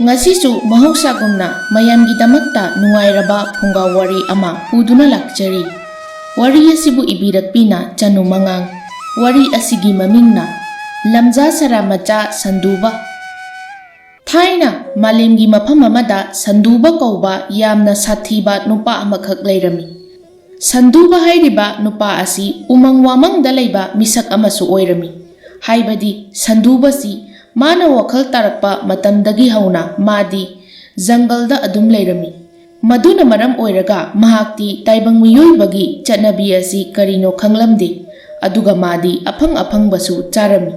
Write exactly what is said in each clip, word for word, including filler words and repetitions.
ꯉꯁꯤꯁꯨ ꯃꯍꯧꯁꯥꯒꯨꯝꯅ ꯃꯌꯥꯝꯒꯤꯗꯃꯛꯇ ꯅꯨꯡꯉꯥꯏꯔꯕ ꯐꯨꯡꯒꯥ ꯋꯥꯔꯤ ꯑꯃ ꯄꯨꯗꯨꯅ ꯂꯥꯛꯆꯔꯤ꯫ ꯋꯥꯔꯤ ꯑꯁꯤꯕꯨ ꯏꯕꯤꯔꯛꯄꯤꯅ ꯆꯅꯨ ꯃꯉꯥꯡ꯫ ꯋꯥꯔꯤ ꯑꯁꯤꯒꯤ ꯃꯃꯤꯡꯅ ꯂꯝꯖꯥ ꯁꯔꯥ ꯃꯆꯥ ꯁꯟꯗꯨꯕ꯫ ꯊꯥꯏꯅ ꯃꯥꯂꯦꯝꯒꯤ ꯃꯐꯝ ꯑꯃꯗ ꯁꯟꯗꯨꯕ ꯀꯧꯕ ꯌꯥꯝꯅ ꯁꯥꯊꯤꯕ ꯅꯨꯄꯥ ꯑꯃꯈꯛ ꯂꯩꯔꯝꯃꯤ꯫ ꯁꯟꯗꯨꯕ ꯍꯥꯏꯔꯤꯕ ꯅꯨꯄꯥ ꯑꯁꯤ ꯎꯃꯪ ꯋꯥꯃꯪꯗ ꯂꯩꯕ ꯃꯤꯁꯛ ꯑꯃꯁꯨ ꯑꯣꯏꯔꯝꯃꯤ꯫ ꯍꯥꯏꯕꯗꯤ ꯁꯟꯗꯨꯕꯁꯤ ꯃꯥꯅ ꯋꯥꯈꯜ ꯇꯥꯔꯛꯄ ꯃꯇꯝꯗꯒꯤ ꯍꯧꯅ ꯃꯥꯗꯤ ꯖꯪꯒꯜꯗ ꯑꯗꯨꯝ ꯂꯩꯔꯝꯃꯤ꯫ ꯃꯗꯨꯅ ꯃꯔꯝ ꯑꯣꯏꯔꯒ ꯃꯍꯥꯛꯇꯤ ꯇꯥꯏꯕꯪ ꯃꯤꯑꯣꯏꯕꯒꯤ ꯆꯠꯅꯕꯤ ꯑꯁꯤ ꯀꯔꯤꯅꯣ ꯈꯪꯂꯝꯗꯦ꯫ ꯑꯗꯨꯒ ꯃꯥꯗꯤ ꯑꯐꯪ ꯑꯐꯪꯕꯁꯨ ꯆꯥꯔꯝꯃꯤ꯫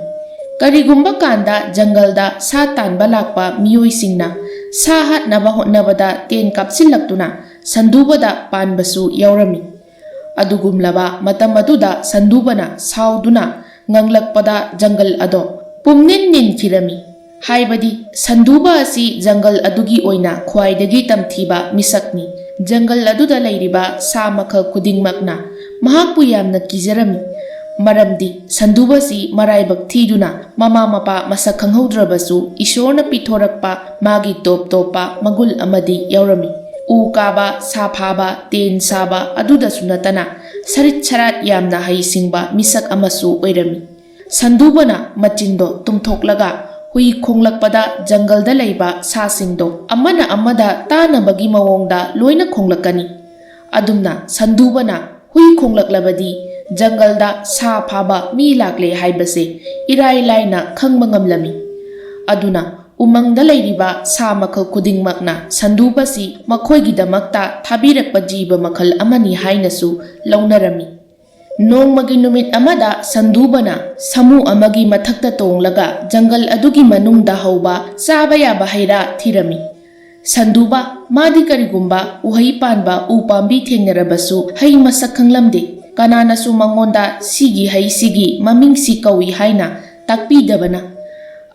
ꯀꯔꯤꯒꯨꯝꯕ ꯀꯥꯟꯗ ꯖꯪꯒꯜꯗ ꯁꯥ ꯇꯥꯟꯕ ꯂꯥꯛꯄ ꯃꯤꯑꯣꯏꯁꯤꯡꯅ ꯁꯥ ꯍꯥꯠꯅꯕ ꯍꯣꯠꯅꯕꯗ ꯇꯦꯟ ꯀꯥꯞꯁꯤꯜꯂꯛꯇꯨꯅ ꯁꯟꯗꯨꯕꯗ ꯄꯥꯟꯕꯁꯨ ꯌꯥꯎꯔꯝꯃꯤ꯫ ꯑꯗꯨꯒꯨꯝꯂꯕ ꯃꯇꯝ ꯑꯗꯨꯗ ꯁꯟꯗꯨꯕꯅ ꯁꯥꯎꯗꯨꯅ ꯉꯥꯡꯂꯛꯄꯗ ꯖꯪꯒꯜ ꯑꯗꯣ ꯄꯨꯝꯅꯤꯟ ꯅꯤꯟꯈꯤꯔꯝꯃꯤ꯫ ꯍꯥꯏꯕꯗꯤ ꯁꯟꯗꯨꯕ ꯑꯁꯤ ꯖꯪꯒꯜ ꯑꯗꯨꯒꯤ ꯑꯣꯏꯅ ꯈ꯭ꯋꯥꯏꯗꯒꯤ ꯇꯝꯊꯤꯕ ꯃꯤꯁꯛꯅꯤ꯫ ꯖꯪꯒꯜ ꯑꯗꯨꯗ ꯂꯩꯔꯤꯕ ꯁꯥ ꯃꯈꯜ ꯈꯨꯗꯤꯡꯃꯛꯅ ꯃꯍꯥꯛꯄꯨ ꯌꯥꯝꯅ ꯀꯤꯖꯔꯝꯃꯤ꯫ ꯃꯔꯝꯗꯤ ꯁꯟꯗꯨꯕꯁꯤ ꯃꯔꯥꯏꯕꯛ ꯊꯤꯗꯨꯅ ꯃꯃꯥ ꯃꯄꯥ ꯃꯁꯛ ꯈꯪꯍꯧꯗ꯭ꯔꯕꯁꯨ ꯏꯁꯣꯔꯅ ꯄꯤꯊꯣꯔꯛꯄ ꯃꯥꯒꯤ ꯇꯣꯞ ꯇꯣꯞꯄ ꯃꯒꯨꯟ ꯑꯃꯗꯤ ꯌꯥꯎꯔꯝꯃꯤ꯫ ꯎ ꯀꯥꯕ, ꯁꯥ ꯐꯥꯕ, ꯇꯦꯟ ꯁꯥꯕ ꯑꯗꯨꯗꯁꯨ ꯅꯠꯇꯅ ꯁꯔꯤꯠ ꯁꯔꯥꯠ ꯌꯥꯝꯅ ꯍꯩꯁꯤꯡꯕ ꯃꯤꯁꯛ ꯑꯃꯁꯨ ꯑꯣꯏꯔꯝꯃꯤ꯫ ꯁꯟꯗꯨꯕꯅ ꯃꯆꯤꯟꯗꯣ ꯇꯨꯝꯊꯣꯛꯂꯒ ꯍꯨꯏ ꯈꯣꯡꯂꯛꯄꯗ ꯖꯪꯒꯜꯗ ꯂꯩꯕ ꯁꯥꯁꯤꯡꯗꯣ ꯑꯃꯅ ꯑꯃꯗ ꯇꯥꯅꯕꯒꯤ ꯃꯑꯣꯡꯗ ꯂꯣꯏꯅ ꯈꯣꯡꯂꯛꯀꯅꯤ꯫ ꯑꯗꯨꯝꯅ ꯁꯟꯗꯨꯕꯅ ꯍꯨꯏ ꯈꯣꯡꯂꯛꯂꯕꯗꯤ ꯖꯪꯒꯜꯗ ꯁꯥ ꯐꯥꯕ ꯃꯤ ꯂꯥꯛꯂꯦ ꯍꯥꯏꯕꯁꯦ ꯏꯔꯥꯏ ꯂꯥꯏꯅ ꯈꯪꯕ ꯉꯝꯂꯝꯃꯤ꯫ ꯑꯗꯨꯅ ꯎꯃꯪꯗ ꯂꯩꯔꯤꯕ ꯁꯥ ꯃꯈꯜ ꯈꯨꯗꯤꯡꯃꯛꯅ ꯁꯟꯗꯨꯕꯁꯤ ꯃꯈꯣꯏꯒꯤꯗꯃꯛꯇ ꯊꯥꯕꯤꯔꯛꯄ ꯖꯤꯕ ꯃꯈꯜ ꯑꯃꯅꯤ ꯍꯥꯏꯅꯁꯨ ꯂꯧꯅꯔꯝꯃꯤ꯫ ꯅꯣꯡꯃꯒꯤ ꯅꯨꯃꯤꯠ ꯑꯃꯗ ꯁꯟꯗꯨꯕꯅ ꯁꯥꯃꯨ ꯑꯃꯒꯤ ꯃꯊꯛꯇ ꯇꯣꯡꯂꯒ ꯖꯪꯒꯜ ꯑꯗꯨꯒꯤ ꯃꯅꯨꯡꯗ ꯍꯧꯕ ꯆꯥꯕ ꯌꯥꯕ ꯍꯩ ꯔꯥ ꯊꯤꯔꯝꯃꯤ꯫ ꯁꯟꯗꯨꯕ, ꯃꯥꯗꯤ ꯀꯔꯤꯒꯨꯝꯕ ꯎꯍꯩ ꯄꯥꯟꯕ ꯎ ꯄꯥꯝꯕꯤ ꯊꯦꯡꯅꯔꯕꯁꯨ ꯍꯩ ꯃꯁꯛ ꯈꯪꯂꯝꯗꯦ꯫ ꯀꯅꯥꯅꯁꯨ ꯃꯉꯣꯟꯗ ꯁꯤꯒꯤ ꯍꯩꯁꯤꯒꯤ ꯃꯃꯤꯡꯁꯤ ꯀꯧꯏ ꯍꯥꯏꯅ ꯇꯥꯛꯄꯤꯗꯕꯅ꯫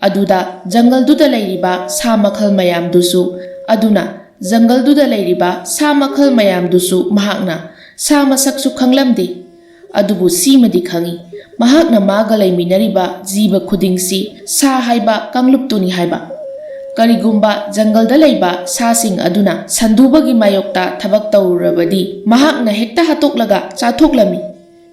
ꯑꯗꯨꯗ ꯖꯪꯒꯜꯗꯨꯗ ꯂꯩꯔꯤꯕ ꯁꯥ ꯃꯈꯜ ꯃꯌꯥꯝꯗꯨꯁꯨ, ꯑꯗꯨꯅ ꯖꯪꯒꯜꯗꯨꯗ ꯂꯩꯔꯤꯕ ꯁꯥ ꯃꯈꯜ ꯃꯌꯥꯝꯗꯨꯁꯨ ꯃꯍꯥꯛꯅ ꯁꯥ ꯃꯁꯛꯁꯨ ꯈꯪꯂꯝꯗꯦ꯫ ꯑꯗꯨꯕꯨ ꯁꯤꯃꯗꯤ ꯈꯪꯏ, ꯃꯍꯥꯛꯅ ꯃꯥꯒ ꯂꯩꯃꯤꯟꯅꯔꯤꯕ ꯖꯤꯕ ꯈꯨꯗꯤꯡꯁꯤ ꯁꯥ ꯍꯥꯏꯕ ꯀꯥꯡꯂꯨꯞꯇꯨꯅꯤ ꯍꯥꯏꯕ꯫ ꯀꯔꯤꯒꯨꯝꯕ ꯖꯪꯒꯜꯗ ꯂꯩꯕ ꯁꯥꯁꯤꯡ ꯑꯗꯨꯅ ꯁꯟꯗꯨꯕꯒꯤ ꯃꯥꯌꯣꯛꯇ ꯊꯕꯛ ꯇꯧꯔꯨꯔꯕꯗꯤ, ꯃꯍꯥꯛꯅ ꯍꯦꯛꯇ ꯍꯥꯠꯇꯣꯛꯂꯒ ꯆꯥꯊꯣꯛꯂꯝꯃꯤ꯫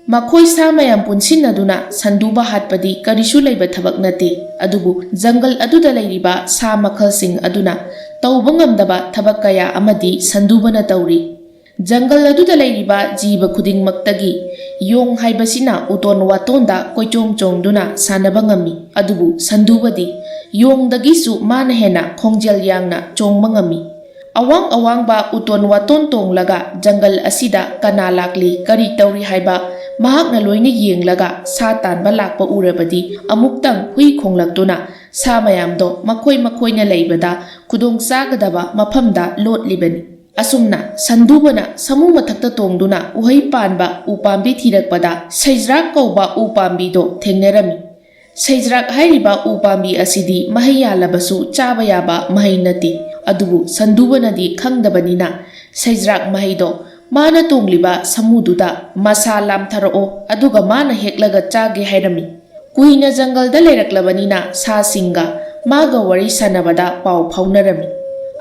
ꯃꯈꯣꯏ ꯁꯥ ꯃꯌꯥꯝ ꯄꯨꯟꯁꯤꯟꯅꯗꯨꯅ ꯁꯟꯗꯨꯕ ꯍꯥꯠꯄꯗꯤ ꯀꯔꯤꯁꯨ ꯂꯩꯕ ꯊꯕꯛ ꯅꯠꯇꯦ꯫ ꯑꯗꯨꯕꯨ ꯖꯪꯒꯜ ꯑꯗꯨꯗ ꯂꯩꯔꯤꯕ ꯁꯥ ꯃꯈꯜꯁꯤꯡ ꯑꯗꯨꯅ ꯇꯧꯕ ꯉꯝꯗꯕ ꯊꯕꯛ ꯀꯌꯥ ꯑꯃꯗꯤ ꯁꯟꯗꯨꯕꯅ ꯇꯧꯔꯤ꯫ ꯖꯪꯒꯜ ꯑꯗꯨꯗ ꯂꯩꯔꯤꯕ ꯖꯤꯕ ꯈꯨꯗꯤꯡꯃꯛꯇꯒꯤ ꯌꯣꯡ ꯍꯥꯏꯕꯁꯤꯅ ꯎꯇꯣꯟ ꯋꯥꯇꯣꯟꯗ ꯀꯣꯏꯆꯣꯡ ꯆꯣꯡꯗꯨꯅ ꯁꯥꯟꯅꯕ ꯉꯝꯃꯤ꯫ ꯑꯗꯨꯕꯨ ꯁꯟꯗꯨꯕꯗꯤ ꯌꯣꯡꯗꯒꯤꯁꯨ ꯃꯥꯅ ꯍꯦꯟꯅ ꯈꯣꯡꯖꯦꯜ ꯌꯥꯡꯅ ꯆꯣꯡꯕ ꯉꯝꯃꯤ꯫ ꯑꯋꯥꯡ ꯑꯋꯥꯡꯕ ꯎꯇꯣꯟ ꯋꯥꯇꯣꯟ ꯇꯣꯡꯂꯒ ꯖꯪꯒꯜ ꯑꯁꯤꯗ ꯀꯅꯥ ꯂꯥꯛꯂꯤ, ꯀꯔꯤ ꯇꯧꯔꯤ ꯍꯥꯏꯕ ꯃꯍꯥꯛꯅ ꯂꯣꯏꯅ ꯌꯦꯡꯂꯒ ꯁꯥ ꯇꯥꯟꯕ ꯂꯥꯛꯄ ꯎꯔꯕꯗꯤ ꯑꯃꯨꯛꯇꯪ ꯍꯨꯏ ꯈꯣꯡꯂꯛꯇꯨꯅ ꯁꯥ ꯃꯌꯥꯝꯗꯣ ꯃꯈꯣꯏ ꯃꯈꯣꯏꯅ ꯂꯩꯕꯗ ꯈꯨꯗꯣꯡ ꯆꯥꯒꯗꯕ ꯃꯐꯝꯗ ꯂꯣꯠꯂꯤꯕꯅꯤ꯫ ꯑꯁꯨꯝꯅ ꯁꯟꯗꯨꯕꯅ ꯁꯃꯨ ꯃꯊꯛꯇ ꯇꯣꯡꯗꯨꯅ ꯎꯍꯩ ꯄꯥꯟꯕ ꯎꯄꯥꯝꯕꯤ ꯊꯤꯔꯛꯄꯗ ꯁꯩꯖ꯭ꯔꯥꯛ ꯀꯧꯕ ꯎꯄꯥꯝꯕꯤꯗꯣ ꯊꯦꯡꯅꯔꯝꯃꯤ꯫ ꯁꯩꯖ꯭ꯔꯥꯛ ꯍꯥꯏꯔꯤꯕ ꯎꯄꯥꯝꯕꯤ ꯑꯁꯤꯗꯤ ꯃꯍꯩ ꯌꯥꯜꯂꯕꯁꯨ ꯆꯥꯕ ꯌꯥꯕ ꯃꯍꯩ ꯅꯠꯇꯦ꯫ ꯑꯗꯨꯕꯨ ꯁꯟꯗꯨꯕꯅꯗꯤ ꯈꯪꯗꯕꯅꯤꯅ ꯁꯩꯖ꯭ꯔꯥꯛ ꯃꯍꯩꯗꯣ ꯃꯥꯅ ꯇꯣꯡꯂꯤꯕ ꯁꯃꯨꯗꯨꯗ ꯃꯁꯥ ꯂꯥꯝꯊꯔꯛꯑꯣ, ꯑꯗꯨꯒ ꯃꯥꯅ ꯍꯦꯛꯂꯒ ꯆꯥꯒꯦ ꯍꯥꯏꯔꯝꯃꯤ꯫ ꯀꯨꯏꯅ ꯖꯪꯒꯜꯗ ꯂꯩꯔꯛꯂꯕꯅꯤꯅ ꯁꯥꯁꯤꯡꯒ ꯃꯥꯒ ꯋꯥꯔꯤ ꯁꯥꯟꯅꯕꯗ ꯄꯥꯎ ꯐꯥꯎꯅꯔꯝꯃꯤ꯫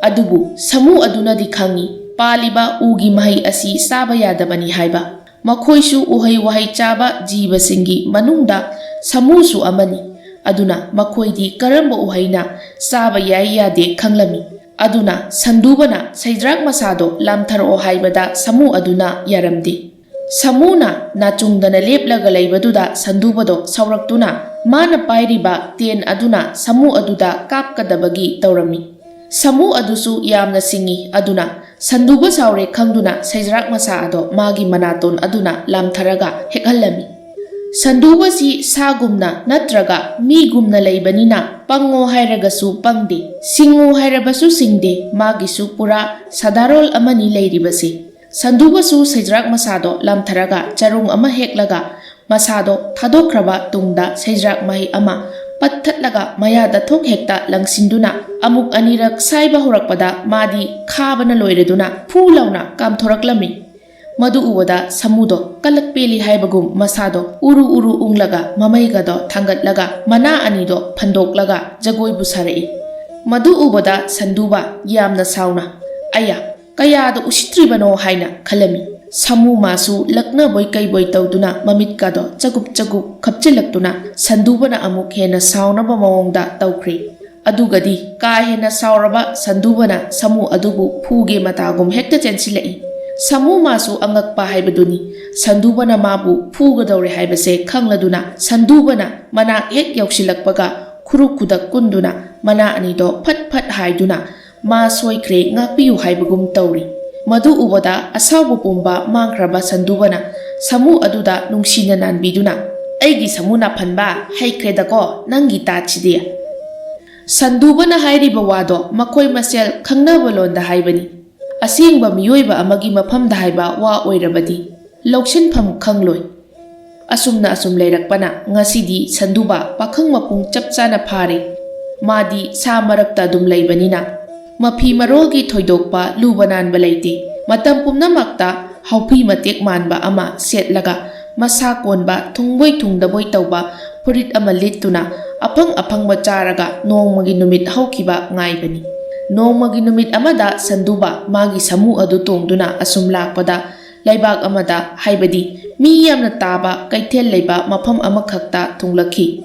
ꯑꯗꯨꯕꯨ ꯁꯃꯨ ꯑꯗꯨꯅꯗꯤ ꯈꯪꯏ ꯄꯥꯜꯂꯤꯕ ꯎꯒꯤ ꯃꯍꯩ ꯑꯁꯤ ꯆꯥꯕ ꯌꯥꯗꯕꯅꯤ ꯍꯥꯏꯕ꯫ ꯃꯈꯣꯏꯁꯨ ꯎꯍꯩ ꯋꯥꯍꯩ ꯆꯥꯕ ꯖꯤꯕꯁꯤꯡꯒꯤ ꯃꯅꯨꯡꯗ ꯁꯃꯨꯁꯨ ꯑꯃꯅꯤ꯫ ꯑꯗꯨꯅ ꯃꯈꯣꯏꯗꯤ ꯀꯔꯝꯕ ꯎꯍꯩꯅ ꯆꯥꯕ ꯌꯥꯏ ꯌꯥꯗꯦ ꯈꯪꯂꯝꯃꯤ꯫ ꯑꯗꯨꯅ ꯁꯟꯗꯨꯕꯅ ꯁꯩꯖ꯭ꯔꯥꯛ ꯃꯁꯥꯗꯣ ꯂꯥꯝꯊꯔꯛꯑꯣ ꯍꯥꯏꯕꯗ ꯁꯃꯨ ꯑꯗꯨꯅ ꯌꯥꯔꯝꯗꯦ꯫ ꯁꯃꯨꯅ ꯅꯥꯆꯨꯡꯗꯅ ꯂꯦꯞꯂꯒ ꯂꯩꯕꯗꯨꯗ ꯁꯟꯗꯨꯕꯗꯣ ꯁꯥꯎꯔꯛꯇꯨꯅ ꯃꯥꯅ ꯄꯥꯏꯔꯤꯕ ꯇꯦꯟ ꯑꯗꯨꯅ ꯁꯃꯨ ꯑꯗꯨꯗ ꯀꯥꯞꯀꯗꯕꯒꯤ ꯇꯧꯔꯝꯃꯤ꯫ ꯁꯃꯨ ꯑꯗꯨꯁꯨ ꯌꯥꯝꯅ ꯁꯤꯡꯏ꯫ ꯑꯗꯨꯅ ꯁꯟꯗꯨꯕ ꯁꯥꯎꯔꯦ ꯈꯪꯗꯨꯅ ꯁꯩꯖ꯭ꯔꯥꯛ ꯃꯁꯥ ꯑꯗꯣ ꯃꯥꯒꯤ ꯃꯅꯥꯇꯣꯟ ꯑꯗꯨꯅ ꯂꯥꯝꯊꯔꯒ ꯍꯦꯛꯍꯜꯂꯝꯃꯤ꯫ ꯁꯟꯗꯨꯕꯁꯤ ꯁꯥꯒꯨꯝꯅ ꯅꯠꯇ꯭ꯔꯒ ꯃꯤꯒꯨꯝꯅ ꯂꯩꯕꯅꯤꯅ ꯄꯪꯉꯣ ꯍꯥꯏꯔꯒꯁꯨ ꯄꯪꯗꯦ, ꯁꯤꯡꯉꯨ ꯍꯥꯏꯔꯕꯁꯨ ꯁꯤꯡꯗꯦ, ꯃꯥꯒꯤꯁꯨ ꯄꯨꯔꯥ ꯁꯥꯗꯥꯔꯣꯜ ꯑꯃꯅꯤ ꯂꯩꯔꯤꯕꯁꯤ꯫ ꯁꯟꯗꯨꯕꯁꯨ ꯁꯩꯖ꯭ꯔꯥꯛ ꯃꯁꯥꯗꯣ ꯂꯥꯝꯊꯔꯒ ꯆꯔꯣꯡ ꯑꯃ ꯍꯦꯛꯂꯒ ꯃꯁꯥꯗꯣ ꯊꯥꯗꯣꯛꯈ꯭ꯔꯕ ꯇꯨꯡꯗ ꯁꯩꯖ꯭ꯔꯥꯛ ꯃꯍꯩ ꯑꯃ ꯄꯠꯊꯠꯂꯒ ꯃꯌꯥꯗ ꯊꯣꯛ ꯍꯦꯛꯇ ꯂꯪꯁꯤꯟꯗꯨꯅ ꯑꯃꯨꯛ ꯑꯅꯤꯔꯛ ꯁꯥꯏꯕ ꯍꯧꯔꯛꯄꯗ ꯃꯥꯗꯤ ꯈꯥꯕꯅ ꯂꯣꯏꯔꯗꯨꯅ ꯐꯨ ꯂꯥꯎꯅ ꯀꯥꯝꯊꯣꯔꯛꯂꯝꯃꯤ꯫ ꯃꯗꯨ ꯎꯕꯗ ꯁꯃꯨꯗꯣ ꯀꯂꯛ ꯄꯦꯜꯂꯤ ꯍꯥꯏꯕꯒꯨꯝ ꯃꯁꯥꯗꯣ ꯎꯔꯨ ꯎꯔꯨ ꯎꯪꯂꯒ ꯃꯃꯩꯒꯗꯣ ꯊꯥꯡꯒꯠꯂꯒ ꯃꯅꯥ ꯑꯅꯤꯗꯣ ꯐꯟꯗꯣꯛꯂꯒ ꯖꯒꯣꯏꯕꯨ ꯁꯥꯔꯛꯏ꯫ ꯃꯗꯨ ꯎꯕꯗ ꯁꯟꯗꯨꯕ ꯌꯥꯝꯅ ꯁꯥꯎꯅ, "ꯑꯌꯥ, ꯀꯌꯥꯗ ꯎꯁꯤꯠꯇ꯭ꯔꯤꯕꯅꯣ?" ꯍꯥꯏꯅ ꯈꯜꯂꯝꯃꯤ꯫ ꯁꯥꯃꯨ ꯃꯥꯁꯨ ꯂꯛꯅꯕꯣꯏ ꯀꯩꯕꯣꯏ ꯇꯧꯗꯨꯅ ꯃꯃꯤꯠꯀꯗꯣ ꯆꯒꯨꯞ ꯆꯒꯨꯞ ꯈꯞꯆꯤꯜꯂꯛꯇꯨꯅ ꯁꯟꯗꯨꯕꯅ ꯑꯃꯨꯛ ꯍꯦꯟꯅ ꯁꯥꯎꯅꯕ ꯃꯑꯣꯡꯗ ꯇꯧꯈ꯭ꯔꯦ꯫ ꯑꯗꯨꯒꯗꯤ ꯀꯥ ꯍꯦꯟꯅ ꯁꯥꯎꯔꯕ ꯁꯟꯗꯨꯕꯅ ꯁꯥꯃꯨ ꯑꯗꯨꯕꯨ ꯐꯨꯒꯦ ꯃꯇꯥꯒꯨꯝ ꯍꯦꯛꯇ ꯆꯦꯟꯁꯤꯜꯂꯛꯏ꯫ ꯁꯥꯃꯨ ꯃꯥꯁꯨ ꯑꯉꯛꯄ ꯍꯥꯏꯕꯗꯨꯅꯤ꯫ ꯁꯟꯗꯨꯕꯅ ꯃꯥꯕꯨ ꯐꯨꯒꯗꯧꯔꯦ ꯍꯥꯏꯕꯁꯦ ꯈꯪꯂꯗꯨꯅ ꯁꯟꯗꯨꯕꯅ ꯃꯅꯥꯛ ꯍꯦꯛ ꯌꯧꯁꯤꯜꯂꯛꯄꯒ ꯈꯨꯔꯨ ꯈꯨꯗꯛ ꯀꯨꯟꯗꯨꯅ ꯃꯅꯥ ꯑꯅꯤꯗꯣ ꯐꯠ ꯐꯠ ꯍꯥꯏꯗꯨꯅ ꯃꯥ ꯁꯣꯏꯈ꯭ꯔꯦ, ꯉꯥꯛꯄꯤꯌꯨ ꯍꯥꯏꯕꯒꯨꯝ ꯇꯧꯔꯤ꯫ ꯃꯗꯨ ꯎꯕꯗ ꯑꯁꯥꯎꯕ ꯄꯨꯝꯕ ꯃꯥꯡꯈ꯭ꯔꯕ ꯁꯟꯗꯨꯕꯅ ꯁꯥꯃꯨ ꯑꯗꯨꯗ ꯅꯨꯡꯁꯤꯅ ꯅꯥꯟꯕꯤꯗꯨꯅ, "ꯑꯩꯒꯤ ꯁꯥꯃꯨ ꯅꯥꯐꯟꯕ, ꯍꯩꯈ꯭ꯔꯦꯗꯀꯣ ꯅꯪꯒꯤ ꯇꯥꯠꯁꯤꯗꯤ!" ꯁꯟꯗꯨꯕꯅ ꯍꯥꯏꯔꯤꯕ ꯋꯥꯗꯣ ꯃꯈꯣꯏ ꯃꯁꯦꯜ ꯈꯪꯅꯕ ꯂꯣꯟꯗ ꯍꯥꯏꯕꯅꯤ꯫ ꯑꯁꯦꯡꯕ ꯃꯤꯑꯣꯏꯕ ꯑꯃꯒꯤ ꯃꯐꯝꯗ ꯍꯥꯏꯕ ꯋꯥ ꯑꯣꯏꯔꯕꯗꯤ ꯂꯧꯁꯤꯟꯐꯝ ꯈꯪꯂꯣꯏ꯫ ꯑꯁꯨꯝꯅ ꯑꯁꯨꯝ ꯂꯩꯔꯛꯄꯅ ꯉꯁꯤꯗꯤ ꯁꯟꯗꯨꯕ ꯄꯥꯈꯪ ꯃꯄꯨꯡ ꯆꯞ ꯆꯥꯅ ꯐꯥꯔꯦ꯫ ꯃꯥꯗꯤ ꯁꯥ ꯃꯔꯛꯇ ꯑꯗꯨꯝ ꯂꯩꯕꯅꯤꯅ ꯃꯐꯤ ꯃꯔꯣꯜꯒꯤ ꯊꯣꯏꯗꯣꯛꯄ ꯂꯨꯕ ꯅꯥꯟꯕ ꯂꯩꯇꯦ꯫ ꯃꯇꯝ ꯄꯨꯝꯅꯃꯛꯇ ꯍꯥꯎꯄꯤ ꯃꯇꯦꯛ ꯃꯥꯟꯕ ꯑꯃ ꯁꯦꯠꯂꯒ ꯃꯁꯥ ꯀꯣꯟꯕ ꯊꯨꯡꯕꯣꯏ ꯊꯨꯡꯗꯕꯣꯏ ꯇꯧꯕ ꯐꯨꯔꯤꯠ ꯑꯃ ꯂꯤꯠꯇꯨꯅ ꯑꯐꯪ ꯑꯐꯪꯕ ꯆꯥꯔꯒ ꯅꯣꯡꯃꯒꯤ ꯅꯨꯃꯤꯠ ꯍꯧꯈꯤꯕ ꯉꯥꯏꯕꯅꯤ꯫ ꯅꯣꯡꯃꯒꯤ ꯅꯨꯃꯤꯠ ꯑꯃꯗ ꯁꯟꯗꯨꯕ ꯃꯥꯒꯤ ꯁꯥꯃꯨ ꯑꯗꯨ ꯇꯣꯡꯗꯨꯅ ꯑꯁꯨꯝ ꯂꯥꯛꯄꯗ ꯂꯩꯕꯥꯛ ꯑꯃꯗ, ꯍꯥꯏꯕꯗꯤ ꯃꯤ ꯌꯥꯝꯅ ꯇꯥꯕ ꯀꯩꯊꯦꯜ ꯂꯩꯕ ꯃꯐꯝ ꯑꯃꯈꯛꯇ ꯊꯨꯡꯂꯛꯈꯤ꯫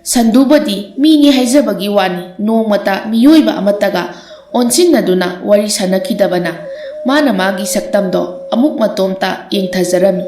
ꯁꯟꯗꯨꯕꯗꯤ ꯃꯤꯅꯤ ꯍꯥꯏꯖꯕꯒꯤ ꯋꯥꯅꯤ, ꯅꯣꯡꯃꯇ ꯃꯤꯑꯣꯏꯕ ꯑꯃꯠꯇꯒ ꯑꯣꯟꯁꯤꯟꯅꯗꯨꯅ ꯋꯥꯔꯤ ꯁꯥꯟꯅꯈꯤꯗꯕꯅ ꯃꯥꯅ ꯃꯥꯒꯤ ꯁꯛꯇꯝꯗꯣ ꯑꯃꯨꯛ ꯃꯇꯣꯝꯇ ꯌꯦꯡꯊꯖꯔꯝꯃꯤ꯫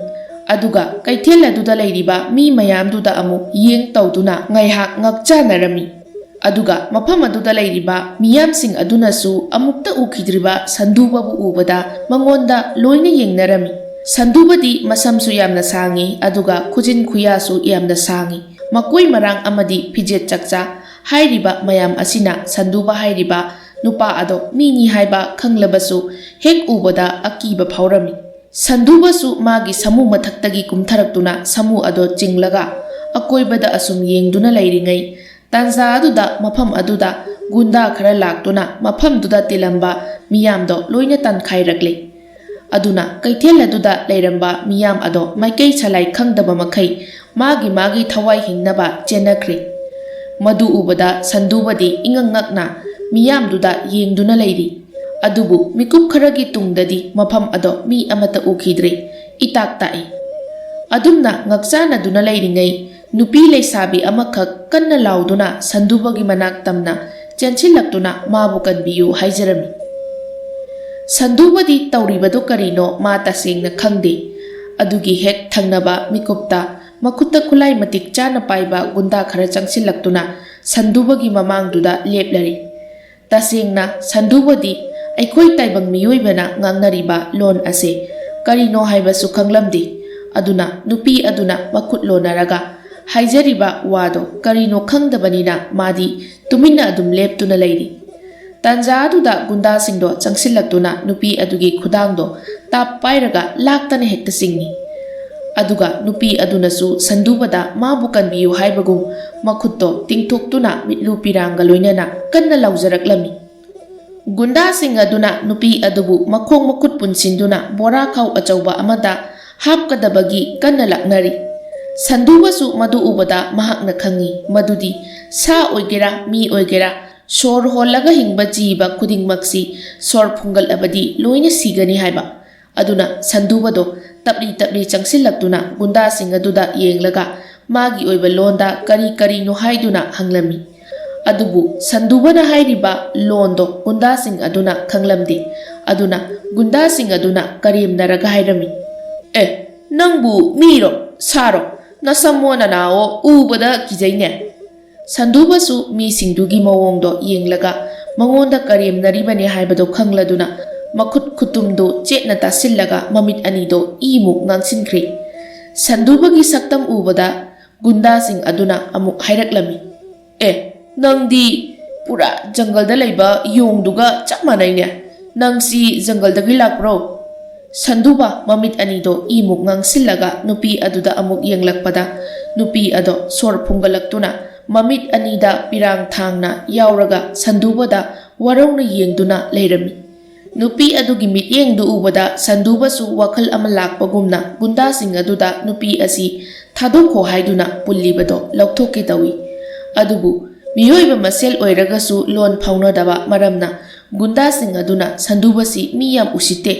ꯑꯗꯨꯒ ꯀꯩꯊꯦꯜ ꯑꯗꯨꯗ ꯂꯩꯔꯤꯕ ꯃꯤ ꯃꯌꯥꯝꯗꯨꯗ ꯑꯃꯨꯛ ꯌꯦꯡ ꯇꯧꯗꯨꯅ ꯉꯥꯏꯍꯥꯛ ꯉꯛꯆꯥꯅꯔꯝꯃꯤ꯫ ꯑꯗꯨꯒ ꯃꯐꯝ ꯑꯗꯨꯗ ꯂꯩꯔꯤꯕ ꯃꯤꯌꯥꯝꯁꯤꯡ ꯑꯗꯨꯅꯁꯨ ꯑꯃꯨꯛꯇ ꯎꯈꯤꯗ꯭ꯔꯤꯕ ꯁꯟꯗꯨꯕꯕꯨ ꯎꯕꯗ ꯃꯉꯣꯟꯗ ꯂꯣꯏꯅ ꯌꯦꯡꯅꯔꯝꯃꯤ꯫ ꯁꯟꯗꯨꯕꯗꯤ ꯃꯁꯝꯁꯨ ꯌꯥꯝꯅ ꯁꯥꯡꯉꯤ, ꯑꯗꯨꯒ ꯈꯨꯖꯤꯟ ꯈꯨꯌꯥꯁꯨ ꯌꯥꯝꯅ ꯁꯥꯡꯉꯤ꯫ ꯃꯀꯣꯏ ꯃꯔꯥꯡ ꯑꯃꯗꯤ ꯐꯤꯖꯦꯠ ꯆꯛꯆꯥ꯫ ꯍꯥꯏꯔꯤꯕ ꯃꯌꯥꯝ ꯑꯁꯤꯅ ꯁꯟꯗꯨꯕ ꯍꯥꯏꯔꯤꯕ ꯅꯨꯄꯥ ꯑꯗꯣ ꯃꯤꯅꯤ ꯍꯥꯏꯕ ꯈꯪꯂꯕꯁꯨ ꯍꯦꯛ ꯎꯕꯗ ꯑꯀꯤꯕ ꯐꯥꯎꯔꯝꯃꯤ꯫ ꯁꯟꯗꯨꯕꯁꯨ ꯃꯥꯒꯤ ꯁꯥꯃꯨ ꯃꯊꯛꯇꯒꯤ ꯀꯨꯝꯊꯔꯛꯇꯨꯅ ꯁꯥꯃꯨ ꯑꯗꯣ ꯆꯤꯡꯂꯒ ꯑꯀꯣꯏꯕꯗ ꯑꯁꯨꯝ ꯌꯦꯡꯗꯨꯅ ꯂꯩꯔꯤꯉꯩ, ꯇꯥꯟꯖꯥ ꯑꯗꯨꯗ ꯃꯐꯝ ꯑꯗꯨꯗ ꯒꯨꯟꯗꯥ ꯈꯔ ꯂꯥꯛꯇꯨꯅ ꯃꯐꯝꯗꯨꯗ ꯇꯤꯜꯂꯝꯕ ꯃꯤꯌꯥꯝꯗꯣ ꯂꯣꯏꯅ ꯇꯥꯟꯈꯥꯏꯔꯛꯂꯦ꯫ ꯑꯗꯨꯅ ꯀꯩꯊꯦꯜ ꯑꯗꯨꯗ ꯂꯩꯔꯝꯕ ꯃꯤꯌꯥꯝ ꯑꯗꯣ ꯃꯥꯏꯀꯩ ꯁꯂꯥꯏ ꯈꯪꯗꯕ ꯃꯈꯩ ꯃꯥꯒꯤ ꯃꯥꯒꯤ ꯊꯋꯥꯏ ꯍꯤꯡꯅꯕ ꯆꯦꯟꯅꯈ꯭ꯔꯦ꯫ ꯃꯗꯨ ꯎꯕꯗ ꯁꯟꯗꯨꯕꯗꯤ ꯏꯉꯛ ꯉꯛꯅ ꯃꯤꯌꯥꯝꯗꯨꯗ ꯌꯦꯡꯗꯨꯅ ꯂꯩꯔꯤ꯫ ꯑꯗꯨꯕꯨ ꯃꯤꯀꯨꯞ ꯈꯔꯒꯤ ꯇꯨꯡꯗꯗꯤ ꯃꯐꯝ ꯑꯗꯣ ꯃꯤ ꯑꯃꯠꯇ ꯎꯈꯤꯗ꯭ꯔꯦ꯫ ꯏꯇꯥꯛ ꯇꯥꯛꯏ꯫ ꯑꯗꯨꯝꯅ ꯉꯛꯆꯥꯅꯗꯨꯅ ꯂꯩꯔꯤꯉꯩ ꯅꯨꯄꯤ ꯂꯩꯁꯥꯕꯤ ꯑꯃꯈꯛ ꯀꯟꯅ ꯂꯥꯎꯗꯨꯅ ꯁꯟꯗꯨꯕꯒꯤ ꯃꯅꯥꯛ ꯇꯝꯅ ꯆꯦꯟꯁꯤꯜꯂꯛꯇꯨꯅ ꯃꯥꯕꯨ ꯀꯟꯕꯤꯌꯨ ꯍꯥꯏꯖꯔꯝꯃꯤ꯫ ꯁꯟꯗꯨꯕꯗꯤ ꯇꯧꯔꯤꯕꯗꯨ ꯀꯔꯤꯅꯣ ꯃꯥ ꯇꯁꯦꯡꯅ ꯈꯪꯗꯦ꯫ ꯑꯗꯨꯒꯤ ꯍꯦꯛ ꯊꯪꯅꯕ ꯃꯤꯀꯨꯞꯇ ꯃꯈꯨꯠꯇ ꯈꯨꯠꯂꯥꯏ ꯃꯇꯤꯛ ꯆꯥꯅ ꯄꯥꯏꯕ ꯒꯨꯟꯗꯥ ꯈꯔ ꯆꯪꯁꯤꯜꯂꯛꯇꯨꯅ ꯁꯟꯗꯨꯕꯒꯤ ꯃꯃꯥꯡꯗꯨꯗ ꯂꯦꯞꯂꯔꯤ꯫ ꯇꯁꯦꯡꯅ ꯁꯟꯗꯨꯕꯗꯤ ꯑꯩꯈꯣꯏ ꯇꯥꯏꯕꯪ ꯃꯤꯑꯣꯏꯕꯅ ꯉꯥꯡꯅꯔꯤꯕ ꯂꯣꯟ ꯑꯁꯦ ꯀꯔꯤꯅꯣ ꯍꯥꯏꯕꯁꯨ ꯈꯪꯂꯝꯗꯦ꯫ ꯑꯗꯨꯅ ꯅꯨꯄꯤ ꯑꯗꯨꯅ ꯃꯈꯨꯠ ꯂꯣꯟꯅꯔꯒ ꯍꯥꯏꯖꯔꯤꯕ ꯋꯥꯗꯣ ꯀꯔꯤꯅꯣ ꯈꯪꯗꯕꯅꯤꯅ ꯃꯥꯗꯤ ꯇꯨꯃꯤꯟꯅ ꯑꯗꯨꯝ ꯂꯦꯞꯇꯨꯅ ꯂꯩꯔꯤ꯫ ꯇꯥꯟꯖꯥ ꯑꯗꯨꯗ ꯒꯨꯟꯗꯥꯁꯤꯡꯗꯣ ꯆꯪꯁꯤꯜꯂꯛꯇꯨꯅ ꯅꯨꯄꯤ ꯑꯗꯨꯒꯤ ꯈꯨꯗꯥꯡꯗꯣ ꯇꯥꯞ ꯄꯥꯏꯔꯒ ꯂꯥꯛꯇꯅ ꯍꯦꯛꯇ ꯆꯤꯡꯏ꯫ ꯑꯗꯨꯒ ꯅꯨꯄꯤ ꯑꯗꯨꯅꯁꯨ ꯁꯟꯗꯨꯕꯗ ꯃꯥꯕꯨ ꯀꯟꯕꯤꯌꯨ ꯍꯥꯏꯕꯒꯨꯝ ꯃꯈꯨꯠꯇꯣ ꯇꯤꯡꯊꯣꯛꯇꯨꯅ ꯃꯤꯠꯂꯨ ꯄꯤꯔꯥꯡꯒ ꯂꯣꯏꯅꯅ ꯀꯟꯅ ꯂꯥꯎꯖꯔꯛꯂꯝꯃꯤ꯫ ꯒꯨꯟꯗꯥꯁꯤꯡ ꯑꯗꯨꯅ ꯅꯨꯄꯤ ꯑꯗꯨꯕꯨ ꯃꯈꯣꯡ ꯃꯈꯨꯠ ꯄꯨꯟꯁꯤꯟꯗꯨꯅ ꯕꯣꯔꯥ ꯈꯥꯎ ꯑꯆꯧꯕ ꯑꯃꯗ ꯍꯥꯞꯀꯗꯕꯒꯤ ꯀꯟꯅ ꯂꯥꯛꯅꯔꯤ꯫ ꯁꯟꯗꯨꯕꯁꯨ ꯃꯗꯨ ꯎꯕꯗ ꯃꯍꯥꯛꯅ ꯈꯪꯏ ꯃꯗꯨꯗꯤ ꯁꯥ ꯑꯣꯏꯒꯦꯔꯥ ꯃꯤ ꯑꯣꯏꯒꯦꯔꯥ ꯁꯣꯔ ꯍꯣꯜꯂꯒ ꯍꯤꯡꯕ ꯖꯤꯕ ꯈꯨꯗꯤꯡꯃꯛꯁꯤ ꯁꯣꯔ ꯐꯨꯡꯒꯠꯂꯕꯗꯤ ꯂꯣꯏꯅ ꯁꯤꯒꯅꯤ ꯍꯥꯏꯕ꯫ ꯑꯗꯨꯅ ꯁꯟꯗꯨꯕꯗꯣ ꯇꯞꯂꯤ ꯇꯞꯂꯤ ꯆꯪꯁꯤꯜꯂꯛꯇꯨꯅ ꯒꯨꯟꯗꯥꯁꯤꯡ ꯑꯗꯨꯗ ꯌꯦꯡꯂꯒ ꯃꯥꯒꯤ ꯑꯣꯏꯕ ꯂꯣꯟꯗ ꯀꯔꯤ ꯀꯔꯤꯅꯣ ꯍꯥꯏꯗꯨꯅ ꯍꯪꯂꯝꯃꯤ꯫ ꯑꯗꯨꯕꯨ ꯁꯟꯗꯨꯕꯅ ꯍꯥꯏꯔꯤꯕ ꯂꯣꯟꯗꯣ ꯒꯨꯟꯗꯥꯁꯤꯡ ꯑꯗꯨꯅ ꯈꯪꯂꯝꯗꯦ꯫ ꯑꯗꯨꯅ ꯒꯨꯟꯗꯥꯁꯤꯡ ꯑꯗꯨꯅ ꯀꯔꯦꯝꯅꯔꯒ ꯍꯥꯏꯔꯝꯃꯤ, "ꯑꯦ, ꯅꯪꯕꯨ ꯃꯤꯔꯣ ꯁꯥꯔꯣ? ꯅꯁꯝꯃꯣ ꯅꯅꯥꯑꯣ ꯎꯕꯗ ꯀꯤꯖꯩꯅꯦ!" ꯁꯟꯗꯨꯕꯁꯨ ꯃꯤꯁꯤꯡꯗꯨꯒꯤ ꯃꯑꯣꯡꯗꯣ ꯌꯦꯡꯂꯒ ꯃꯉꯣꯟꯗ ꯀꯔꯦꯝꯅꯔꯤꯕꯅꯤ ꯍꯥꯏꯕꯗꯣ ꯈꯪꯂꯗꯨꯅ ꯃꯈꯨꯠ ꯈꯨꯇꯨꯝꯗꯨ ꯆꯦꯠꯅ ꯇꯥꯁꯤꯜꯂꯒ ꯃꯃꯤꯠ ꯑꯅꯤꯗꯣ ꯏꯃꯨꯛ ꯉꯥꯡꯁꯤꯟꯈ꯭ꯔꯦ꯫ ꯁꯟꯗꯨꯕꯒꯤ ꯁꯛꯇꯝ ꯎꯕꯗ ꯒꯨꯟꯗꯥꯁꯤꯡ ꯑꯗꯨꯅ ꯑꯃꯨꯛ ꯍꯥꯏꯔꯛꯂꯝꯃꯤ, "ꯑꯦ, ꯅꯪꯗꯤ ꯄꯨꯔꯥ ꯖꯪꯒꯜꯗ ꯂꯩꯕ ꯌꯣꯡꯗꯨꯒ ꯆꯞ ꯃꯥꯟꯅꯩꯅꯦ꯫ ꯅꯪꯁꯤ ꯖꯪꯒꯜꯗꯒꯤ ꯂꯥꯛꯄ꯭ꯔꯣ?" ꯁꯟꯗꯨꯕ ꯃꯃꯤꯠ ꯑꯅꯤꯗꯣ ꯏꯃꯨꯛ ꯉꯥꯡꯁꯤꯜꯂꯒ ꯅꯨꯄꯤ ꯑꯗꯨꯗ ꯑꯃꯨꯛ ꯌꯦꯡꯂꯛꯄꯗ ꯅꯨꯄꯤ ꯑꯗꯣ ꯁꯣꯔ ꯐꯨꯡꯒꯠꯂꯛꯇꯨꯅ ꯃꯃꯤꯠ ꯑꯅꯤꯗ ꯄꯤꯔꯥꯡ ꯊꯥꯡꯅ ꯌꯥꯎꯔꯒ ꯁꯟꯗꯨꯕꯗ ꯋꯥꯔꯧꯅ ꯌꯦꯡꯗꯨꯅ ꯂꯩꯔꯝꯃꯤ꯫ ꯅꯨꯄꯤ ꯑꯗꯨꯒꯤ ꯃꯤꯠꯌꯦꯡꯗꯨ ꯎꯕꯗ ꯁꯟꯗꯨꯕꯁꯨ ꯋꯥꯈꯜ ꯑꯃ ꯂꯥꯛꯄꯒꯨꯝꯅ ꯒꯨꯟꯗꯥꯁꯤꯡ ꯑꯗꯨꯗ ꯅꯨꯄꯤ ꯑꯁꯤ ꯊꯥꯗꯣꯛꯈꯣ ꯍꯥꯏꯗꯨꯅ ꯄꯨꯜꯂꯤꯕꯗꯣ ꯂꯧꯊꯣꯛꯀꯦ ꯇꯧꯏ꯫ ꯑꯗꯨꯕꯨ ꯃꯤꯑꯣꯏꯕ ꯃꯁꯦꯜ ꯑꯣꯏꯔꯒꯁꯨ ꯂꯣꯟ ꯐꯥꯎꯅꯗꯕ ꯃꯔꯝꯅ ꯒꯨꯟꯗꯥꯁꯤꯡ ꯑꯗꯨꯅ ꯁꯟꯗꯨꯕꯁꯤ ꯃꯤ ꯌꯥꯝ ꯎꯁꯤꯠꯇꯦ,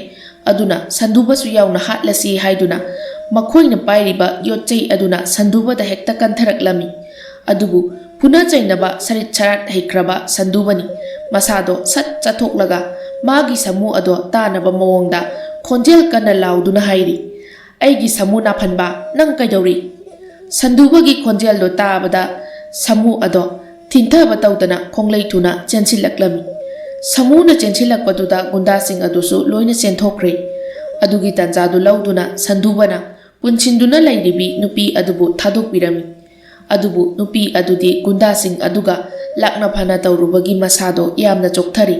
ꯑꯗꯨꯅ ꯁꯟꯗꯨꯕꯁꯨ ꯌꯥꯎꯅ ꯍꯥꯠꯂꯁꯤ ꯍꯥꯏꯗꯨꯅ ꯃꯈꯣꯏꯅ ꯄꯥꯏꯔꯤꯕ ꯌꯣꯠꯆꯩ ꯑꯗꯨꯅ ꯁꯟꯗꯨꯕꯗ ꯍꯦꯛꯇ ꯀꯟꯊꯔꯛꯂꯝꯃꯤ꯫ ꯑꯗꯨꯕꯨ ꯐꯨꯅ ꯆꯩꯅꯕ ꯁꯔꯤꯠ ꯁꯔꯥꯠ ꯍꯩꯈ꯭ꯔꯕ ꯁꯟꯗꯨꯕꯅꯤ꯫ ꯃꯁꯥꯗꯣ ꯁꯠ ꯆꯠꯊꯣꯛꯂꯒ ꯃꯥꯒꯤ ꯁꯥꯃꯨ ꯑꯗꯣ ꯇꯥꯅꯕ ꯃꯑꯣꯡꯗ ꯈꯣꯟꯖꯦꯜ ꯀꯟꯅ ꯂꯥꯎꯗꯨꯅ ꯍꯥꯏꯔꯤ, "ꯑꯩꯒꯤ ꯁꯥꯃꯨ ꯅꯥꯐꯟꯕ, ꯅꯪ ꯀꯩꯗꯧꯔꯤ?" ꯁꯟꯗꯨꯕꯒꯤ ꯈꯣꯟꯖꯦꯜꯗꯣ ꯇꯥꯕꯗ ꯁꯥꯃꯨ ꯑꯗꯣ ꯊꯤꯟꯊꯕ ꯇꯧꯗꯅ ꯈꯣꯡꯂꯩ ꯊꯨꯅ ꯆꯦꯟꯁꯤꯜꯂꯛꯂꯝꯃꯤ꯫ ꯁꯥꯃꯨꯅ ꯆꯦꯟꯁꯤꯜꯂꯛꯄꯗꯨꯗ ꯒꯨꯟꯗꯥꯁꯤꯡ ꯑꯗꯨꯁꯨ ꯂꯣꯏꯅ ꯆꯦꯟꯊꯣꯛꯈ꯭ꯔꯦ꯫ ꯑꯗꯨꯒꯤ ꯇꯥꯟꯖꯥꯗꯨ ꯂꯧꯗꯨꯅ ꯁꯟꯗꯨꯕꯅ ꯄꯨꯟꯁꯤꯟꯗꯨꯅ ꯂꯩꯔꯤꯕꯤ ꯅꯨꯄꯤ ꯑꯗꯨꯕꯨ ꯊꯥꯗꯣꯛꯄꯤꯔꯝꯃꯤ꯫ ꯑꯗꯨꯕꯨ ꯅꯨꯄꯤ ꯑꯗꯨꯗꯤ ꯒꯨꯟꯗꯥꯁꯤꯡ ꯑꯗꯨꯒ ꯂꯥꯛꯅ ꯐꯥꯅ ꯇꯧꯔꯨꯕꯒꯤ ꯃꯁꯥꯗꯣ ꯌꯥꯝꯅ ꯆꯣꯛꯊꯔꯤ꯫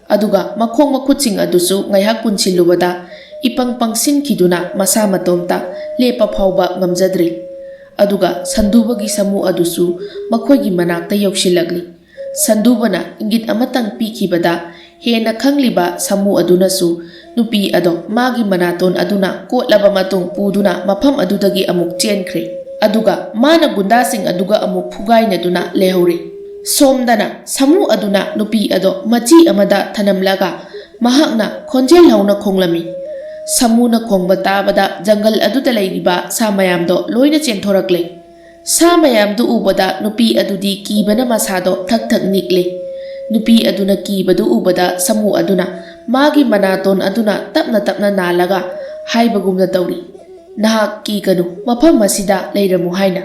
ꯑꯗꯨꯒ ꯃꯈꯣꯡ ꯃꯈꯨꯠꯁꯤꯡ ꯑꯗꯨꯁꯨ ꯉꯥꯏꯍꯥꯛ ꯄꯨꯟꯁꯤꯜꯂꯨꯕꯗ ꯏꯄꯪ ꯄꯪꯁꯤꯟꯈꯤꯗꯨꯅ ꯃꯁꯥ ꯃꯇꯣꯝꯇ ꯂꯦꯞꯄ ꯐꯥꯎꯕ ꯉꯝꯖꯗ꯭ꯔꯦ꯫ ꯑꯗꯨꯒ ꯁꯟꯗꯨꯕꯒꯤ ꯁꯥꯃꯨ ꯑꯗꯨꯁꯨ ꯃꯈꯣꯏꯒꯤ ꯃꯅꯥꯛꯇ ꯌꯧꯁꯤꯜꯂꯛꯂꯤ꯫ ꯁꯟꯗꯨꯕꯅ ꯏꯪꯒꯤꯠ ꯑꯃꯇꯪ ꯄꯤꯈꯤꯕꯗ ꯍꯦꯟꯅ ꯈꯪꯂꯤꯕ ꯁꯥꯃꯨ ꯑꯗꯨꯅꯁꯨ ꯅꯨꯄꯤ ꯑꯗꯣ ꯃꯥꯒꯤ ꯃꯅꯥꯇꯣꯟ ꯑꯗꯨꯅ ꯀꯣꯠꯂꯕ ꯃꯇꯨꯡ ꯄꯨꯗꯨꯅ ꯃꯐꯝ ꯑꯗꯨꯗꯒꯤ ꯑꯃꯨꯛ ꯆꯦꯟꯈ꯭ꯔꯦ꯫ ꯑꯗꯨꯒ ꯃꯥꯅ ꯒꯨꯟꯗꯥꯁꯤꯡ ꯑꯗꯨꯒ ꯑꯃꯨꯛ ꯐꯨꯒꯥꯏꯅꯗꯨꯅ ꯂꯩꯍꯧꯔꯦ꯫ ꯁꯣꯝꯗꯅ ꯁꯥꯃꯨ ꯑꯗꯨꯅ ꯅꯨꯄꯤ ꯑꯗꯣ ꯃꯆꯤ ꯑꯃꯗ ꯊꯅꯝꯂꯒ ꯃꯍꯥꯛꯅ ꯈꯣꯟꯖꯦꯜ ꯍꯧꯅ ꯈꯣꯡꯂꯝꯃꯤ꯫ ꯁꯥꯃꯨꯅ ꯈꯣꯡꯕ ꯇꯥꯕꯗ ꯖꯪꯒꯜ ꯑꯗꯨꯗ ꯂꯩꯔꯤꯕ ꯁꯥ ꯃꯌꯥꯝꯗꯣ ꯂꯣꯏꯅ ꯆꯦꯟꯊꯣꯔꯛꯂꯦ꯫ ꯁꯥ ꯃꯌꯥꯝꯗꯨ ꯎꯕꯗ ꯅꯨꯄꯤ ꯑꯗꯨꯗꯤ ꯀꯤꯕꯅ ꯃꯁꯥꯗꯣ ꯊꯛ ꯊꯛ ꯅꯤꯛꯂꯦ꯫ ꯅꯨꯄꯤ ꯑꯗꯨꯅ ꯀꯤꯕꯗꯨ ꯎꯕꯗ ꯁꯥꯃꯨ ꯑꯗꯨꯅ ꯃꯥꯒꯤ ꯃꯅꯥꯇꯣꯟ ꯑꯗꯨꯅ ꯇꯞꯅ ꯇꯞꯅ ꯅꯥꯜꯂꯒ ꯍꯥꯏꯕꯒꯨꯝꯅ ꯇꯧꯔꯤ, "ꯅꯍꯥꯛ ꯀꯤꯒꯅꯨ, ꯃꯐꯝ ꯑꯁꯤꯗ ꯂꯩꯔꯝꯃꯨ" ꯍꯥꯏꯅ꯫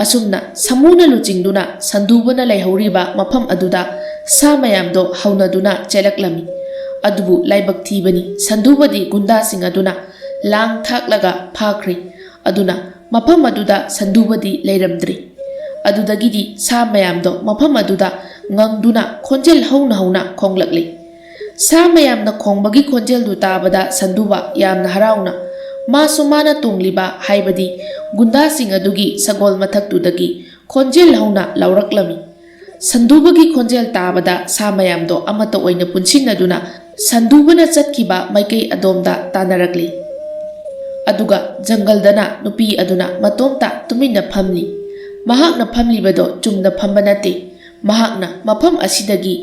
ꯑꯁꯨꯝꯅ ꯁꯥꯃꯨꯅ ꯂꯨꯆꯤꯡꯗꯨꯅ ꯁꯟꯗꯨꯕꯅ ꯂꯩꯍꯧꯔꯤꯕ ꯃꯐꯝ ꯑꯗꯨꯗ ꯁꯥ ꯃꯌꯥꯝꯗꯣ ꯍꯧꯅꯗꯨꯅ ꯆꯦꯜꯂꯛꯂꯝꯃꯤ꯫ ꯑꯗꯨꯕꯨ ꯂꯥꯏꯕꯛ ꯊꯤꯕꯅꯤ, ꯁꯟꯗꯨꯕꯗꯤ ꯒꯨꯟꯗꯥꯁꯤꯡ ꯑꯗꯨꯅ ꯂꯥꯡ ꯊꯥꯛꯂꯒ ꯐꯥꯈ꯭ꯔꯦ꯫ ꯑꯗꯨꯅ ꯃꯐꯝ ꯑꯗꯨꯗ ꯁꯟꯗꯨꯕꯗꯤ ꯂꯩꯔꯝꯗ꯭ꯔꯦ꯫ ꯑꯗꯨꯗꯒꯤꯗꯤ ꯁꯥ ꯃꯌꯥꯝꯗꯣ ꯃꯐꯝ ꯑꯗꯨꯗ ꯉꯪꯗꯨꯅ ꯈꯣꯟꯖꯦꯜ ꯍꯧꯅ ꯍꯧꯅ ꯈꯣꯡꯂꯛꯂꯦ꯫ ꯁꯥ ꯃꯌꯥꯝꯅ ꯈꯣꯡꯕꯒꯤ ꯈꯣꯟꯖꯦꯜꯗꯨ ꯇꯥꯕꯗ ꯁꯟꯗꯨꯕ ꯌꯥꯝꯅ ꯍꯔꯥꯎꯅ ꯃꯥꯁꯨ ꯃꯥꯅ ꯇꯣꯡꯂꯤꯕ, ꯍꯥꯏꯕꯗꯤ ꯒꯨꯟꯗꯥꯁꯤꯡ ꯑꯗꯨꯒꯤ ꯁꯒꯣꯜ ꯃꯊꯛꯇꯨꯗꯒꯤ ꯈꯣꯟꯖꯦꯜ ꯍꯧꯅ ꯂꯥꯎꯔꯛꯂꯝꯃꯤ꯫ ꯁꯟꯗꯨꯕꯒꯤ ꯈꯣꯟꯖꯦꯜ ꯇꯥꯕꯗ ꯁꯥ ꯃꯌꯥꯝꯗꯣ ꯑꯃꯠꯇ ꯑꯣꯏꯅ ꯄꯨꯟꯁꯤꯟꯅꯗꯨꯅ ꯁꯟꯗꯨꯕꯅ ꯆꯠꯈꯤꯕ ꯃꯥꯏꯀꯩ ꯑꯗꯣꯝꯗ ꯇꯥꯟꯅꯔꯛꯂꯤ꯫ ꯑꯗꯨꯒ ꯖꯪꯒꯜꯗꯅ ꯅꯨꯄꯤ ꯑꯗꯨꯅ ꯃꯇꯣꯝꯇ ꯇꯨꯃꯤꯟꯅ ꯐꯝꯂꯤ꯫ ꯃꯍꯥꯛꯅ ꯐꯝꯂꯤꯕꯗꯣ ꯆꯨꯝꯅ ꯐꯝꯕ ꯅꯠꯇꯦ꯫ ꯃꯍꯥꯛꯅ ꯃꯐꯝ ꯑꯁꯤꯗꯒꯤ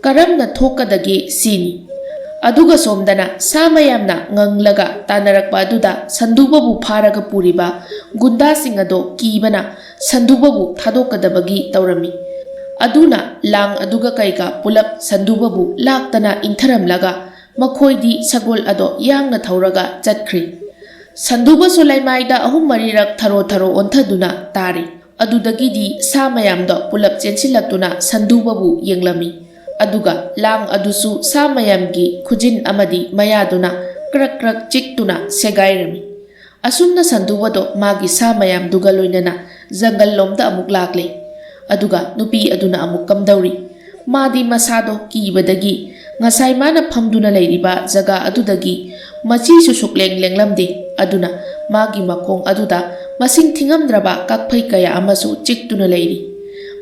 ꯀꯔꯝꯅ ꯊꯣꯛꯀꯗꯒꯦ ꯁꯤꯅꯤ꯫ ꯑꯗꯨꯒ ꯁꯣꯝꯗꯅ ꯁꯥ ꯃꯌꯥꯝꯅ ꯉꯪꯂꯒ ꯇꯥꯟꯅꯔꯛꯄ ꯑꯗꯨꯗ ꯁꯟꯗꯨꯕꯕꯨ ꯐꯥꯔꯒ ꯄꯨꯔꯤꯕ ꯒꯨꯟꯗꯥꯁꯤꯡ ꯑꯗꯣ ꯀꯤꯕꯅ ꯁꯟꯗꯨꯕꯕꯨ ꯊꯥꯗꯣꯛꯀꯗꯕꯒꯤ ꯇꯧꯔꯝꯃꯤ꯫ ꯑꯗꯨꯅ ꯂꯥꯡ ꯑꯗꯨꯒ ꯀꯩꯒ ꯄꯨꯂꯞ ꯁꯟꯗꯨꯕꯕꯨ ꯂꯥꯛꯇꯅ ꯏꯟꯊꯔꯝꯂꯒ ꯃꯈꯣꯏꯗꯤ ꯁꯒꯣꯜ ꯑꯗꯣ ꯌꯥꯡꯅ ꯊꯧꯔꯒ ꯆꯠꯈ꯭ꯔꯤ꯫ ꯁꯟꯗꯨꯕꯁꯨ ꯂꯩꯃꯥꯏꯗ ꯑꯍꯨꯝ ꯃꯔꯤꯔꯛ ꯊꯔꯣ ꯊꯔꯣ ꯑꯣꯟꯊꯗꯨꯅ ꯇꯥꯔꯤ꯫ ꯑꯗꯨꯗꯒꯤꯗꯤ ꯁꯥ ꯃꯌꯥꯝꯗꯣ ꯄꯨꯂꯞ ꯆꯦꯟꯁꯤꯜꯂꯛꯇꯨꯅ ꯁꯟꯗꯨꯕꯕꯨ ꯌꯦꯡꯂꯝꯃꯤ꯫ ꯑꯗꯨꯒ ꯂꯥꯡ ꯑꯗꯨꯁꯨ ꯁꯥ ꯃꯌꯥꯝꯒꯤ ꯈꯨꯖꯤꯟ ꯑꯃꯗꯤ ꯃꯌꯥꯗꯨꯅ ꯀ꯭ꯔꯛ ꯀ꯭ꯔꯛ ꯆꯤꯛꯇꯨꯅ ꯁꯦꯒꯥꯏꯔꯝꯃꯤ꯫ ꯑꯁꯨꯝꯅ ꯁꯟꯗꯨꯕꯗꯣ ꯃꯥꯒꯤ ꯁꯥ ꯃꯌꯥꯝꯗꯨꯒ ꯂꯣꯏꯅꯅ ꯖꯪꯒꯜ ꯂꯣꯝꯗ ꯑꯃꯨꯛ ꯂꯥꯛꯂꯦ꯫ ꯑꯗꯨꯒ ꯅꯨꯄꯤ ꯑꯗꯨꯅ ꯑꯃꯨꯛ ꯀꯝꯗꯧꯔꯤ? ꯃꯥꯗꯤ ꯃꯁꯥꯗꯣ ꯀꯤꯕꯗꯒꯤ ꯉꯁꯥꯏ ꯃꯥꯅ ꯐꯝꯗꯨꯅ ꯂꯩꯔꯤꯕ ꯖꯒꯥ ꯑꯗꯨꯗꯒꯤ ꯃꯆꯤꯁꯨ ꯁꯨꯛꯂꯦꯡ ꯂꯦꯡꯂꯝꯗꯦ꯫ ꯑꯗꯨꯅ ꯃꯥꯒꯤ ꯃꯈꯣꯡ ꯑꯗꯨꯗ ꯃꯁꯤꯡ ꯊꯤꯉꯝꯗ꯭ꯔꯕ ꯀꯛꯐꯩ ꯀꯌꯥ ꯑꯃꯁꯨ ꯆꯤꯛꯇꯨꯅ ꯂꯩꯔꯤ꯫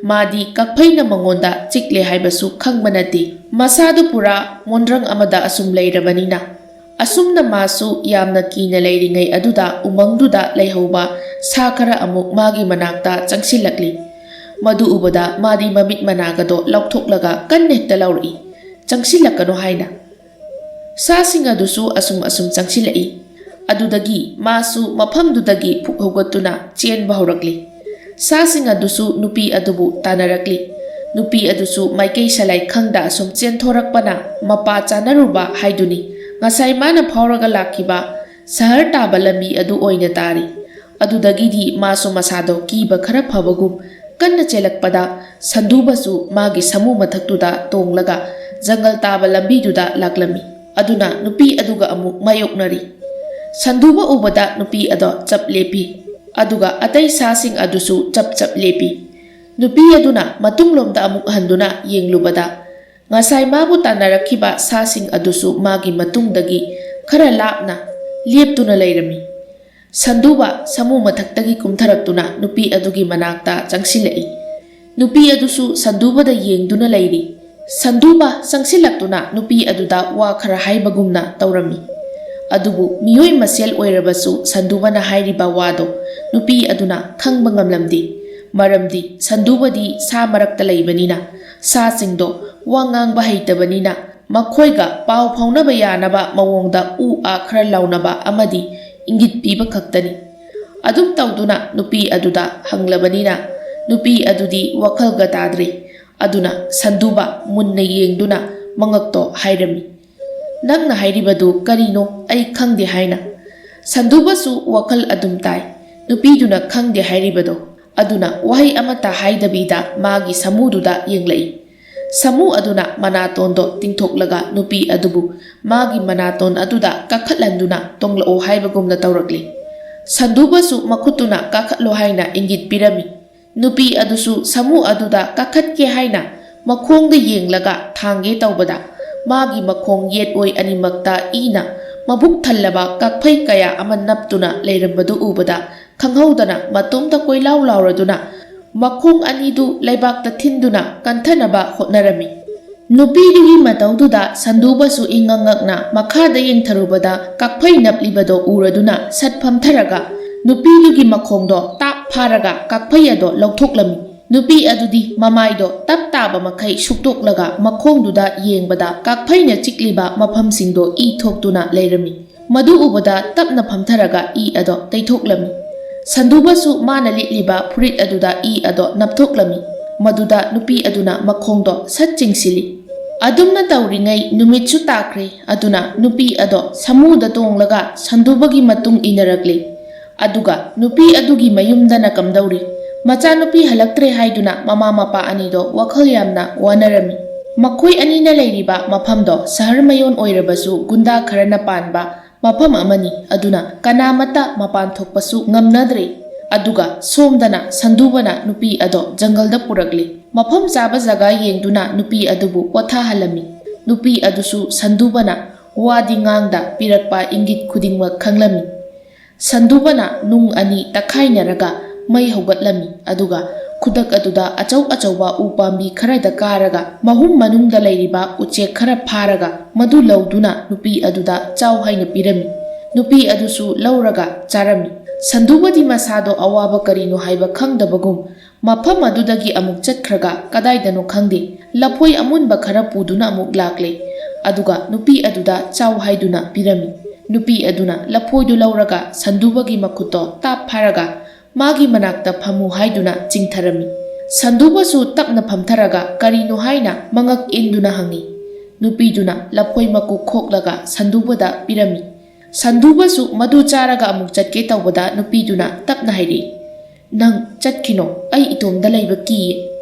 ꯃꯥꯗꯤ ꯀꯛꯐꯩꯅ ꯃꯉꯣꯟꯗ ꯆꯤꯛꯂꯦ ꯍꯥꯏꯕꯁꯨ ꯈꯪꯕ ꯅꯠꯇꯦ꯫ ꯃꯁꯥꯗꯨ ꯄꯨꯔꯥ ꯃꯣꯟꯗ꯭ꯔꯪ ꯑꯃꯗ ꯑꯁꯨꯝ ꯂꯩꯔꯕꯅꯤꯅ꯫ ꯑꯁꯨꯝꯅ ꯃꯥꯁꯨ ꯌꯥꯝꯅ ꯀꯤꯅ ꯂꯩꯔꯤꯉꯩ ꯑꯗꯨꯗ ꯎꯃꯪꯗꯨꯗ ꯂꯩꯍꯧꯕ ꯁꯥ ꯈꯔ ꯑꯃꯨꯛ ꯃꯥꯒꯤ ꯃꯅꯥꯛꯇ ꯆꯪꯁꯤꯜꯂꯛꯂꯤ꯫ ꯃꯗꯨ ꯎꯕꯗ ꯃꯥꯗꯤ ꯃꯃꯤꯠ ꯃꯅꯥꯒꯗꯣ ꯂꯥꯎꯊꯣꯛꯂꯒ ꯀꯟꯅ ꯍꯦꯛꯇ ꯂꯥꯎꯔꯛꯏ, "ꯆꯪꯁꯤꯜꯂꯛꯀꯅꯨ" ꯍꯥꯏꯅ꯫ ꯁꯥꯁꯤꯡ ꯑꯗꯨꯁꯨ ꯑꯁꯨꯝ ꯑꯁꯨꯝ ꯆꯪꯁꯤꯜꯂꯛꯏ꯫ ꯑꯗꯨꯗꯒꯤ ꯃꯥꯁꯨ ꯃꯐꯝꯗꯨꯗꯒꯤ ꯐꯨꯛ ꯍꯧꯒꯠꯇꯨꯅ ꯆꯦꯟꯕ ꯍꯧꯔꯛꯂꯤ꯫ ꯁꯥꯁꯤꯡ ꯑꯗꯨꯁꯨ ꯅꯨꯄꯤ ꯑꯗꯨꯕꯨ ꯇꯥꯟꯅꯔꯛꯂꯤ꯫ ꯅꯨꯄꯤ ꯑꯗꯨꯁꯨ ꯃꯥꯏꯀꯩ ꯁꯂꯥꯏ ꯈꯪꯗ ꯑꯁꯨꯝ ꯆꯦꯟꯊꯣꯔꯛꯄꯅ ꯃꯄꯥ ꯆꯥꯅꯔꯨꯕ ꯍꯥꯏꯗꯨꯅꯤ꯫ ꯉꯁꯥꯏ ꯃꯥꯅ ꯐꯥꯎꯔꯒ ꯂꯥꯛꯈꯤꯕ ꯁꯍꯔ ꯇꯥꯕ ꯂꯝꯕꯤ ꯑꯗꯨ ꯑꯣꯏꯅ ꯇꯥꯔꯤ꯫ ꯑꯗꯨꯗꯒꯤꯗꯤ ꯃꯥꯁꯨ ꯃꯁꯥꯗꯣ ꯀꯤꯕ ꯈꯔ ꯐꯕꯒꯨꯝ ꯀꯟꯅ ꯆꯦꯜꯂꯛꯄꯗ, ꯁꯟꯗꯨꯕꯁꯨ ꯃꯥꯒꯤ ꯁꯥꯃꯨ ꯃꯊꯛꯇꯨꯗ ꯇꯣꯡꯂꯒ ꯖꯪꯒꯜ ꯇꯥꯕ ꯂꯝꯕꯤꯗꯨꯗ ꯂꯥꯛꯂꯝꯃꯤ꯫ ꯑꯗꯨꯅ ꯅꯨꯄꯤ ꯑꯗꯨꯒ ꯑꯃꯨꯛ ꯃꯥꯌꯣꯛꯅꯔꯤ꯫ ꯁꯟꯗꯨꯕ ꯎꯕꯗ ꯅꯨꯄꯤ ꯑꯗꯣ ꯆꯞ ꯂꯦꯞꯄꯤ꯫ ꯑꯗꯨꯒ ꯑꯇꯩ ꯁꯥꯁꯤꯡ ꯑꯗꯨꯁꯨ ꯆꯞ ꯆꯞ ꯂꯦꯞꯄꯤ꯫ ꯅꯨꯄꯤ ꯑꯗꯨꯅ ꯃꯇꯨꯡꯂꯣꯝꯗ ꯑꯃꯨꯛ ꯍꯟꯗꯨꯅ ꯌꯦꯡꯂꯨꯕꯗ, ꯉꯁꯥꯏ ꯃꯥꯕꯨ ꯇꯥꯟꯅꯔꯛꯈꯤꯕ ꯁꯥꯁꯤꯡ ꯑꯗꯨꯁꯨ ꯃꯥꯒꯤ ꯃꯇꯨꯡꯗꯒꯤ ꯈꯔ ꯂꯥꯞꯅ ꯂꯦꯞꯇꯨꯅ ꯂꯩꯔꯝꯃꯤ꯫ ꯁꯟꯗꯨꯕ ꯁꯥꯃꯨ ꯃꯊꯛꯇꯒꯤ ꯀꯨꯝꯊꯔꯛꯇꯨꯅ ꯅꯨꯄꯤ ꯑꯗꯨꯒꯤ ꯃꯅꯥꯛꯇ ꯆꯪꯁꯤꯜꯂꯛꯏ꯫ ꯅꯨꯄꯤ ꯑꯗꯨꯁꯨ ꯁꯟꯗꯨꯕꯗ ꯌꯦꯡꯗꯨꯅ ꯂꯩꯔꯤ꯫ ꯁꯟꯗꯨꯕ ꯆꯪꯁꯤꯜꯂꯛꯇꯨꯅ ꯅꯨꯄꯤ ꯑꯗꯨꯗ ꯋꯥ ꯈꯔ ꯍꯥꯏꯕꯒꯨꯝꯅ ꯇꯧꯔꯝꯃꯤ꯫ ꯑꯗꯨꯕꯨ ꯃꯤꯑꯣꯏ ꯃꯁꯦꯜ ꯑꯣꯏꯔꯕꯁꯨ ꯁꯟꯗꯨꯕꯅ ꯍꯥꯏꯔꯤꯕ ꯋꯥꯗꯣ ꯅꯨꯄꯤ ꯑꯗꯨꯅ ꯈꯪꯕ ꯉꯝꯂꯝꯗꯦ꯫ ꯃꯔꯝꯗꯤ ꯁꯟꯗꯨꯕꯗꯤ ꯁꯥ ꯃꯔꯛꯇ ꯂꯩꯕꯅꯤꯅ, ꯁꯥꯁꯤꯡꯗꯣ ꯋꯥ ꯉꯥꯡꯕ ꯍꯩꯇꯕꯅꯤꯅ, ꯃꯈꯣꯏꯒ ꯄꯥꯎ ꯐꯥꯎꯅꯕ ꯌꯥꯅꯕ ꯃꯑꯣꯡꯗ ꯎ ꯑꯥ ꯈꯔ ꯂꯥꯎꯅꯕ ꯑꯃꯗꯤ ꯏꯪꯒꯤꯠ ꯄꯤꯕ ꯈꯛꯇꯅꯤ꯫ ꯑꯗꯨꯝ ꯇꯧꯗꯨꯅ ꯅꯨꯄꯤ ꯑꯗꯨꯗ ꯍꯪꯂꯕꯅꯤꯅ, ꯅꯨꯄꯤ ꯑꯗꯨꯗꯤ ꯋꯥꯈꯜꯒ ꯇꯥꯗ꯭ꯔꯦ꯫ ꯑꯗꯨꯅ ꯁꯟꯗꯨꯕ ꯃꯨꯟꯅ ꯌꯦꯡꯗꯨꯅ ꯃꯉꯛꯇꯣ ꯍꯥꯏꯔꯝꯃꯤ, "ꯅꯪꯅ ꯍꯥꯏꯔꯤꯕꯗꯨ ꯀꯔꯤꯅꯣ? ꯑꯩ ꯈꯪꯗꯦ" ꯍꯥꯏꯅ꯫ ꯁꯟꯗꯨꯕꯁꯨ ꯋꯥꯈꯜ ꯑꯗꯨꯝ ꯇꯥꯏ꯫ ꯅꯨꯄꯤꯗꯨꯅ ꯈꯪꯗꯦ ꯍꯥꯏꯔꯤꯕꯗꯣ ꯑꯗꯨꯅ ꯋꯥꯍꯩ ꯑꯃꯠꯇ ꯍꯥꯏꯗꯕꯤꯗ ꯃꯥꯒꯤ ꯁꯥꯃꯨꯗꯨꯗ ꯌꯦꯡꯂꯛꯏ꯫ ꯁꯥꯃꯨ ꯑꯗꯨꯅ ꯃꯅꯥꯇꯣꯟꯗꯣ ꯇꯤꯡꯊꯣꯛꯂꯒ ꯅꯨꯄꯤ ꯑꯗꯨꯕꯨ ꯃꯥꯒꯤ ꯃꯅꯥꯇꯣꯟ ꯑꯗꯨꯗ ꯀꯥꯈꯠꯍꯟꯗꯨꯅ ꯇꯣꯡꯂꯛꯑꯣ ꯍꯥꯏꯕꯒꯨꯝꯅ ꯇꯧꯔꯛꯂꯤ꯫ ꯁꯟꯗꯨꯕꯁꯨ ꯃꯈꯨꯠꯇꯨꯅ ꯀꯥꯈꯠꯂꯣ ꯍꯥꯏꯅ ꯏꯪꯒꯤꯠ ꯄꯤꯔꯝꯃꯤ꯫ ꯅꯨꯄꯤ ꯑꯗꯨꯁꯨ ꯁꯥꯃꯨ ꯑꯗꯨꯗ ꯀꯥꯈꯠꯀꯦ ꯍꯥꯏꯅ ꯃꯈꯣꯡꯗ ꯌꯦꯡꯂꯒ ꯊꯥꯡꯒꯦ ꯇꯧꯕꯗ, ꯃꯥꯒꯤ ꯃꯈꯣꯡ ꯌꯦꯠ ꯑꯣꯏ ꯑꯅꯤꯃꯛꯇ ꯏꯅ ꯃꯕꯨꯛ ꯊꯜꯂꯕ ꯀꯛꯐꯩ ꯀꯌꯥ ꯑꯃ ꯅꯞꯇꯨꯅ ꯂꯩꯔꯝꯕꯗꯨ ꯎꯕꯗ, ꯈꯪꯍꯧꯗꯅ ꯃꯇꯣꯝꯇ ꯀꯣꯏꯂꯥꯎ ꯂꯥꯎꯔꯗꯨꯅ ꯃꯈꯣꯡ ꯑꯅꯤꯗꯨ ꯂꯩꯕꯥꯛꯇ ꯊꯤꯟꯗꯨꯅ ꯀꯟꯊꯅꯕ ꯍꯣꯠꯅꯔꯝꯃꯤ꯫ ꯅꯨꯄꯤꯗꯨꯒꯤ ꯃꯇꯧꯗꯨꯗ ꯁꯟꯗꯨꯕꯁꯨ ꯏꯉꯛ ꯉꯛꯅ ꯃꯈꯥꯗ ꯌꯦꯡꯊꯔꯨꯕꯗ, ꯀꯛꯐꯩ ꯅꯞꯂꯤꯕꯗꯣ ꯎꯔꯗꯨꯅ ꯁꯠ ꯐꯝꯊꯔꯒ ꯅꯨꯄꯤꯗꯨꯒꯤ ꯃꯈꯣꯡꯗꯣ ꯇꯥꯞ ꯐꯥꯔꯒ ꯀꯛꯐꯩ ꯑꯗꯣ ꯂꯧꯊꯣꯛꯂꯝꯃꯤ꯫ ꯅꯨꯄꯤ ꯑꯗꯨꯗꯤ ꯃꯃꯥꯏꯗꯣ ꯇꯞ ꯇꯥꯕ ꯃꯈꯩ ꯁꯨꯛꯇꯣꯛꯂꯒ ꯃꯈꯣꯡꯗꯨꯗ ꯌꯦꯡꯕꯗ, ꯀꯛꯐꯩꯅ ꯆꯤꯛꯂꯤꯕ ꯃꯐꯝꯁꯤꯡꯗꯣ ꯏ ꯊꯣꯛꯇꯨꯅ ꯂꯩꯔꯝꯃꯤ꯫ ꯃꯗꯨ ꯎꯕꯗ ꯇꯞꯅ ꯐꯝꯊꯔꯒ ꯏ ꯑꯗꯣ ꯇꯩꯊꯣꯛꯂꯝꯃꯤ꯫ ꯁꯟꯗꯨꯕꯁꯨ ꯃꯥꯅ ꯂꯤꯠꯂꯤꯕ ꯐꯨꯔꯤꯠ ꯑꯗꯨꯗ ꯏ ꯑꯗꯣ ꯅꯞꯊꯣꯛꯂꯝꯃꯤ꯫ ꯃꯗꯨꯗ ꯅꯨꯄꯤ ꯑꯗꯨꯅ ꯃꯈꯣꯡꯗꯣ ꯁꯠ ꯆꯤꯡꯁꯤꯜꯂꯤ꯫ ꯑꯗꯨꯝꯅ ꯇꯧꯔꯤꯉꯩ ꯅꯨꯃꯤꯠꯁꯨ ꯇꯥꯈ꯭ꯔꯦ꯫ ꯑꯗꯨꯅ ꯅꯨꯄꯤ ꯑꯗꯣ ꯁꯥꯃꯨꯗ ꯇꯣꯡꯂꯒ ꯁꯟꯗꯨꯕꯒꯤ ꯃꯇꯨꯡ ꯏꯟꯅꯔꯛꯂꯤ꯫ ꯑꯗꯨꯒ ꯅꯨꯄꯤ ꯑꯗꯨꯒꯤ ꯃꯌꯨꯝꯗꯅ ꯀꯝꯗꯧꯔꯤ? ꯃꯆꯥꯅꯨꯄꯤ ꯍꯜꯂꯛꯇ꯭ꯔꯦ ꯍꯥꯏꯗꯨꯅ ꯃꯃꯥ ꯃꯄꯥ ꯑꯅꯤꯗꯣ ꯋꯥꯈꯜ ꯌꯥꯝꯅ ꯋꯥꯅꯔꯝꯃꯤ꯫ ꯃꯈꯣꯏ ꯑꯅꯤꯅ ꯂꯩꯔꯤꯕ ꯃꯐꯝꯗꯣ ꯁꯍꯔ ꯃꯌꯣꯟ ꯑꯣꯏꯔꯕꯁꯨ ꯒꯨꯟꯗꯥ ꯈꯔꯅ ꯄꯥꯟꯕ ꯃꯐꯝ ꯑꯃꯅꯤ꯫ ꯑꯗꯨꯅ ꯀꯅꯥꯃꯠꯇ ꯃꯄꯥꯟ ꯊꯣꯛꯄꯁꯨ ꯉꯝꯅꯗ꯭ꯔꯦ꯫ ꯑꯗꯨꯒ ꯁꯣꯝꯗꯅ ꯁꯟꯗꯨꯕꯅ ꯅꯨꯄꯤ ꯑꯗꯣ ꯖꯪꯒꯜꯗ ꯄꯨꯔꯛꯂꯦ꯫ ꯃꯐꯝ ꯆꯥꯕ ꯖꯒꯥ ꯌꯦꯡꯗꯨꯅ ꯅꯨꯄꯤ ꯑꯗꯨꯕꯨ ꯄꯣꯊꯥꯍꯜꯂꯝꯃꯤ꯫ ꯅꯨꯄꯤ ꯑꯗꯨꯁꯨ ꯁꯟꯗꯨꯕꯅ ꯋꯥꯗꯤ ꯉꯥꯡꯗ ꯄꯤꯔꯛꯄ ꯏꯪꯒꯤꯠ ꯈꯨꯗꯤꯡꯃꯛ ꯈꯪꯂꯝꯃꯤ꯫ ꯁꯟꯗꯨꯕꯅ ꯅꯨꯡ ꯑꯅꯤ ꯇꯛꯈꯥꯏꯅꯔꯒ ꯃꯩ ꯍꯧꯒꯠꯂꯝꯃꯤ꯫ ꯑꯗꯨꯒ ꯈꯨꯗꯛ ꯑꯗꯨꯗ ꯑꯆꯧ ꯑꯆꯧꯕ ꯎ ꯄꯥꯝꯕꯤ ꯈꯔꯗ ꯀꯥꯔꯒ ꯃꯍꯨꯝ ꯃꯅꯨꯡꯗ ꯂꯩꯔꯤꯕ ꯎꯆꯦꯛ ꯈꯔ ꯐꯥꯔꯒ ꯃꯗꯨ ꯂꯧꯗꯨꯅ ꯅꯨꯄꯤ ꯑꯗꯨꯗ ꯆꯥꯎ ꯍꯥꯏꯅ ꯄꯤꯔꯝꯃꯤ꯫ ꯅꯨꯄꯤ ꯑꯗꯨꯁꯨ ꯂꯧꯔꯒ ꯆꯥꯔꯝꯃꯤ꯫ ꯁꯟꯗꯨꯕꯗꯤ ꯃꯁꯥꯗꯣ ꯑꯋꯥꯕ ꯀꯔꯤꯅꯣ ꯍꯥꯏꯕ ꯈꯪꯗꯕꯒꯨꯝ ꯃꯐꯝ ꯑꯗꯨꯗꯒꯤ ꯑꯃꯨꯛ ꯆꯠꯈ꯭ꯔꯒ ꯀꯗꯥꯏꯗꯅꯣ ꯈꯪꯗꯦ, ꯂꯐꯣꯏ ꯑꯃꯨꯟꯕ ꯈꯔ ꯄꯨꯗꯨꯅ ꯑꯃꯨꯛ ꯂꯥꯛꯂꯦ꯫ ꯑꯗꯨꯒ ꯅꯨꯄꯤ ꯑꯗꯨꯗ ꯆꯥꯎ ꯍꯥꯏꯗꯨꯅ ꯄꯤꯔꯝꯃꯤ꯫ ꯅꯨꯄꯤ ꯑꯗꯨꯅ ꯂꯐꯣꯏꯗꯨ ꯂꯧꯔꯒ ꯁꯟꯗꯨꯕꯒꯤ ꯃꯈꯨꯠꯇꯣ ꯇꯥꯞ ꯐꯥꯔꯒ ꯃꯥꯒꯤ ꯃꯅꯥꯛꯇ ꯐꯝꯃꯨ ꯍꯥꯏꯗꯨꯅ ꯆꯤꯡꯊꯔꯝꯃꯤ꯫ ꯁꯟꯗꯨꯕꯁꯨ ꯇꯞꯅ ꯐꯝꯊꯔꯒ ꯀꯔꯤꯅꯣ ꯍꯥꯏꯅ ꯃꯉꯛ ꯏꯟꯗꯨꯅ ꯍꯪꯉꯤ꯫ ꯅꯨꯄꯤꯗꯨꯅ ꯂꯐꯣꯏ ꯃꯀꯨ ꯈꯣꯛꯂꯒ ꯁꯟꯗꯨꯕꯗ ꯄꯤꯔꯝꯃꯤ꯫ ꯁꯟꯗꯨꯕꯁꯨ ꯃꯗꯨ ꯆꯥꯔꯒ ꯑꯃꯨꯛ ꯆꯠꯀꯦ ꯇꯧꯕꯗ ꯅꯨꯄꯤꯗꯨꯅ ꯇꯞꯅ ꯍꯥꯏꯔꯛꯏ, "ꯅꯪ ꯆꯠꯈꯤꯅꯣ, ꯑꯩ ꯏꯇꯣꯝꯗ ꯂꯩꯕ ꯀꯤꯌꯦ꯫"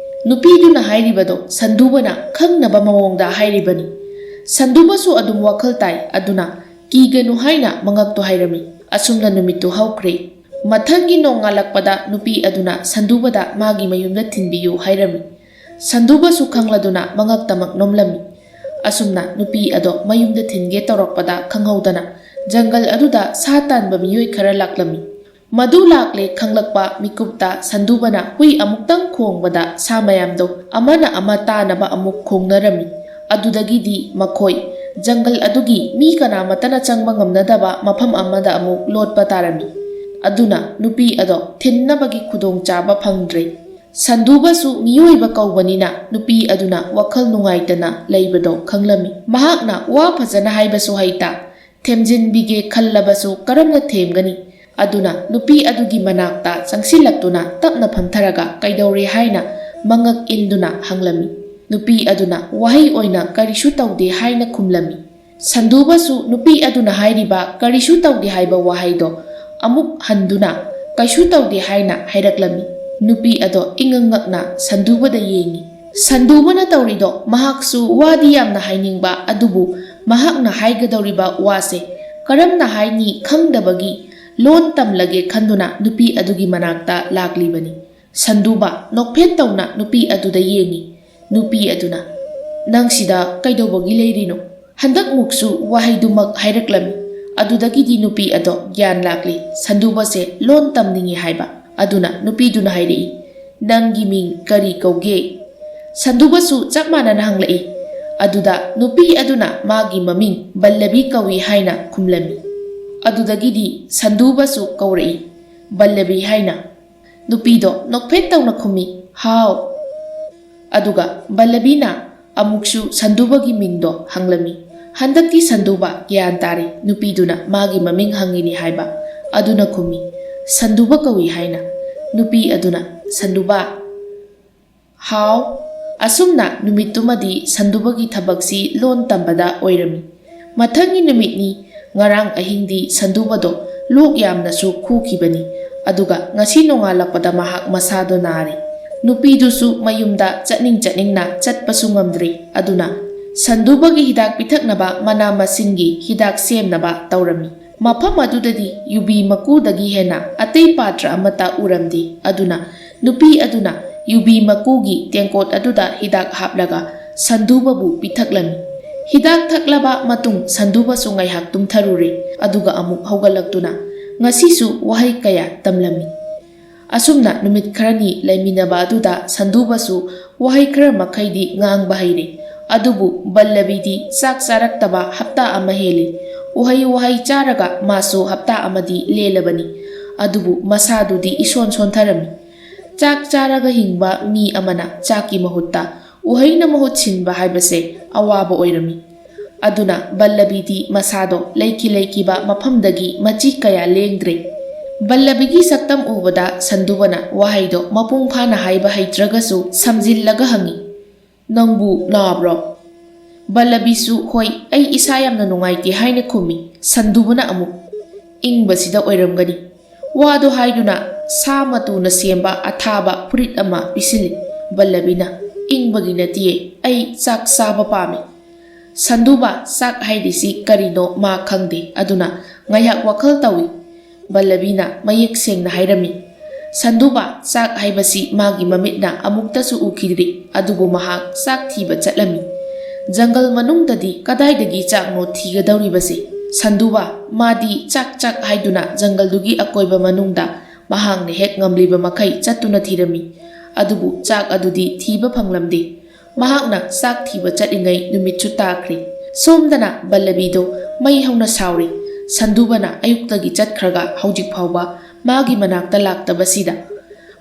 ꯅꯨꯄꯤꯗꯨꯅ ꯍꯥꯏꯔꯤꯕꯗꯣ ꯁꯟꯗꯨꯕꯅ ꯈꯪꯅꯕ ꯃꯑꯣꯡꯗ ꯍꯥꯏꯔꯤꯕꯅꯤ꯫ ꯁꯟꯗꯨꯕꯁꯨ ꯑꯗꯨꯝ ꯋꯥꯈꯜ ꯇꯥꯏ, ꯑꯗꯨꯅ ꯀꯤꯒꯅꯨ ꯍꯥꯏꯅ ꯃꯉꯛꯇꯨ ꯍꯥꯏꯔꯝꯃꯤ꯫ ꯑꯁꯨꯝꯅ ꯅꯨꯃꯤꯠꯇꯨ ꯍꯧꯈ꯭ꯔꯦ꯫ ꯃꯊꯪꯒꯤ ꯅꯣꯡꯉꯥꯜꯂꯛꯄꯗ ꯅꯨꯄꯤ ꯑꯗꯨꯅ ꯁꯟꯗꯨꯕꯗ ꯃꯥꯒꯤ ꯃꯌꯨꯝꯗ ꯊꯤꯟꯕꯤꯌꯨ ꯍꯥꯏꯔꯝꯃꯤ꯫ ꯁꯟꯗꯨꯕꯁꯨ ꯈꯪꯂꯗꯨꯅ ꯃꯉꯛꯇꯃꯛ ꯅꯣꯝꯂꯝꯃꯤ꯫ ꯑꯁꯨꯝꯅ ꯅꯨꯄꯤ ꯑꯗꯣ ꯃꯌꯨꯝꯗ ꯊꯤꯟꯒꯦ ꯇꯧꯔꯛꯄꯗ ꯈꯪꯍꯧꯗꯅ ꯖꯪꯒꯜ ꯑꯗꯨꯗ ꯁꯥ ꯇꯥꯟꯕ ꯃꯤꯑꯣꯏ ꯈꯔ ꯂꯥꯛꯂꯝꯃꯤ꯫ ꯃꯗꯨ ꯂꯥꯛꯂꯦ ꯈꯪꯂꯛꯄ ꯃꯤꯀꯨꯞꯇ ꯁꯟꯗꯨꯕꯅ ꯍꯨꯏ ꯑꯃꯨꯛꯇꯪ ꯈꯣꯡꯕꯗ ꯁꯥ ꯃꯌꯥꯝꯗꯣ ꯑꯃꯅ ꯑꯃ ꯇꯥꯅꯕ ꯑꯃꯨꯛ ꯈꯣꯡꯅꯔꯝꯃꯤ꯫ ꯑꯗꯨꯗꯒꯤꯗꯤ ꯃꯈꯣꯏ ꯖꯪꯒꯜ ꯑꯗꯨꯒꯤ ꯃꯤ ꯀꯅꯥꯃꯠꯇꯅ ꯆꯪꯕ ꯉꯝꯅꯗꯕ ꯃꯐꯝ ꯑꯃꯗ ꯑꯃꯨꯛ ꯂꯣꯠꯄ ꯇꯥꯔꯝꯃꯤ꯫ ꯑꯗꯨꯅ ꯅꯨꯄꯤ ꯑꯗꯣ ꯊꯤꯟꯅꯕꯒꯤ ꯈꯨꯗꯣꯡꯆꯥꯕ ꯐꯪꯗ꯭ꯔꯦ꯫ ꯁꯟꯗꯨꯕꯁꯨ ꯃꯤꯑꯣꯏꯕ ꯀꯧꯕꯅꯤꯅ ꯅꯨꯄꯤ ꯑꯗꯨꯅ ꯋꯥꯈꯜ ꯅꯨꯡꯉꯥꯏꯇꯅ ꯂꯩꯕꯗꯣ ꯈꯪꯂꯝꯃꯤ꯫ ꯃꯍꯥꯛꯅ ꯋꯥ ꯐꯖꯅ ꯍꯥꯏꯕꯁꯨ ꯍꯩꯇ, ꯊꯦꯝꯖꯤꯟꯕꯤꯒꯦ ꯈꯜꯂꯕꯁꯨ ꯀꯔꯝꯅ ꯊꯦꯝꯒꯅꯤ? ꯑꯗꯨꯅ ꯅꯨꯄꯤ ꯑꯗꯨꯒꯤ ꯃꯅꯥꯛꯇ ꯆꯪꯁꯤꯜꯂꯛꯇꯨꯅ ꯇꯞꯅ ꯐꯝꯊꯔꯒ ꯀꯩꯗꯧꯔꯦ ꯍꯥꯏꯅ ꯃꯉꯛ ꯏꯟꯗꯨꯅ ꯍꯪꯂꯝꯃꯤ꯫ ꯅꯨꯄꯤ ꯑꯗꯨꯅ ꯋꯥꯍꯩ ꯑꯣꯏꯅ ꯀꯔꯤꯁꯨ ꯇꯧꯗꯦ ꯍꯥꯏꯅ ꯈꯨꯝꯂꯝꯃꯤ꯫ ꯁꯟꯗꯨꯕꯁꯨ ꯅꯨꯄꯤ ꯑꯗꯨꯅ ꯍꯥꯏꯔꯤꯕ "ꯀꯔꯤꯁꯨ ꯇꯧꯗꯦ" ꯍꯥꯏꯕ ꯋꯥꯍꯩꯗꯣ ꯑꯃꯨꯛ ꯍꯟꯗꯨꯅ "ꯀꯩꯁꯨ ꯇꯧꯗꯦ" ꯍꯥꯏꯅ ꯍꯥꯏꯔꯛꯂꯝꯃꯤ꯫ ꯅꯨꯄꯤ ꯑꯗꯣ ꯏꯉꯛ ꯉꯛꯅ ꯁꯟꯗꯨꯕꯗ ꯌꯦꯡꯉꯤ꯫ ꯁꯟꯗꯨꯕꯅ ꯇꯧꯔꯤꯗꯣ ꯃꯍꯥꯛꯁꯨ ꯋꯥꯗꯤ ꯌꯥꯝꯅ ꯍꯥꯏꯅꯤꯡꯕ, ꯑꯗꯨꯕꯨ ꯃꯍꯥꯛꯅ ꯍꯥꯏꯒꯗꯧꯔꯤꯕ ꯋꯥꯁꯦ ꯀꯔꯝꯅ ꯍꯥꯏꯅꯤ ꯈꯪꯗꯕꯒꯤ ꯂꯣꯟ ꯇꯝꯂꯒꯦ ꯈꯟꯗꯨꯅ ꯅꯨꯄꯤ ꯑꯗꯨꯒꯤ ꯃꯅꯥꯛꯇ ꯂꯥꯛꯂꯤꯕꯅꯤ꯫ ꯁꯟꯗꯨꯕ ꯅꯣꯛꯐꯦꯠ ꯇꯧꯅ ꯅꯨꯄꯤ ꯑꯗꯨꯗ ꯌꯦꯡꯉꯤ꯫ ꯅꯨꯄꯤ ꯑꯗꯨꯅ, "ꯅꯪ ꯁꯤꯗ ꯀꯩꯗꯧꯕꯒꯤ ꯂꯩꯔꯤꯅꯣ?" ꯍꯟꯗꯛꯃꯨꯛꯁꯨ ꯋꯥꯍꯩꯗꯨꯃꯛ ꯍꯥꯏꯔꯛꯂꯝꯃꯤ꯫ ꯑꯗꯨꯗꯒꯤꯗꯤ ꯅꯨꯄꯤ ꯑꯗꯣ ꯒ꯭ꯌꯥꯟ ꯂꯥꯛꯂꯤ, ꯁꯟꯗꯨꯕꯁꯦ ꯂꯣꯟ ꯇꯝꯅꯤꯡꯏ ꯍꯥꯏꯕ꯫ ꯑꯗꯨꯅ ꯅꯨꯄꯤꯗꯨꯅ ꯍꯥꯏꯔꯛꯏ, "ꯅꯪꯒꯤ ꯃꯤꯡ ꯀꯔꯤ ꯀꯧꯒꯦ?" ꯁꯟꯗꯨꯕꯁꯨ ꯆꯞ ꯃꯥꯟꯅꯅ ꯍꯪꯂꯛꯏ꯫ ꯑꯗꯨꯗ ꯅꯨꯄꯤ ꯑꯗꯨꯅ ꯃꯥꯒꯤ ꯃꯃꯤꯡ ꯕꯜꯂꯕꯤ ꯀꯧꯏ ꯍꯥꯏꯅ ꯈꯨꯝꯂꯝꯃꯤ꯫ ꯑꯗꯨꯗꯒꯤꯗꯤ ꯁꯟꯗꯨꯕꯁꯨ ꯀꯧꯔꯛꯏ, "ꯕꯜꯂꯕꯤ" ꯍꯥꯏꯅ꯫ ꯅꯨꯄꯤꯗꯣ ꯅꯣꯛꯐꯦꯠ ꯇꯧꯅ ꯈꯨꯝꯃꯤ, "ꯍꯥꯎ"꯫ ꯑꯗꯨꯒ ꯕꯜꯂꯕꯤꯅ ꯑꯃꯨꯛꯁꯨ ꯁꯟꯗꯨꯕꯒꯤ ꯃꯤꯡꯗꯣ ꯍꯪꯂꯝꯃꯤ꯫ ꯍꯟꯗꯛꯇꯤ ꯁꯟꯗꯨꯕ ꯒ꯭ꯌꯥꯟ ꯇꯥꯔꯦ, ꯅꯨꯄꯤꯗꯨꯅ ꯃꯥꯒꯤ ꯃꯃꯤꯡ ꯍꯪꯉꯤꯅꯤ ꯍꯥꯏꯕ꯫ ꯑꯗꯨꯅ ꯈꯨꯝꯃꯤ, "ꯁꯟꯗꯨꯕ ꯀꯧꯏ" ꯍꯥꯏꯅ꯫ ꯅꯨꯄꯤ ꯑꯗꯨꯅ, "ꯁꯟꯗꯨꯕ"꯫ ꯍꯥꯎ꯫ ꯑꯁꯨꯝꯅ ꯅꯨꯃꯤꯠꯇꯨꯃꯗꯤ ꯁꯟꯗꯨꯕꯒꯤ ꯊꯕꯛꯁꯤ ꯂꯣꯟ ꯇꯝꯕꯗ ꯑꯣꯏꯔꯝꯃꯤ꯫ ꯃꯊꯪꯒꯤ ꯅꯨꯃꯤꯠꯅꯤ꯫ ꯉꯔꯥꯡ ꯑꯍꯤꯡꯗꯤ ꯁꯟꯗꯨꯕꯗꯣ ꯂꯣꯛ ꯌꯥꯝꯅꯁꯨ ꯈꯨꯈꯤꯕꯅꯤ꯫ ꯑꯗꯨꯒ ꯉꯁꯤ ꯅꯣꯡꯉꯥꯜꯂꯛꯄꯗ ꯃꯍꯥꯛ ꯃꯁꯥꯗꯣ ꯅꯥꯔꯦ꯫ ꯅꯨꯄꯤꯗꯨꯁꯨ ꯃꯌꯨꯝꯗ ꯆꯠꯅꯤꯡ ꯆꯠꯅꯤꯡꯅ ꯆꯠꯄꯁꯨ ꯉꯝꯗ꯭ꯔꯦ꯫ ꯑꯗꯨꯅ ꯁꯟꯗꯨꯕꯒꯤ ꯍꯤꯗꯥꯛ ꯄꯤꯊꯛꯅꯕ ꯃꯅꯥ ꯃꯁꯤꯡꯒꯤ ꯍꯤꯗꯥꯛ ꯁꯦꯝꯅꯕ ꯇꯧꯔꯝꯃꯤ꯫ ꯃꯐꯝ ꯑꯗꯨꯗꯗꯤ ꯌꯨꯕꯤ ꯃꯀꯨꯗꯒꯤ ꯍꯦꯟꯅ ꯑꯇꯩ ꯄꯥꯇ꯭ꯔ ꯑꯃꯠꯇ ꯎꯔꯝꯗꯦ꯫ ꯑꯗꯨꯅ ꯅꯨꯄꯤ ꯑꯗꯨꯅ ꯌꯨꯕꯤ ꯃꯀꯨꯒꯤ ꯇꯦꯡꯀꯣꯠ ꯑꯗꯨꯗ ꯍꯤꯗꯥꯛ ꯍꯥꯞꯂꯒ ꯁꯟꯗꯨꯕꯕꯨ ꯄꯤꯊꯛꯂꯝꯃꯤ꯫ ꯍꯤꯗꯥꯛ ꯊꯛꯂꯕ ꯃꯇꯨꯡ ꯁꯟꯗꯨꯕꯁꯨ ꯉꯥꯏꯍꯥꯛ ꯇꯨꯝꯊꯔꯨꯔꯦ, ꯑꯗꯨꯒ ꯑꯃꯨꯛ ꯍꯧꯒꯠꯂꯛꯇꯨꯅ ꯉꯁꯤꯁꯨ ꯋꯥꯍꯩ ꯀꯌꯥ ꯇꯝꯂꯝꯃꯤ꯫ ꯑꯁꯨꯝꯅ ꯅꯨꯃꯤꯠ ꯈꯔꯅꯤ ꯂꯩꯃꯤꯟꯅꯕ ꯑꯗꯨꯗ ꯁꯟꯗꯨꯕꯁꯨ ꯋꯥꯍꯩ ꯈꯔ ꯃꯈꯩꯗꯤ ꯉꯥꯡꯕ ꯍꯩꯔꯦ꯫ ꯑꯗꯨꯕꯨ ꯕꯜꯂꯕꯤꯗꯤ ꯆꯥꯛ ꯆꯥꯔꯛꯇꯕ ꯍꯞꯇꯥ ꯑꯃ ꯍꯦꯜꯂꯤ꯫ ꯎꯍꯩ ꯋꯥꯍꯩ ꯆꯥꯔꯒ ꯃꯥꯁꯨ ꯍꯞꯇꯥ ꯑꯃꯗꯤ ꯂꯦꯜꯂꯕꯅꯤ꯫ ꯑꯗꯨꯕꯨ ꯃꯁꯥꯗꯨꯗꯤ ꯏꯁꯣꯟ ꯁꯣꯟꯊꯔꯝꯃꯤ꯫ ꯆꯥꯛ ꯆꯥꯔꯒ ꯍꯤꯡꯕ ꯃꯤ ꯑꯃꯅ ꯆꯥꯛꯀꯤ ꯃꯍꯨꯠꯇ ꯎꯍꯩꯅ ꯃꯍꯨꯠ ꯁꯤꯟꯕ ꯍꯥꯏꯕꯁꯦ ꯑꯋꯥꯕ ꯑꯣꯏꯔꯝꯃꯤ꯫ ꯑꯗꯨꯅ ꯕꯜꯂꯕꯤꯗꯤ ꯃꯁꯥꯗꯣ ꯂꯩꯈꯤ ꯂꯩꯈꯤꯕ ꯃꯐꯝꯗꯒꯤ ꯃꯆꯤ ꯀꯌꯥ ꯂꯦꯡꯗ꯭ꯔꯦ꯫ ꯕꯜꯂꯕꯤꯒꯤ ꯁꯛꯇꯝ ꯎꯕꯗ ꯁꯟꯗꯨꯕꯅ ꯋꯥꯍꯩꯗꯣ ꯃꯄꯨꯡ ꯐꯥꯅ ꯍꯥꯏꯕ ꯍꯩꯇ꯭ꯔꯒꯁꯨ ꯁꯝꯖꯤꯜꯂꯒ ꯍꯪꯉꯤ, "ꯅꯪꯕꯨ ꯅꯥꯕ꯭ꯔꯣ?" ꯕꯜꯂꯕꯤꯁꯨ "ꯍꯣꯏ, ꯑꯩ ꯏꯁꯥ ꯌꯥꯝꯅ ꯅꯨꯡꯉꯥꯏꯇꯦ" ꯍꯥꯏꯅ ꯈꯨꯝꯃꯤ꯫ ꯁꯟꯗꯨꯕꯅ ꯑꯃꯨꯛ, "ꯏꯪꯕꯁꯤꯗ ꯑꯣꯏꯔꯝꯒꯅꯤ"꯫ ꯋꯥꯗꯣ ꯍꯥꯏꯗꯨꯅ ꯁꯥ ꯃꯇꯨꯅ ꯁꯦꯝꯕ ꯑꯊꯥꯕ ꯐꯨꯔꯤꯠ ꯑꯃ ꯄꯤꯁꯤꯜꯂꯤ꯫ ꯕꯜꯂꯕꯤꯅ, "ꯏꯪꯕꯒꯤ ꯅꯠꯇꯤꯌꯦ, ꯑꯩ ꯆꯥꯛ ꯆꯥꯕ ꯄꯥꯝꯃꯤ"꯫ ꯁꯟꯗꯨꯕ ꯆꯥꯛ ꯍꯥꯏꯔꯤꯁꯤ ꯀꯔꯤꯅꯣ ꯃꯥ ꯈꯪꯗꯦ꯫ ꯑꯗꯨꯅ ꯉꯥꯏꯍꯥꯛ ꯋꯥꯈꯜ ꯇꯧꯏ꯫ ꯕꯜꯂꯕꯤꯅ ꯃꯌꯦꯛ ꯁꯦꯡꯅ ꯍꯥꯏꯔꯝꯃꯤ꯫ ꯁꯟꯗꯨꯕ ꯆꯥꯛ ꯍꯥꯏꯕꯁꯤ ꯃꯥꯒꯤ ꯃꯃꯤꯠꯅ ꯑꯃꯨꯛꯇꯁꯨ ꯎꯈꯤꯗ꯭ꯔꯤ, ꯑꯗꯨꯕꯨ ꯃꯍꯥꯛ ꯆꯥꯛ ꯊꯤꯕ ꯆꯠꯂꯝꯃꯤ꯫ ꯖꯪꯒꯜ ꯃꯅꯨꯡꯗꯗꯤ ꯀꯗꯥꯏꯗꯒꯤ ꯆꯥꯛꯅꯣ ꯊꯤꯒꯗꯧꯔꯤꯕꯁꯦ? ꯁꯟꯗꯨꯕ, ꯃꯥꯗꯤ ꯆꯥꯛ ꯆꯥꯛ ꯍꯥꯏꯗꯨꯅ ꯖꯪꯒꯜꯗꯨꯒꯤ ꯑꯀꯣꯏꯕ ꯃꯅꯨꯡꯗ ꯃꯍꯥꯛꯅ ꯍꯦꯛ ꯉꯝꯂꯤꯕ ꯃꯈꯩ ꯆꯠꯇꯨꯅ ꯊꯤꯔꯝꯃꯤ꯫ ꯑꯗꯨꯕꯨ ꯆꯥꯛ ꯑꯗꯨꯗꯤ ꯊꯤꯕ ꯐꯪꯂꯝꯗꯦ꯫ ꯃꯍꯥꯛꯅ ꯆꯥꯛ ꯊꯤꯕ ꯆꯠꯂꯤꯉꯩ ꯅꯨꯃꯤꯠꯁꯨ ꯇꯥꯈ꯭ꯔꯦ꯫ ꯁꯣꯝꯗꯅ ꯕꯜꯂꯕꯤꯗꯣ ꯃꯩ ꯍꯧꯅ ꯁꯥꯎꯔꯤ꯫ ꯁꯟꯗꯨꯕꯅ ꯑꯌꯨꯛꯇꯒꯤ ꯆꯠꯈ꯭ꯔꯒ ꯍꯧꯖꯤꯛ ꯐꯥꯎꯕ ꯃꯥꯒꯤ ꯃꯅꯥꯛꯇ ꯂꯥꯛꯇꯕꯁꯤꯗ꯫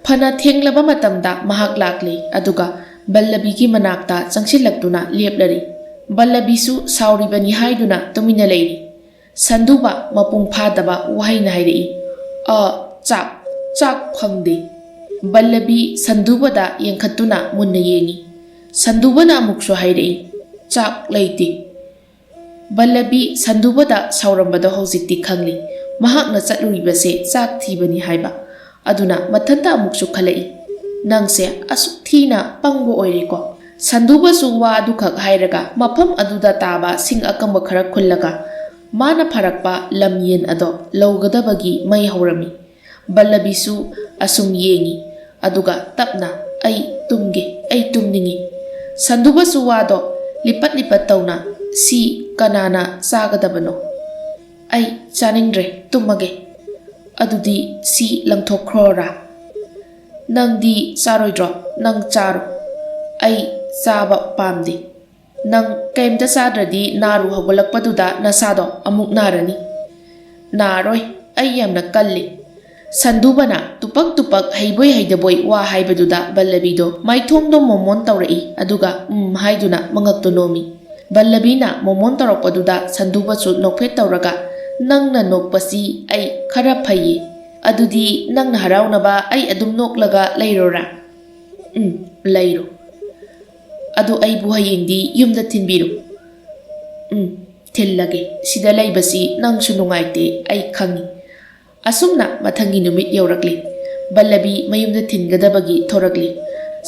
ꯐꯅ ꯊꯦꯡꯂꯕ ꯃꯇꯝꯗ ꯃꯍꯥꯛ ꯂꯥꯛꯂꯦ, ꯑꯗꯨꯒ ꯕꯜꯂꯕꯤꯒꯤ ꯃꯅꯥꯛꯇ ꯆꯪꯁꯤꯜꯂꯛꯇꯨꯅ ꯂꯦꯞꯂꯔꯤ꯫ ꯕꯜꯂꯕꯤꯁꯨ ꯁꯥꯎꯔꯤꯕꯅꯤ ꯍꯥꯏꯗꯨꯅ ꯇꯨꯃꯤꯟꯅ ꯂꯩꯔꯤ꯫ ꯁꯟꯗꯨꯕ ꯃꯄꯨꯡ ꯐꯥꯗꯕ ꯋꯥꯍꯩꯅ ꯍꯥꯏꯔꯛꯏ, "ꯑ, ꯆꯥꯛ, ꯆꯥꯛ ꯐꯪꯗꯦ꯫" ꯕꯜꯂꯕꯤ ꯁꯟꯗꯨꯕꯗ ꯌꯦꯡꯈꯠꯇꯨꯅ ꯃꯨꯟꯅ ꯌꯦꯡꯉꯤ꯫ ꯁꯟꯗꯨꯕꯅ ꯑꯃꯨꯛꯁꯨ ꯍꯥꯏꯔꯛꯏ, "ꯆꯥꯛ ꯂꯩꯇꯦ꯫" ꯕꯜꯂꯕꯤ ꯁꯟꯗꯨꯕꯗ ꯁꯥꯎꯔꯝꯕꯗꯣ ꯍꯧꯖꯤꯛꯇꯤ ꯈꯪꯂꯤ꯫ ꯃꯍꯥꯛꯅ ꯆꯠꯂꯨꯔꯤꯕꯁꯦ ꯆꯥꯛ ꯊꯤꯕꯅꯤ ꯍꯥꯏꯕ꯫ ꯑꯗꯨꯅ ꯃꯊꯟꯇ ꯑꯃꯨꯛꯁꯨ ꯈꯜꯂꯛꯏ, "ꯅꯪꯁꯦ ꯑꯁꯨꯛ ꯊꯤꯅ ꯄꯪꯕ ꯑꯣꯏꯔꯦꯀꯣ꯫" ꯁꯟꯗꯨꯕꯁꯨ ꯋꯥ ꯑꯗꯨꯈꯛ ꯍꯥꯏꯔꯒ ꯃꯐꯝ ꯑꯗꯨꯗ ꯇꯥꯕ ꯁꯤꯡ ꯑꯀꯪꯕ ꯈꯔ ꯈꯨꯜꯂꯒ ꯃꯥꯅ ꯐꯥꯔꯛꯄ ꯂꯝ ꯌꯦꯟ ꯑꯗꯣ ꯂꯧꯒꯗꯕꯒꯤ ꯃꯩ ꯍꯧꯔꯝꯃꯤ꯫ ꯕꯜꯂꯕꯤꯁꯨ ꯑꯁꯨꯝ ꯌꯦꯡꯉꯤ, ꯑꯗꯨꯒ ꯇꯞꯅ, "ꯑꯩ ꯇꯨꯝꯒꯦ, ꯑꯩ ꯇꯨꯝꯅꯤꯡꯉꯤ꯫" ꯁꯟꯗꯨꯕꯁꯨ ꯋꯥꯗꯣ ꯂꯤꯄꯠ ꯂꯤꯄꯠ ꯇꯧꯅ, "ꯁꯤ ꯀꯅꯥꯅ ꯆꯥꯒꯗꯕꯅꯣ?" "ꯑꯩ ꯆꯥꯅꯤꯡꯗ꯭ꯔꯦ, ꯇꯨꯝꯃꯒꯦ꯫" "ꯑꯗꯨꯗꯤ ꯁꯤ ꯂꯪꯊꯣꯛꯈ꯭ꯔꯣꯔꯥ?" "ꯅꯪꯗꯤ ꯆꯥꯔꯣꯏꯗ꯭ꯔꯣ? ꯅꯪ ꯆꯥꯔꯣ꯫ ꯑꯩ ꯆꯥꯕ ꯄꯥꯝꯗꯦ꯫ ꯅꯪ ꯀꯩꯝꯇ ꯆꯥꯗ꯭ꯔꯗꯤ ꯅꯥꯔꯨ ꯍꯧꯒꯠꯂꯛꯄꯗꯨꯗ ꯅꯁꯥꯗꯣ ꯑꯃꯨꯛ ꯅꯥꯔꯅꯤ꯫" "ꯅꯥꯔꯣꯏ, ꯑꯩ ꯌꯥꯝꯅ ꯀꯜꯂꯤ꯫" ꯁꯟꯗꯨꯕꯅ ꯇꯨꯄꯛ ꯇꯨꯄꯛ ꯍꯩꯕꯣꯏ ꯍꯩꯗꯕꯣꯏ ꯋꯥ ꯍꯥꯏꯕꯗꯨꯗ ꯕꯜꯂꯕꯤꯗꯣ ꯃꯥꯏꯊꯣꯡꯗꯣ ꯃꯣꯃꯣꯟ ꯇꯧꯔꯛꯏ, ꯑꯗꯨꯒ "ꯎꯝ" ꯍꯥꯏꯗꯨꯅ ꯃꯉꯛꯇꯣ ꯅꯣꯝꯃꯤ꯫ ꯕꯜꯂꯕꯤꯅ ꯃꯣꯃꯣꯟ ꯇꯧꯔꯛꯄꯗꯨꯗ ꯁꯟꯗꯨꯕꯁꯨ ꯅꯣꯛꯐꯦꯠ ꯇꯧꯔꯒ, "ꯅꯪꯅ ꯅꯣꯛꯄꯁꯤ ꯑꯩ ꯈꯔ ꯐꯩꯌꯦ꯫ ꯑꯗꯨꯗꯤ ꯅꯪꯅ ꯍꯔꯥꯎꯅꯕ ꯑꯩ ꯑꯗꯨꯝ ꯅꯣꯛꯂꯒ ꯂꯩꯔꯣꯔꯥ?" "ꯎꯝ, ꯂꯩꯔꯣ꯫ ꯑꯗꯨ ꯑꯩꯕꯨ ꯍꯌꯦꯡꯗꯤ ꯌꯨꯝꯗ ꯊꯤꯟꯕꯤꯔꯨ꯫" "ꯎꯝ, ꯊꯤꯜꯂꯒꯦ꯫ ꯁꯤꯗ ꯂꯩꯕꯁꯤ ꯅꯪꯁꯨ ꯅꯨꯡꯉꯥꯏꯇꯦ, ꯑꯩ ꯈꯪꯉꯤ꯫" ꯑꯁꯨꯝꯅ ꯃꯊꯪꯒꯤ ꯅꯨꯃꯤꯠ ꯌꯧꯔꯛꯂꯤ꯫ ꯕꯜꯂꯕꯤ ꯃꯌꯨꯝꯗ ꯊꯤꯟꯒꯗꯕꯒꯤ ꯊꯣꯔꯛꯂꯤ꯫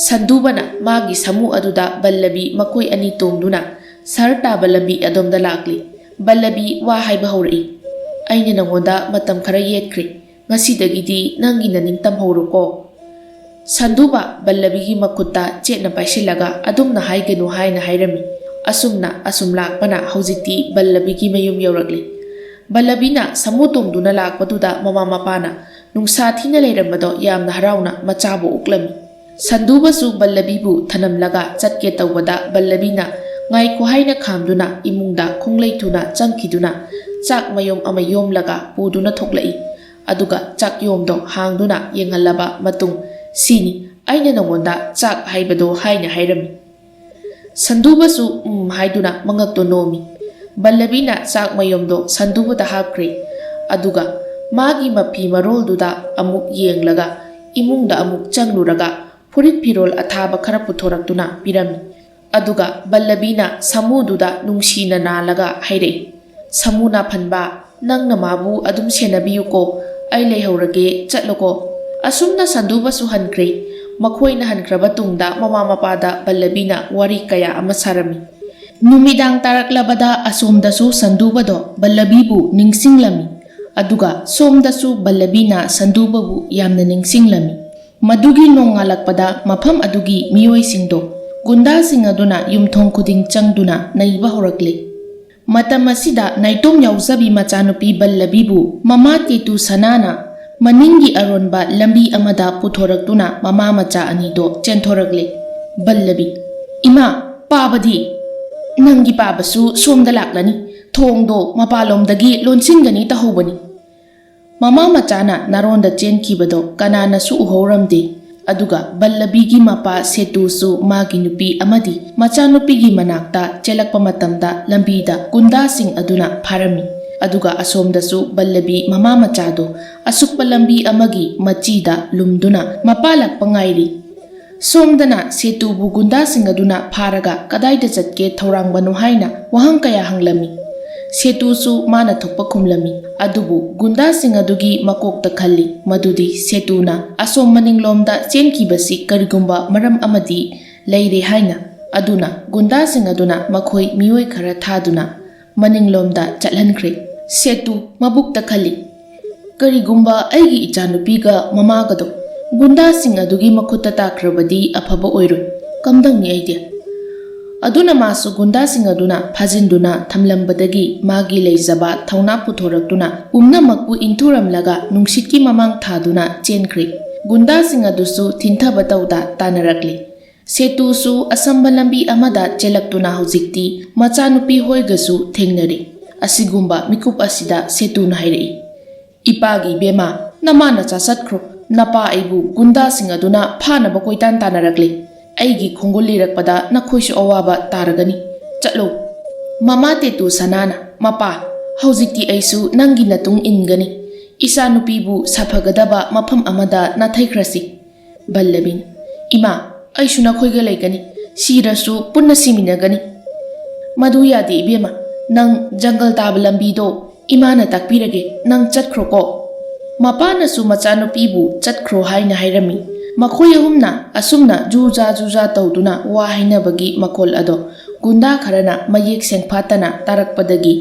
ꯁꯟꯗꯨꯕꯅ ꯃꯥꯒꯤ ꯁꯥꯃꯨ ꯑꯗꯨꯗ ꯕꯜꯂꯕꯤ ꯃꯈꯣꯏ ꯑꯅꯤ ꯇꯣꯡꯗꯨꯅ ꯁꯍꯔ ꯇꯥꯕ ꯂꯝꯕꯤ ꯑꯗꯣꯝꯗ ꯂꯥꯛꯂꯤ꯫ ꯕꯜꯂꯕꯤ ꯋꯥ ꯍꯥꯏꯕ ꯍꯧꯔꯛꯏ, "ꯑꯩꯅ ꯅꯉꯣꯟꯗ ꯃꯇꯝ ꯈꯔ ꯌꯦꯠꯈ꯭ꯔꯦ꯫ ꯉꯁꯤꯗꯒꯤꯗꯤ ꯅꯪꯒꯤ ꯅꯅꯤꯡ ꯇꯝꯍꯧꯔꯣꯀꯣ꯫" ꯁꯟꯗꯨꯕ ꯕꯜꯂꯕꯤꯒꯤ ꯃꯈꯨꯠꯇ ꯆꯦꯠꯅ ꯄꯥꯏꯁꯤꯜꯂꯒ, "ꯑꯗꯨꯝꯅ ꯍꯥꯏꯒꯅꯨ" ꯍꯥꯏꯅ ꯍꯥꯏꯔꯝꯃꯤ꯫ ꯑꯁꯨꯝꯅ ꯑꯁꯨꯝ ꯂꯥꯛꯄꯅ ꯍꯧꯖꯤꯛꯇꯤ ꯕꯜꯂꯕꯤꯒꯤ ꯃꯌꯨꯝ ꯌꯧꯔꯛꯂꯤ꯫ ꯕꯜꯂꯕꯤꯅ ꯁꯥꯃꯨ ꯇꯣꯡꯗꯨꯅ ꯂꯥꯛꯄꯗꯨꯗ ꯃꯃꯥ ꯃꯄꯥꯅ ꯅꯨꯡꯁꯥ ꯊꯤꯅ ꯂꯩꯔꯝꯕꯗꯣ ꯌꯥꯝꯅ ꯍꯔꯥꯎꯅ ꯃꯆꯥꯕꯨ ꯎꯛꯂꯝꯃꯤ꯫ ꯁꯟꯗꯨꯕꯁꯨ ꯕꯜꯂꯕꯤꯕꯨ ꯊꯅꯝꯂꯒ ꯆꯠꯀꯦ ꯇꯧꯕꯗ ꯕꯜꯂꯕꯤꯅ "ꯉꯥꯏꯈꯣ" ꯍꯥꯏꯅ ꯈꯥꯝꯗꯨꯅ ꯏꯃꯨꯡꯗ ꯈꯣꯡꯂꯩ ꯊꯨꯅ ꯆꯪꯈꯤꯗꯨꯅ ꯆꯥꯛ ꯃꯌꯣꯝ ꯑꯃ ꯌꯣꯝꯂꯒ ꯄꯨꯗꯨꯅ ꯊꯣꯛꯂꯛꯏ꯫ ꯑꯗꯨꯒ ꯆꯥꯛ ꯌꯣꯝꯗꯣ ꯍꯥꯡꯗꯨꯅ ꯌꯦꯡꯍꯜꯂꯕ ꯃꯇꯨꯡ, "ꯁꯤꯅꯤ ꯑꯩꯅ ꯅꯉꯣꯟꯗ ꯆꯥꯛ ꯍꯥꯏꯕꯗꯣ" ꯍꯥꯏꯅ ꯍꯥꯏꯔꯝꯃꯤ꯫ ꯁꯟꯗꯨꯕꯁꯨ "ꯎꯝ" ꯍꯥꯏꯗꯨꯅ ꯃꯉꯛꯇꯣ ꯅꯣꯝꯃꯤ꯫ ꯕꯜꯂꯕꯤꯅ ꯆꯥꯛ ꯃꯌꯣꯝꯗꯣ ꯁꯟꯗꯨꯕꯗ ꯍꯥꯞꯈ꯭ꯔꯦ꯫ ꯑꯗꯨꯒ ꯃꯥꯒꯤ ꯃꯐꯤ ꯃꯔꯣꯜꯗꯨꯗ ꯑꯃꯨꯛ ꯌꯦꯡꯂꯒ, ꯏꯃꯨꯡꯗ ꯑꯃꯨꯛ ꯆꯪꯂꯨꯔꯒ, ꯐꯨꯔꯤꯠ ꯐꯤꯔꯣꯜ ꯑꯊꯥꯕ ꯈꯔ ꯄꯨꯊꯣꯔꯛꯇꯨꯅ ꯄꯤꯔꯝꯃꯤ꯫ ꯑꯗꯨꯒ ꯕꯜꯂꯕꯤꯅ ꯁꯥꯃꯨꯗꯨꯗ ꯅꯨꯡꯁꯤꯅ ꯅꯥꯜꯂꯒ ꯍꯥꯏꯔꯛꯏ, "ꯁꯥꯃꯨ ꯅꯥꯐꯟꯕ, ꯅꯪꯅ ꯃꯥꯕꯨ ꯑꯗꯨꯝ ꯁꯦꯟꯅꯕꯤꯌꯨꯀꯣ, ꯑꯩ ꯂꯩꯍꯧꯔꯒꯦ, ꯆꯠꯂꯣꯀꯣ꯫" ꯑꯁꯨꯝꯅ ꯁꯟꯗꯨꯕꯁꯨ ꯍꯟꯈ꯭ꯔꯦ꯫ ꯃꯈꯣꯏꯅ ꯍꯟꯈ꯭ꯔꯕ ꯇꯨꯡꯗ ꯃꯃꯥ ꯃꯄꯥꯗ ꯕꯜꯂꯕꯤꯅ ꯋꯥꯔꯤ ꯀꯌꯥ ꯑꯃ ꯁꯥꯔꯝꯃꯤ꯫ ꯅꯨꯃꯤꯗꯥꯡ ꯇꯥꯔꯛꯂꯕꯗ ꯑꯁꯣꯝꯗꯁꯨ ꯁꯟꯗꯨꯕꯗꯣ ꯕꯜꯂꯕꯤꯕꯨ ꯅꯤꯡꯁꯤꯡꯂꯝꯃꯤ꯫ ꯑꯗꯨꯒ ꯁꯣꯝꯗꯁꯨ ꯕꯜꯂꯕꯤꯅ ꯁꯟꯗꯨꯕꯕꯨ ꯌꯥꯝꯅ ꯅꯤꯡꯁꯤꯡꯂꯝꯃꯤ꯫ ꯃꯗꯨꯒꯤ ꯅꯣꯡꯉꯥꯜꯂꯛꯄꯗ ꯃꯐꯝ ꯑꯗꯨꯒꯤ ꯃꯤꯑꯣꯏꯁꯤꯡꯗꯣ ꯒꯨꯟꯗꯥꯁꯤꯡ ꯑꯗꯨꯅ ꯌꯨꯝꯊꯣꯡ ꯈꯨꯗꯤꯡ ꯆꯪꯗꯨꯅ ꯅꯩꯕ ꯍꯧꯔꯛꯂꯦ꯫ ꯃꯇꯝ ꯑꯁꯤꯗ ꯅꯥꯏꯇꯣꯝ ꯌꯥꯎꯖꯕꯤ ꯃꯆꯥꯅꯨꯄꯤ ꯕꯜꯂꯕꯤꯕꯨ ꯃꯃꯥ ꯇꯦꯇꯨ ꯁꯅꯥꯅ ꯃꯅꯤꯡꯒꯤ ꯑꯔꯣꯟꯕ ꯂꯝꯕꯤ ꯑꯃꯗ ꯄꯨꯊꯣꯔꯛꯇꯨꯅ ꯃꯃꯥ ꯃꯆꯥ ꯑꯅꯤꯗꯣ ꯆꯦꯟꯊꯣꯔꯛꯂꯦ꯫ ꯕꯜꯂꯕꯤ, "ꯏꯃꯥ, ꯄꯥꯕꯗꯤ?" "ꯅꯪꯒꯤ ꯄꯥꯕꯁꯨ ꯁꯣꯝꯗ ꯂꯥꯛꯂꯅꯤ꯫ ꯊꯣꯡꯗꯣ ꯃꯄꯥꯟꯂꯣꯝꯗꯒꯤ ꯂꯣꯟꯁꯤꯟꯒꯅꯤ ꯇꯧꯍꯧꯕꯅꯤ꯫" ꯃꯃꯥ ꯃꯆꯥꯅ ꯅꯥꯔꯣꯟꯗ ꯆꯦꯟꯈꯤꯕꯗꯣ ꯀꯅꯥꯅꯁꯨ ꯎꯍꯧꯔꯝꯗꯦ꯫ ꯑꯗꯨꯒ ꯕꯜꯂꯕꯤꯒꯤ ꯃꯄꯥ ꯁꯦꯇꯨꯁꯨ ꯃꯥꯒꯤ ꯅꯨꯄꯤ ꯑꯃꯗꯤ ꯃꯆꯥꯅꯨꯄꯤꯒꯤ ꯃꯅꯥꯛꯇ ꯆꯦꯜꯂꯛꯄ ꯃꯇꯝꯗ ꯂꯝꯕꯤꯗ ꯒꯨꯟꯗꯥꯁꯤꯡ ꯑꯗꯨꯅ ꯐꯥꯔꯝꯃꯤ꯫ ꯑꯗꯨꯒ ꯑꯁꯣꯝꯗꯁꯨ ꯕꯜꯂꯕꯤ ꯃꯃꯥ ꯃꯆꯥꯗꯣ ꯑꯁꯨꯛꯄ ꯂꯝꯕꯤ ꯑꯃꯒꯤ ꯃꯆꯤꯗ ꯂꯨꯝꯗꯨꯅ ꯃꯄꯥ ꯂꯥꯛꯄ ꯉꯥꯏꯔꯤ꯫ ꯁꯣꯝꯗꯅ ꯁꯦꯇꯨꯕꯨ ꯒꯨꯟꯗꯥꯁꯤꯡ ꯑꯗꯨꯅ ꯐꯥꯔꯒ ꯀꯗꯥꯏꯗ ꯆꯠꯀꯦ ꯊꯧꯔꯥꯡꯕꯅꯣ ꯍꯥꯏꯅ ꯋꯥꯍꯪ ꯀꯌꯥ ꯍꯪꯂꯝꯃꯤ꯫ ꯁꯦꯇꯨꯁꯨ ꯃꯥꯅ ꯊꯣꯛꯄ ꯈꯨꯝꯂꯝꯃꯤ꯫ ꯑꯗꯨꯕꯨ ꯒꯨꯟꯗꯥꯁꯤꯡ ꯑꯗꯨꯒꯤ ꯃꯀꯣꯛꯇ ꯈꯜꯂꯤ ꯃꯗꯨꯗꯤ ꯁꯦꯇꯨꯅ ꯑꯁꯣꯝ ꯃꯅꯤꯡꯂꯣꯝꯗ ꯆꯦꯟꯈꯤꯕꯁꯤ ꯀꯔꯤꯒꯨꯝꯕ ꯃꯔꯝ ꯑꯃꯗꯤ ꯂꯩꯔꯦ ꯍꯥꯏꯅ꯫ ꯑꯗꯨꯅ ꯒꯨꯟꯗꯥꯁꯤꯡ ꯑꯗꯨꯅ ꯃꯈꯣꯏ ꯃꯤꯑꯣꯏ ꯈꯔ ꯊꯥꯗꯨꯅ ꯃꯅꯤꯡꯂꯣꯝꯗ ꯆꯠꯍꯟꯈ꯭ꯔꯦ꯫ ꯁꯦꯇꯨ ꯃꯕꯨꯛꯇ ꯈꯜꯂꯤ, "ꯀꯔꯤꯒꯨꯝꯕ ꯑꯩꯒꯤ ꯏꯆꯥꯅꯨꯄꯤꯒ ꯃꯃꯥꯒꯗꯣ ꯒꯨꯟꯗꯥꯁꯤꯡ ꯑꯗꯨꯒꯤ ꯃꯈꯨꯠꯇ ꯇꯥꯈ꯭ꯔꯕꯗꯤ ꯑꯐꯕ ꯑꯣꯏꯔꯣꯏ꯫ ꯀꯝꯗꯧꯅꯤ ꯑꯩꯗꯤ?" ꯑꯗꯨꯅ ꯃꯥꯁꯨ ꯒꯨꯟꯗꯥꯁꯤꯡ ꯑꯗꯨꯅ ꯐꯥꯖꯤꯟꯗꯨꯅ ꯊꯝꯂꯝꯕꯗꯒꯤ ꯃꯥꯒꯤ ꯂꯩꯖꯕ ꯊꯧꯅꯥ ꯄꯨꯊꯣꯔꯛꯇꯨꯅ ꯄꯨꯝꯅꯃꯛꯄꯨ ꯏꯟꯊꯨꯔꯝꯂꯒ ꯅꯨꯡꯁꯤꯠꯀꯤ ꯃꯃꯥꯡ ꯊꯥꯗꯨꯅ ꯆꯦꯟꯈ꯭ꯔꯦ꯫ ꯒꯨꯟꯗꯥꯁꯤꯡ ꯑꯗꯨꯁꯨ ꯊꯤꯟꯊꯕ ꯇꯧꯗ ꯇꯥꯟꯅꯔꯛꯂꯦ꯫ ꯁꯦꯇꯨꯁꯨ ꯑꯁꯝꯕ ꯂꯝꯕꯤ ꯑꯃꯗ ꯆꯦꯜꯂꯛꯇꯨꯅ ꯍꯧꯖꯤꯛꯇꯤ ꯃꯆꯥꯅꯨꯄꯤ ꯍꯣꯏꯒꯁꯨ ꯊꯦꯡꯅꯔꯦ꯫ ꯑꯁꯤꯒꯨꯝꯕ ꯃꯤꯀꯨꯞ ꯑꯁꯤꯗ ꯁꯦꯇꯨꯅ ꯍꯥꯏꯔꯛꯏ, "ꯏꯄꯥꯒꯤ ꯏꯕꯦꯝꯃ, ꯅꯃꯥ ꯅꯆꯥ ꯆꯠꯈ꯭ꯔꯣ꯫ ꯅꯄꯥ ꯑꯩꯕꯨ ꯒꯨꯟꯗꯥꯁꯤꯡ ꯑꯗꯨꯅ ꯐꯥꯅꯕ ꯀꯣꯏꯇꯥꯟ ꯇꯥꯟꯅꯔꯛꯂꯤ꯫ ꯑꯩꯒꯤ ꯈꯣꯡꯒꯨꯜ ꯂꯤꯔꯛꯄꯗ ꯅꯈꯣꯏꯁꯨ ꯑꯋꯥꯕ ꯇꯥꯔꯒꯅꯤ꯫ ꯆꯠꯂꯣ꯫" ꯃꯃꯥ ꯇꯦꯇꯨ ꯁꯅꯥꯅ, "ꯃꯄꯥ, ꯍꯧꯖꯤꯛꯇꯤ ꯑꯩꯁꯨ ꯅꯪꯒꯤ ꯅꯇꯨꯡ ꯏꯟꯒꯅꯤ꯫ ꯏꯆꯥꯅꯨꯄꯤꯕꯨ ꯁꯥꯐꯒꯗꯕ ꯃꯐꯝ ꯑꯃꯗ ꯅꯥꯊꯩꯈ꯭ꯔꯁꯤ꯫" ꯕꯜꯂꯕꯤꯅ, "ꯏꯃꯥ, ꯑꯩꯁꯨ ꯅꯈꯣꯏꯒ ꯂꯩꯒꯅꯤ꯫ ꯁꯤꯔꯁꯨ ꯄꯨꯟꯅ ꯁꯤꯃꯤꯟꯅꯒꯅꯤ꯫" "ꯃꯗꯨ ꯌꯥꯗꯦ ꯏꯕꯦꯝꯃ꯫ ꯅꯪ ꯖꯪꯒꯜ ꯇꯥꯕ ꯂꯝꯕꯤꯗꯣ ꯏꯃꯥꯅ ꯇꯥꯛꯄꯤꯔꯒꯦ꯫ ꯅꯪ ꯆꯠꯈ꯭ꯔꯣꯀꯣ꯫" ꯃꯄꯥꯅꯁꯨ ꯃꯆꯥꯅꯨꯄꯤꯕꯨ ꯆꯠꯈ꯭ꯔꯣ ꯍꯥꯏꯅ ꯍꯥꯏꯔꯝꯃꯤ꯫ ꯃꯈꯣꯏ ꯑꯍꯨꯝꯅ ꯑꯁꯨꯝꯅ ꯖꯨꯖꯥ ꯖꯨꯖꯥ ꯇꯧꯗꯨꯅ ꯋꯥ ꯍꯥꯏꯅꯕꯒꯤ ꯃꯈꯣꯜ ꯑꯗꯣ ꯒꯨꯟꯗꯥ ꯈꯔꯅ ꯃꯌꯦꯛ ꯁꯦꯡꯐꯥꯠꯇꯅ ꯇꯥꯔꯛꯄꯗꯒꯤ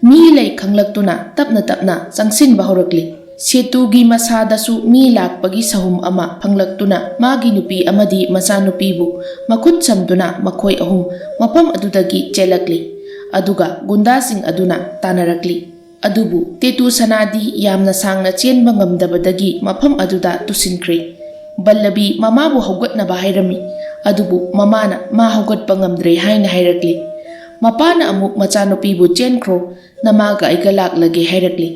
ꯃꯤ ꯂꯩ ꯈꯪꯂꯛꯇꯨꯅ ꯇꯞꯅ ꯇꯞꯅ ꯆꯪꯁꯤꯟꯕ ꯍꯧꯔꯛꯂꯤ꯫ ꯁꯦꯇꯨꯒꯤ ꯃꯁꯥꯗꯁꯨ ꯃꯤ ꯂꯥꯛꯄꯒꯤ ꯁꯍꯨꯝ ꯑꯃ ꯐꯪꯂꯛꯇꯨꯅ ꯃꯥꯒꯤ ꯅꯨꯄꯤ ꯑꯃꯗꯤ ꯃꯆꯥꯅꯨꯄꯤꯕꯨ ꯃꯈꯨꯠ ꯁꯝꯗꯨꯅ ꯃꯈꯣꯏ ꯑꯍꯨꯝ ꯃꯐꯝ ꯑꯗꯨꯗꯒꯤ ꯆꯦꯜꯂꯛꯂꯤ꯫ ꯑꯗꯨꯒ ꯒꯨꯟꯗꯥꯁꯤꯡ ꯑꯗꯨꯅ ꯇꯥꯟꯅꯔꯛꯂꯤ꯫ ꯑꯗꯨꯕꯨ ꯇꯦꯇꯨ ꯁꯅꯥꯗꯤ ꯌꯥꯝꯅ ꯁꯥꯡꯅ ꯆꯦꯟꯕ ꯉꯝꯗꯕꯗꯒꯤ ꯃꯐꯝ ꯑꯗꯨꯗ ꯇꯨꯁꯤꯟꯈ꯭ꯔꯦ꯫ ꯕꯜꯂꯕꯤ ꯃꯃꯥꯕꯨ ꯍꯧꯒꯠꯅꯕ ꯍꯥꯏꯔꯝꯃꯤ, ꯑꯗꯨꯕꯨ ꯃꯃꯥꯅ ꯃꯥ ꯍꯧꯒꯠꯄ ꯉꯝꯗ꯭ꯔꯦ ꯍꯥꯏꯅ ꯍꯥꯏꯔꯛꯂꯤ꯫ ꯃꯄꯥꯅ ꯑꯃꯨꯛ ꯃꯆꯥꯅꯨꯄꯤꯕꯨ "ꯆꯦꯟꯈ꯭ꯔꯣ, ꯅꯃꯥꯒ ꯑꯩꯒ ꯂꯥꯛꯂꯒꯦ" ꯍꯥꯏꯔꯛꯂꯤ꯫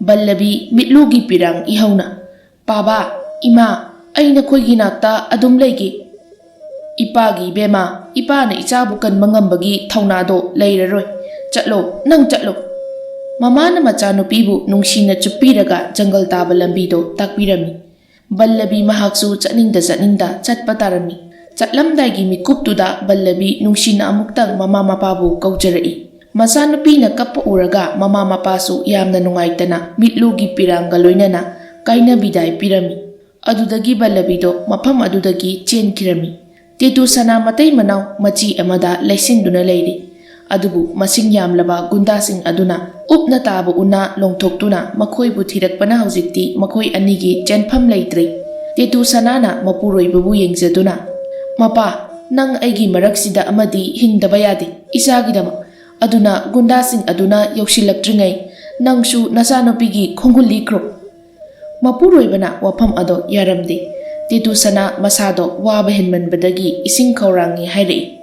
ꯕꯜꯂꯕꯤ ꯃꯤꯠꯂꯨꯒꯤ ꯄꯤꯔꯥꯡ ꯏꯍꯧꯅ, "ꯄꯥꯕꯥ, ꯏꯃꯥ, ꯑꯩ ꯅꯈꯣꯏꯒꯤ ꯅꯥꯛꯇ ꯑꯗꯨꯝ ꯂꯩꯒꯦ꯫" "ꯏꯄꯥꯒꯤ ꯏꯕꯦꯝꯃ, ꯏꯄꯥꯅ ꯏꯆꯥꯕꯨ ꯀꯟꯕ ꯉꯝꯕꯒꯤ ꯊꯧꯅꯥꯗꯣ ꯂꯩꯔꯔꯣꯏ꯫ ꯆꯠꯂꯣ, ꯅꯪ ꯆꯠꯂꯣ꯫" ꯃꯃꯥꯅ ꯃꯆꯥꯅꯨꯄꯤꯕꯨ ꯅꯨꯡꯁꯤꯅ ꯆꯨꯞꯄꯤꯔꯒ ꯖꯪꯒꯜ ꯇꯥꯕ ꯂꯝꯕꯤꯗꯣ ꯇꯥꯛꯄꯤꯔꯝꯃꯤ꯫ ꯕꯜꯂꯕꯤ ꯃꯍꯥꯛꯁꯨ ꯆꯠꯅꯤꯡꯗ ꯆꯠꯅꯤꯡꯗ ꯆꯠꯄ ꯇꯥꯔꯝꯃꯤ꯫ ꯆꯠꯂꯝꯗꯥꯏꯒꯤ ꯃꯤꯀꯨꯞꯇꯨꯗ ꯕꯜꯂꯕꯤ ꯅꯨꯡꯁꯤꯅ ꯑꯃꯨꯛꯇꯪ ꯃꯃꯥ ꯃꯄꯥꯕꯨ ꯀꯧꯖꯔꯛꯏ꯫ ꯃꯆꯥꯅꯨꯄꯤꯅ ꯀꯞꯄ ꯎꯔꯒ ꯃꯃꯥ ꯃꯄꯥꯁꯨ ꯌꯥꯝꯅ ꯅꯨꯡꯉꯥꯏꯇꯅ ꯃꯤꯠꯂꯨꯒꯤ ꯄꯤꯔꯥꯡꯒ ꯂꯣꯏꯅꯅ ꯀꯥꯏꯅ ꯕꯤꯗꯥꯏ ꯄꯤꯔꯝꯃꯤ꯫ ꯑꯗꯨꯗꯒꯤ ꯕꯜꯂꯕꯤꯗꯣ ꯃꯐꯝ ꯑꯗꯨꯗꯒꯤ ꯆꯦꯟꯈꯤꯔꯝꯃꯤ꯫ ꯇꯦꯇꯨ ꯁꯅꯥ ꯃꯇꯩ ꯃꯅꯥꯎ ꯃꯆꯤ ꯑꯃꯗ ꯂꯩꯁꯤꯟꯗꯨꯅ ꯂꯩꯔꯤ꯫ ꯑꯗꯨꯕꯨ ꯃꯁꯤꯡ ꯌꯥꯝꯂꯕ ꯒꯨꯟꯗꯥꯁꯤꯡ ꯑꯗꯨꯅ ꯎꯞꯅ ꯇꯥꯕ ꯎꯅꯥ ꯂꯣꯡꯊꯣꯛꯇꯨꯅ ꯃꯈꯣꯏꯕꯨ ꯊꯤꯔꯛꯄꯅ ꯍꯧꯖꯤꯛꯇꯤ ꯃꯈꯣꯏ ꯑꯅꯤꯒꯤ ꯆꯦꯟꯐꯝ ꯂꯩꯇ꯭ꯔꯦ꯫ ꯇꯦꯇꯨ ꯁꯅꯥꯅ ꯃꯄꯨꯔꯣꯏꯕꯕꯨ ꯌꯦꯡꯖꯗꯨꯅ, "ꯃꯄꯥ, ꯅꯪ ꯑꯩꯒꯤ ꯃꯔꯛꯁꯤꯗ ꯑꯃꯗꯤ ꯍꯤꯡꯗꯕ ꯌꯥꯗꯦ, ꯏꯆꯥꯒꯤꯗꯃꯛ꯫ ꯑꯗꯨꯅ ꯒꯨꯟꯗꯥꯁꯤꯡ ꯑꯗꯨꯅ ꯌꯧꯁꯤꯜꯂꯛꯇ꯭ꯔꯤꯉꯩ ꯅꯪꯁꯨ ꯅꯆꯥꯅꯨꯄꯤꯒꯤ ꯈꯣꯡꯒꯨꯜ ꯂꯤꯈ꯭ꯔꯣ꯫" ꯃꯄꯨꯔꯣꯏꯕꯅ ꯋꯥꯐꯝ ꯑꯗꯣ ꯌꯥꯔꯝꯗꯦ꯫ ꯇꯦꯇꯨ ꯁꯅꯥ ꯃꯁꯥꯗꯣ ꯋꯥꯕ ꯍꯦꯟꯃꯟꯕꯗꯒꯤ ꯏꯁꯤꯡ ꯈꯧꯔꯥꯡꯉꯤ ꯍꯥꯏꯔꯛꯏ꯫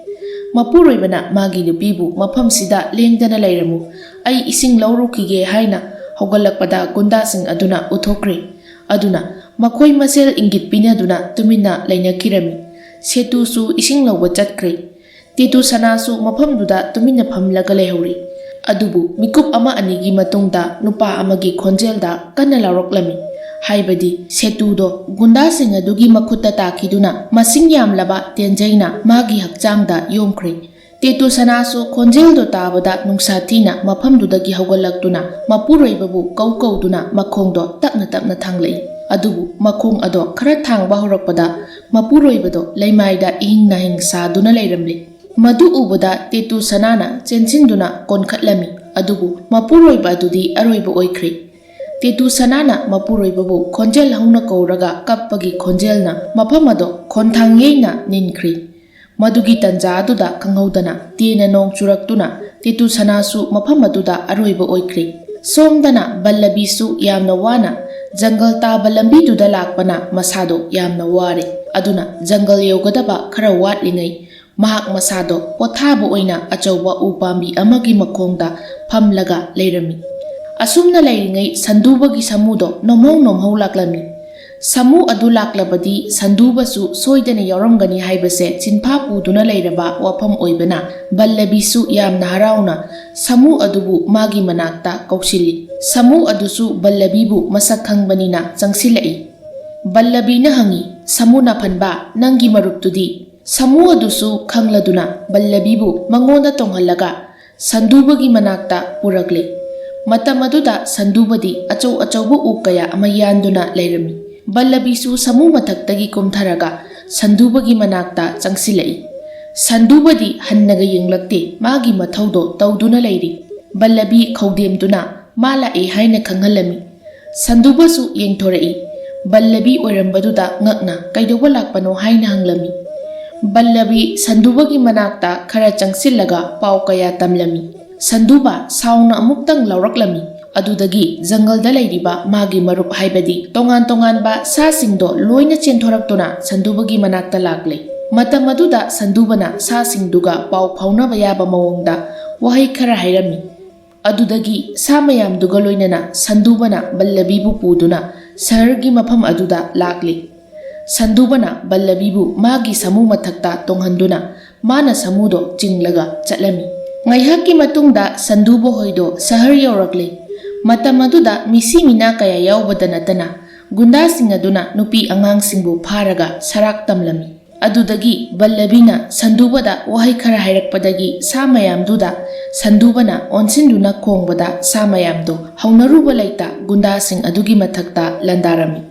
ꯃꯄꯨꯔꯣꯏꯕꯅ ꯃꯥꯒꯤ ꯅꯨꯄꯤꯕꯨ "ꯃꯐꯝꯁꯤꯗ ꯂꯦꯡꯗꯅ ꯂꯩꯔꯝꯃꯨ, ꯑꯩ ꯏꯁꯤꯡ ꯂꯧꯔꯨꯈꯤꯒꯦ" ꯍꯥꯏꯅ ꯍꯧꯒꯠꯂꯛꯄꯗ ꯒꯨꯟꯗꯥꯁꯤꯡ ꯑꯗꯨꯅ ꯎꯠꯊꯣꯛꯈ꯭ꯔꯦ꯫ ꯑꯗꯨꯅ ꯃꯈꯣꯏ ꯃꯁꯦꯜ ꯏꯪꯒꯤꯠ ꯄꯤꯅꯗꯨꯅ ꯇꯨꯃꯤꯟꯅ ꯂꯩꯅꯈꯤꯔꯝꯃꯤ꯫ ꯁꯦꯇꯨꯁꯨ ꯏꯁꯤꯡ ꯂꯧꯕ ꯆꯠꯈ꯭ꯔꯦ꯫ ꯇꯦꯇꯨ ꯁꯅꯥꯁꯨ ꯃꯐꯝꯗꯨꯗ ꯇꯨꯃꯤꯟꯅ ꯐꯝꯂꯒ ꯂꯩꯍꯧꯔꯤ꯫ ꯑꯗꯨꯕꯨ ꯃꯤꯀꯨꯞ ꯑꯃ ꯑꯅꯤꯒꯤ ꯃꯇꯨꯡꯗ ꯅꯨꯄꯥ ꯑꯃꯒꯤ ꯈꯣꯟꯖꯦꯜꯗ ꯀꯟꯅ ꯂꯥꯎꯔꯛꯂꯝꯃꯤ꯫ ꯍꯥꯏꯕꯗꯤ ꯁꯦꯇꯨꯗꯣ ꯒꯨꯟꯗꯥꯁꯤꯡ ꯑꯗꯨꯒꯤ ꯃꯈꯨꯠꯇ ꯇꯥꯈꯤꯗꯨꯅ ꯃꯁꯤꯡ ꯌꯥꯝꯂꯕ ꯇꯦꯟꯖꯩꯅ ꯃꯥꯒꯤ ꯍꯛꯆꯥꯡꯗ ꯌꯣꯝꯈ꯭ꯔꯦ꯫ ꯇꯦꯇꯨ ꯁꯅꯥꯁꯨ ꯈꯣꯟꯖꯦꯜꯗꯣ ꯇꯥꯕꯗ ꯅꯨꯡꯁꯥ ꯊꯤꯅ ꯃꯐꯝꯗꯨꯗꯒꯤ ꯍꯧꯒꯠꯂꯛꯇꯨꯅ ꯃꯄꯨꯔꯣꯏꯕꯕꯨ ꯀꯧ ꯀꯧꯗꯨꯅ ꯃꯈꯣꯡꯗꯣ ꯇꯞꯅ ꯇꯞꯅ ꯊꯥꯡꯂꯛꯏ꯫ ꯑꯗꯨꯕꯨ ꯃꯈꯣꯡ ꯑꯗꯣ ꯈꯔ ꯊꯥꯡꯕ ꯍꯧꯔꯛꯄꯗ ꯃꯄꯨꯔꯣꯏꯕꯗꯣ ꯂꯩꯃꯥꯏꯗ ꯏꯍꯤꯡ ꯅꯥꯍꯤꯡ ꯁꯥꯗꯨꯅ ꯂꯩꯔꯝꯂꯦ꯫ ꯃꯗꯨ ꯎꯕꯗ ꯇꯦꯇꯨ ꯁꯅꯥꯅ ꯆꯦꯟꯁꯤꯟꯗꯨꯅ ꯀꯣꯟꯈꯠꯂꯝꯃꯤ꯫ ꯑꯗꯨꯕꯨ ꯃꯄꯨꯔꯣꯏꯕ ꯑꯗꯨꯗꯤ ꯑꯔꯣꯏꯕ ꯑꯣꯏꯈ꯭ꯔꯦ꯫ ꯇꯦꯇꯨ ꯁꯅꯥꯅ ꯃꯄꯨꯔꯣꯏꯕꯕꯨ ꯈꯣꯟꯖꯦꯜ ꯍꯧꯅ ꯀꯧꯔꯒ ꯀꯞꯄꯒꯤ ꯈꯣꯟꯖꯦꯜꯅ ꯃꯐꯝ ꯑꯗꯣ ꯈꯣꯟꯊꯥꯡ ꯌꯩꯅ ꯅꯤꯟꯈ꯭ꯔꯦ꯫ ꯃꯗꯨꯒꯤ ꯇꯟꯖꯥ ꯑꯗꯨꯗ ꯈꯪꯍꯧꯗꯅ ꯇꯦꯅ ꯅꯣꯡ ꯆꯨꯔꯛꯇꯨꯅ ꯇꯦꯇꯨ ꯁꯅꯥꯁꯨ ꯃꯐꯝ ꯑꯗꯨꯗ ꯑꯔꯣꯏꯕ ꯑꯣꯏꯈ꯭ꯔꯦ꯫ ꯁꯣꯝꯗꯅ ꯕꯜꯂꯕꯤꯁꯨ ꯌꯥꯝꯅ ꯋꯥꯅ ꯖꯪꯒꯜ ꯇꯥꯕ ꯂꯝꯕꯤꯗꯨꯗ ꯂꯥꯛꯄꯅ ꯃꯁꯥꯗꯣ ꯌꯥꯝꯅ ꯋꯥꯔꯦ꯫ ꯑꯗꯨꯅ ꯖꯪꯒꯜ ꯌꯧꯒꯗꯕ ꯈꯔ ꯋꯥꯠꯂꯤꯉꯩ ꯃꯍꯥꯛ ꯃꯁꯥꯗꯣ ꯄꯣꯊꯥꯕ ꯑꯣꯏꯅ ꯑꯆꯧꯕ ꯎ ꯄꯥꯝꯕꯤ ꯑꯃꯒꯤ ꯃꯈꯣꯡꯗ ꯐꯝꯂꯒ ꯂꯩꯔꯝꯃꯤ꯫ ꯑꯁꯨꯝꯅ ꯂꯩꯔꯤꯉꯩ ꯁꯟꯗꯨꯕꯒꯤ ꯁꯥꯃꯨꯗꯣ ꯅꯣꯝꯍꯧ ꯅꯣꯝꯍꯧ ꯂꯥꯛꯂꯝꯃꯤ꯫ ꯁꯥꯃꯨ ꯑꯗꯨ ꯂꯥꯛꯂꯕꯗꯤ ꯁꯟꯗꯨꯕꯁꯨ ꯁꯣꯏꯗꯅ ꯌꯥꯎꯔꯝꯒꯅꯤ ꯍꯥꯏꯕꯁꯦ ꯆꯤꯟꯐꯥ ꯄꯨꯗꯨꯅ ꯂꯩꯔꯕ ꯋꯥꯐꯝ ꯑꯣꯏꯕꯅ ꯕꯜꯂꯕꯤꯁꯨ ꯌꯥꯝꯅ ꯍꯔꯥꯎꯅ ꯁꯥꯃꯨ ꯑꯗꯨꯕꯨ ꯃꯥꯒꯤ ꯃꯅꯥꯛꯇ ꯀꯧꯁꯤꯜꯂꯤ꯫ ꯁꯥꯃꯨ ꯑꯗꯨꯁꯨ ꯕꯜꯂꯕꯤꯕꯨ ꯃꯁꯛ ꯈꯪꯕꯅꯤꯅ ꯆꯪꯁꯤꯜꯂꯛꯏ꯫ ꯕꯜꯂꯕꯤꯅ ꯍꯪꯉꯤ, "ꯁꯥꯃꯨ ꯅꯥꯐꯟꯕ, ꯅꯪꯒꯤ ꯃꯔꯨꯞꯇꯨꯗꯤ?" ꯁꯥꯃꯨ ꯑꯗꯨꯁꯨ ꯈꯪꯂꯗꯨꯅ ꯕꯜꯂꯕꯤꯕꯨ ꯃꯉꯣꯟꯗ ꯇꯣꯡꯍꯜꯂꯒ ꯁꯟꯗꯨꯕꯒꯤ ꯃꯅꯥꯛꯇ ꯄꯨꯔꯛꯂꯦ꯫ ꯃꯇꯝ ꯑꯗꯨꯗ ꯁꯟꯗꯨꯕꯗꯤ ꯑꯆꯧ ꯑꯆꯧꯕ ꯎ ꯀꯌꯥ ꯑꯃ ꯌꯥꯟꯗꯨꯅ ꯂꯩꯔꯝꯃꯤ꯫ ꯕꯜꯂꯕꯤꯁꯨ ꯁꯥꯃꯨ ꯃꯊꯛꯇꯒꯤ ꯀꯨꯝꯊꯔꯒ ꯁꯟꯗꯨꯕꯒꯤ ꯃꯅꯥꯛꯇ ꯆꯪꯁꯤꯜꯂꯛꯏ꯫ ꯁꯟꯗꯨꯕꯗꯤ ꯍꯟꯅꯒ ꯌꯦꯡꯂꯛꯇꯦ, ꯃꯥꯒꯤ ꯃꯊꯧꯗꯣ ꯇꯧꯗꯨꯅ ꯂꯩꯔꯤ꯫ ꯕꯜꯂꯕꯤ ꯈꯧꯗꯦꯝꯗꯨꯅ ꯃꯥ ꯂꯥꯛꯑꯦ ꯍꯥꯏꯅ ꯈꯪꯍꯜꯂꯝꯃꯤ꯫ ꯁꯟꯗꯨꯕꯁꯨ ꯌꯦꯡꯊꯣꯔꯛꯏ꯫ ꯕꯜꯂꯕꯤ ꯑꯣꯏꯔꯝꯕꯗꯨꯗ ꯉꯛꯅ ꯀꯩꯗꯧꯕ ꯂꯥꯛꯄꯅꯣ ꯍꯥꯏꯅ ꯍꯪꯂꯝꯃꯤ꯫ ꯕꯜꯂꯕꯤ ꯁꯟꯗꯨꯕꯒꯤ ꯃꯅꯥꯛꯇ ꯈꯔ ꯆꯪꯁꯤꯜꯂꯒ ꯄꯥꯎ ꯀꯌꯥ ꯇꯝꯂꯝꯃꯤ꯫ ꯁꯟꯗꯨꯕ ꯁꯥꯎꯅ ꯑꯃꯨꯛꯇꯪ ꯂꯥꯎꯔꯛꯂꯝꯃꯤ꯫ ꯑꯗꯨꯗꯒꯤ ꯖꯪꯒꯜꯗ ꯂꯩꯔꯤꯕ ꯃꯥꯒꯤ ꯃꯔꯨꯞ, ꯍꯥꯏꯕꯗꯤ ꯇꯣꯉꯥꯟ ꯇꯣꯉꯥꯟꯕ ꯁꯥꯁꯤꯡꯗꯣ ꯂꯣꯏꯅ ꯆꯦꯟꯊꯣꯔꯛꯇꯨꯅ ꯁꯟꯗꯨꯕꯒꯤ ꯃꯅꯥꯛꯇ ꯂꯥꯛꯂꯦ꯫ ꯃꯇꯝ ꯑꯗꯨꯗ ꯁꯟꯗꯨꯕꯅ ꯁꯥꯁꯤꯡꯗꯨꯒ ꯄꯥꯎ ꯐꯥꯎꯅꯕ ꯌꯥꯕ ꯃꯑꯣꯡꯗ ꯋꯥꯍꯩ ꯈꯔ ꯍꯥꯏꯔꯝꯃꯤ꯫ ꯑꯗꯨꯗꯒꯤ ꯁꯥ ꯃꯌꯥꯝꯗꯨꯒ ꯂꯣꯏꯅꯅ ꯁꯟꯗꯨꯕꯅ ꯕꯜꯂꯕꯤꯕꯨ ꯄꯨꯗꯨꯅ ꯁꯍꯔꯒꯤ ꯃꯐꯝ ꯑꯗꯨꯗ ꯂꯥꯛꯂꯤ꯫ ꯁꯟꯗꯨꯕꯅ ꯕꯜꯂꯕꯤꯕꯨ ꯃꯥꯒꯤ ꯁꯥꯃꯨ ꯃꯊꯛꯇ ꯇꯣꯡꯍꯟꯗꯨꯅ ꯃꯥꯅ ꯁꯥꯃꯨꯗꯣ ꯆꯤꯡꯂꯒ ꯆꯠꯂꯝꯃꯤ꯫ ꯉꯥꯏꯍꯥꯛꯀꯤ ꯃꯇꯨꯡꯗ ꯁꯟꯗꯨꯕ ꯍꯣꯏꯗꯣ ꯁꯍꯔ ꯌꯧꯔꯛꯂꯦ꯫ ꯃꯇꯝ ꯑꯗꯨꯗ ꯃꯤꯁꯤ ꯃꯤꯅꯥ ꯀꯌꯥ ꯌꯥꯎꯕꯗ ꯅꯠꯇꯅ ꯒꯨꯟꯗꯥꯁꯤꯡ ꯑꯗꯨꯅ ꯅꯨꯄꯤ ꯑꯉꯥꯡꯁꯤꯡꯕꯨ ꯐꯥꯔꯒ ꯁꯔꯥꯛ ꯇꯝꯂꯝꯃꯤ꯫ ꯑꯗꯨꯗꯒꯤ ꯕꯜꯂꯕꯤꯅ ꯁꯟꯗꯨꯕꯗ ꯋꯥꯍꯩ ꯈꯔ ꯍꯥꯏꯔꯛꯄꯗꯒꯤ ꯁꯥ ꯃꯌꯥꯝꯗꯨꯗ ꯁꯟꯗꯨꯕꯅ ꯑꯣꯟꯁꯤꯟꯗꯨꯅ ꯈꯣꯡꯕꯗ ꯁꯥ ꯃꯌꯥꯝꯗꯨ ꯍꯧꯅꯔꯨꯕ ꯂꯩꯇ ꯒꯨꯟꯗꯥꯁꯤꯡ ꯑꯗꯨꯒꯤ ꯃꯊꯛꯇ ꯂꯥꯟꯗꯥꯔꯝꯃꯤ꯫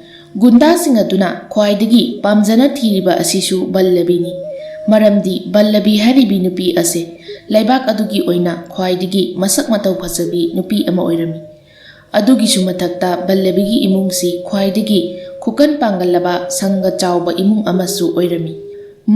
ꯒꯨꯟꯗꯥꯁꯤꯡ ꯑꯗꯨꯅ ꯈ꯭ꯋꯥꯏꯗꯒꯤ ꯄꯥꯝꯖꯅ ꯊꯤꯔꯤꯕ ꯑꯁꯤꯁꯨ ꯕꯜꯂꯕꯤꯅꯤ꯫ ꯃꯔꯝꯗꯤ ꯕꯜꯂꯕꯤ ꯍꯥꯏꯔꯤꯕꯤ ꯅꯨꯄꯤ ꯑꯁꯦ ꯂꯩꯕꯥꯛ ꯑꯗꯨꯒꯤ ꯑꯣꯏꯅ ꯈ꯭ꯋꯥꯏꯗꯒꯤ ꯃꯁꯛ ꯃꯇꯧ ꯐꯖꯕꯤ ꯅꯨꯄꯤ ꯑꯃ ꯑꯣꯏꯔꯝꯃꯤ꯫ ꯑꯗꯨꯒꯤꯁꯨ ꯃꯊꯛꯇ ꯕꯜꯂꯕꯤꯒꯤ ꯏꯃꯨꯡꯁꯤ ꯈ꯭ꯋꯥꯏꯗꯒꯤ ꯈꯨꯀꯟ ꯄꯥꯡꯒꯜꯂꯕ ꯁꯪꯒ ꯆꯥꯎꯕ ꯏꯃꯨꯡ ꯑꯃꯁꯨ ꯑꯣꯏꯔꯝꯃꯤ꯫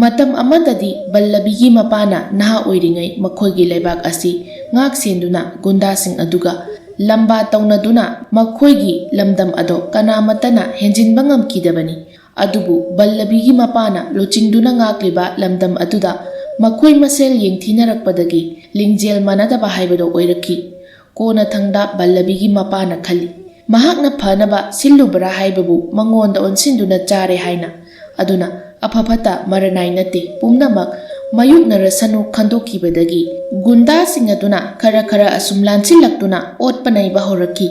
ꯃꯇꯝ ꯑꯃꯗꯗꯤ ꯕꯜꯂꯕꯤꯒꯤ ꯃꯄꯥꯅ ꯅꯍꯥ ꯑꯣꯏꯔꯤꯉꯩ ꯃꯈꯣꯏꯒꯤ ꯂꯩꯕꯥꯛ ꯑꯁꯤ ꯉꯥꯛ ꯁꯦꯟꯗꯨꯅ ꯒꯨꯟꯗꯥꯁꯤꯡ ꯑꯗꯨꯒ ꯂꯝꯕꯥ ꯇꯧꯅꯗꯨꯅ ꯃꯈꯣꯏꯒꯤ ꯂꯝꯗꯝ ꯑꯗꯣ ꯀꯅꯥꯃꯠꯇꯅ ꯍꯦꯟꯖꯤꯟꯕ ꯉꯝꯈꯤꯗꯕꯅꯤ꯫ ꯑꯗꯨꯕꯨ ꯕꯜꯂꯕꯤꯒꯤ ꯃꯄꯥꯅ ꯂꯨꯆꯤꯡꯗꯨꯅ ꯉꯥꯛꯂꯤꯕ ꯂꯝꯗꯝ ꯑꯗꯨꯗ ꯃꯈꯣꯏ ꯃꯁꯦꯜ ꯌꯦꯡꯊꯤꯅꯔꯛꯄꯗꯒꯤ ꯂꯤꯡꯖꯦꯜ ꯃꯥꯟꯅꯗꯕ ꯍꯥꯏꯕꯗꯣ ꯑꯣꯏꯔꯛꯈꯤ꯫ ꯀꯣꯟꯅꯊꯪꯗ ꯕꯜꯂꯕꯤꯒꯤ ꯃꯄꯥꯅ ꯈꯜꯂꯤ, ꯃꯍꯥꯛꯅ ꯐꯅꯕ ꯁꯤꯜꯂꯨꯕ꯭ꯔꯥ ꯍꯥꯏꯕꯕꯨ ꯃꯉꯣꯟꯗ ꯑꯣꯟꯁꯤꯟꯗꯨꯅ ꯆꯥꯔꯦ ꯍꯥꯏꯅ꯫ ꯑꯗꯨꯅ ꯑꯐ ꯐꯠꯇ ꯃꯔꯅꯥꯏ ꯅꯠꯇꯦ, ꯄꯨꯝꯅꯃꯛ ꯃꯥꯌꯣꯛꯅꯔꯁꯅꯨ ꯈꯟꯗꯣꯛꯈꯤꯕꯗꯒꯤ ꯒꯨꯟꯗꯥꯁꯤꯡ ꯑꯗꯨꯅ ꯈꯔ ꯈꯔ ꯑꯁꯨꯝ ꯂꯥꯟꯁꯤꯜꯂꯛꯇꯨꯅ ꯑꯣꯠꯄ ꯅꯩꯕ ꯍꯧꯔꯛꯈꯤ꯫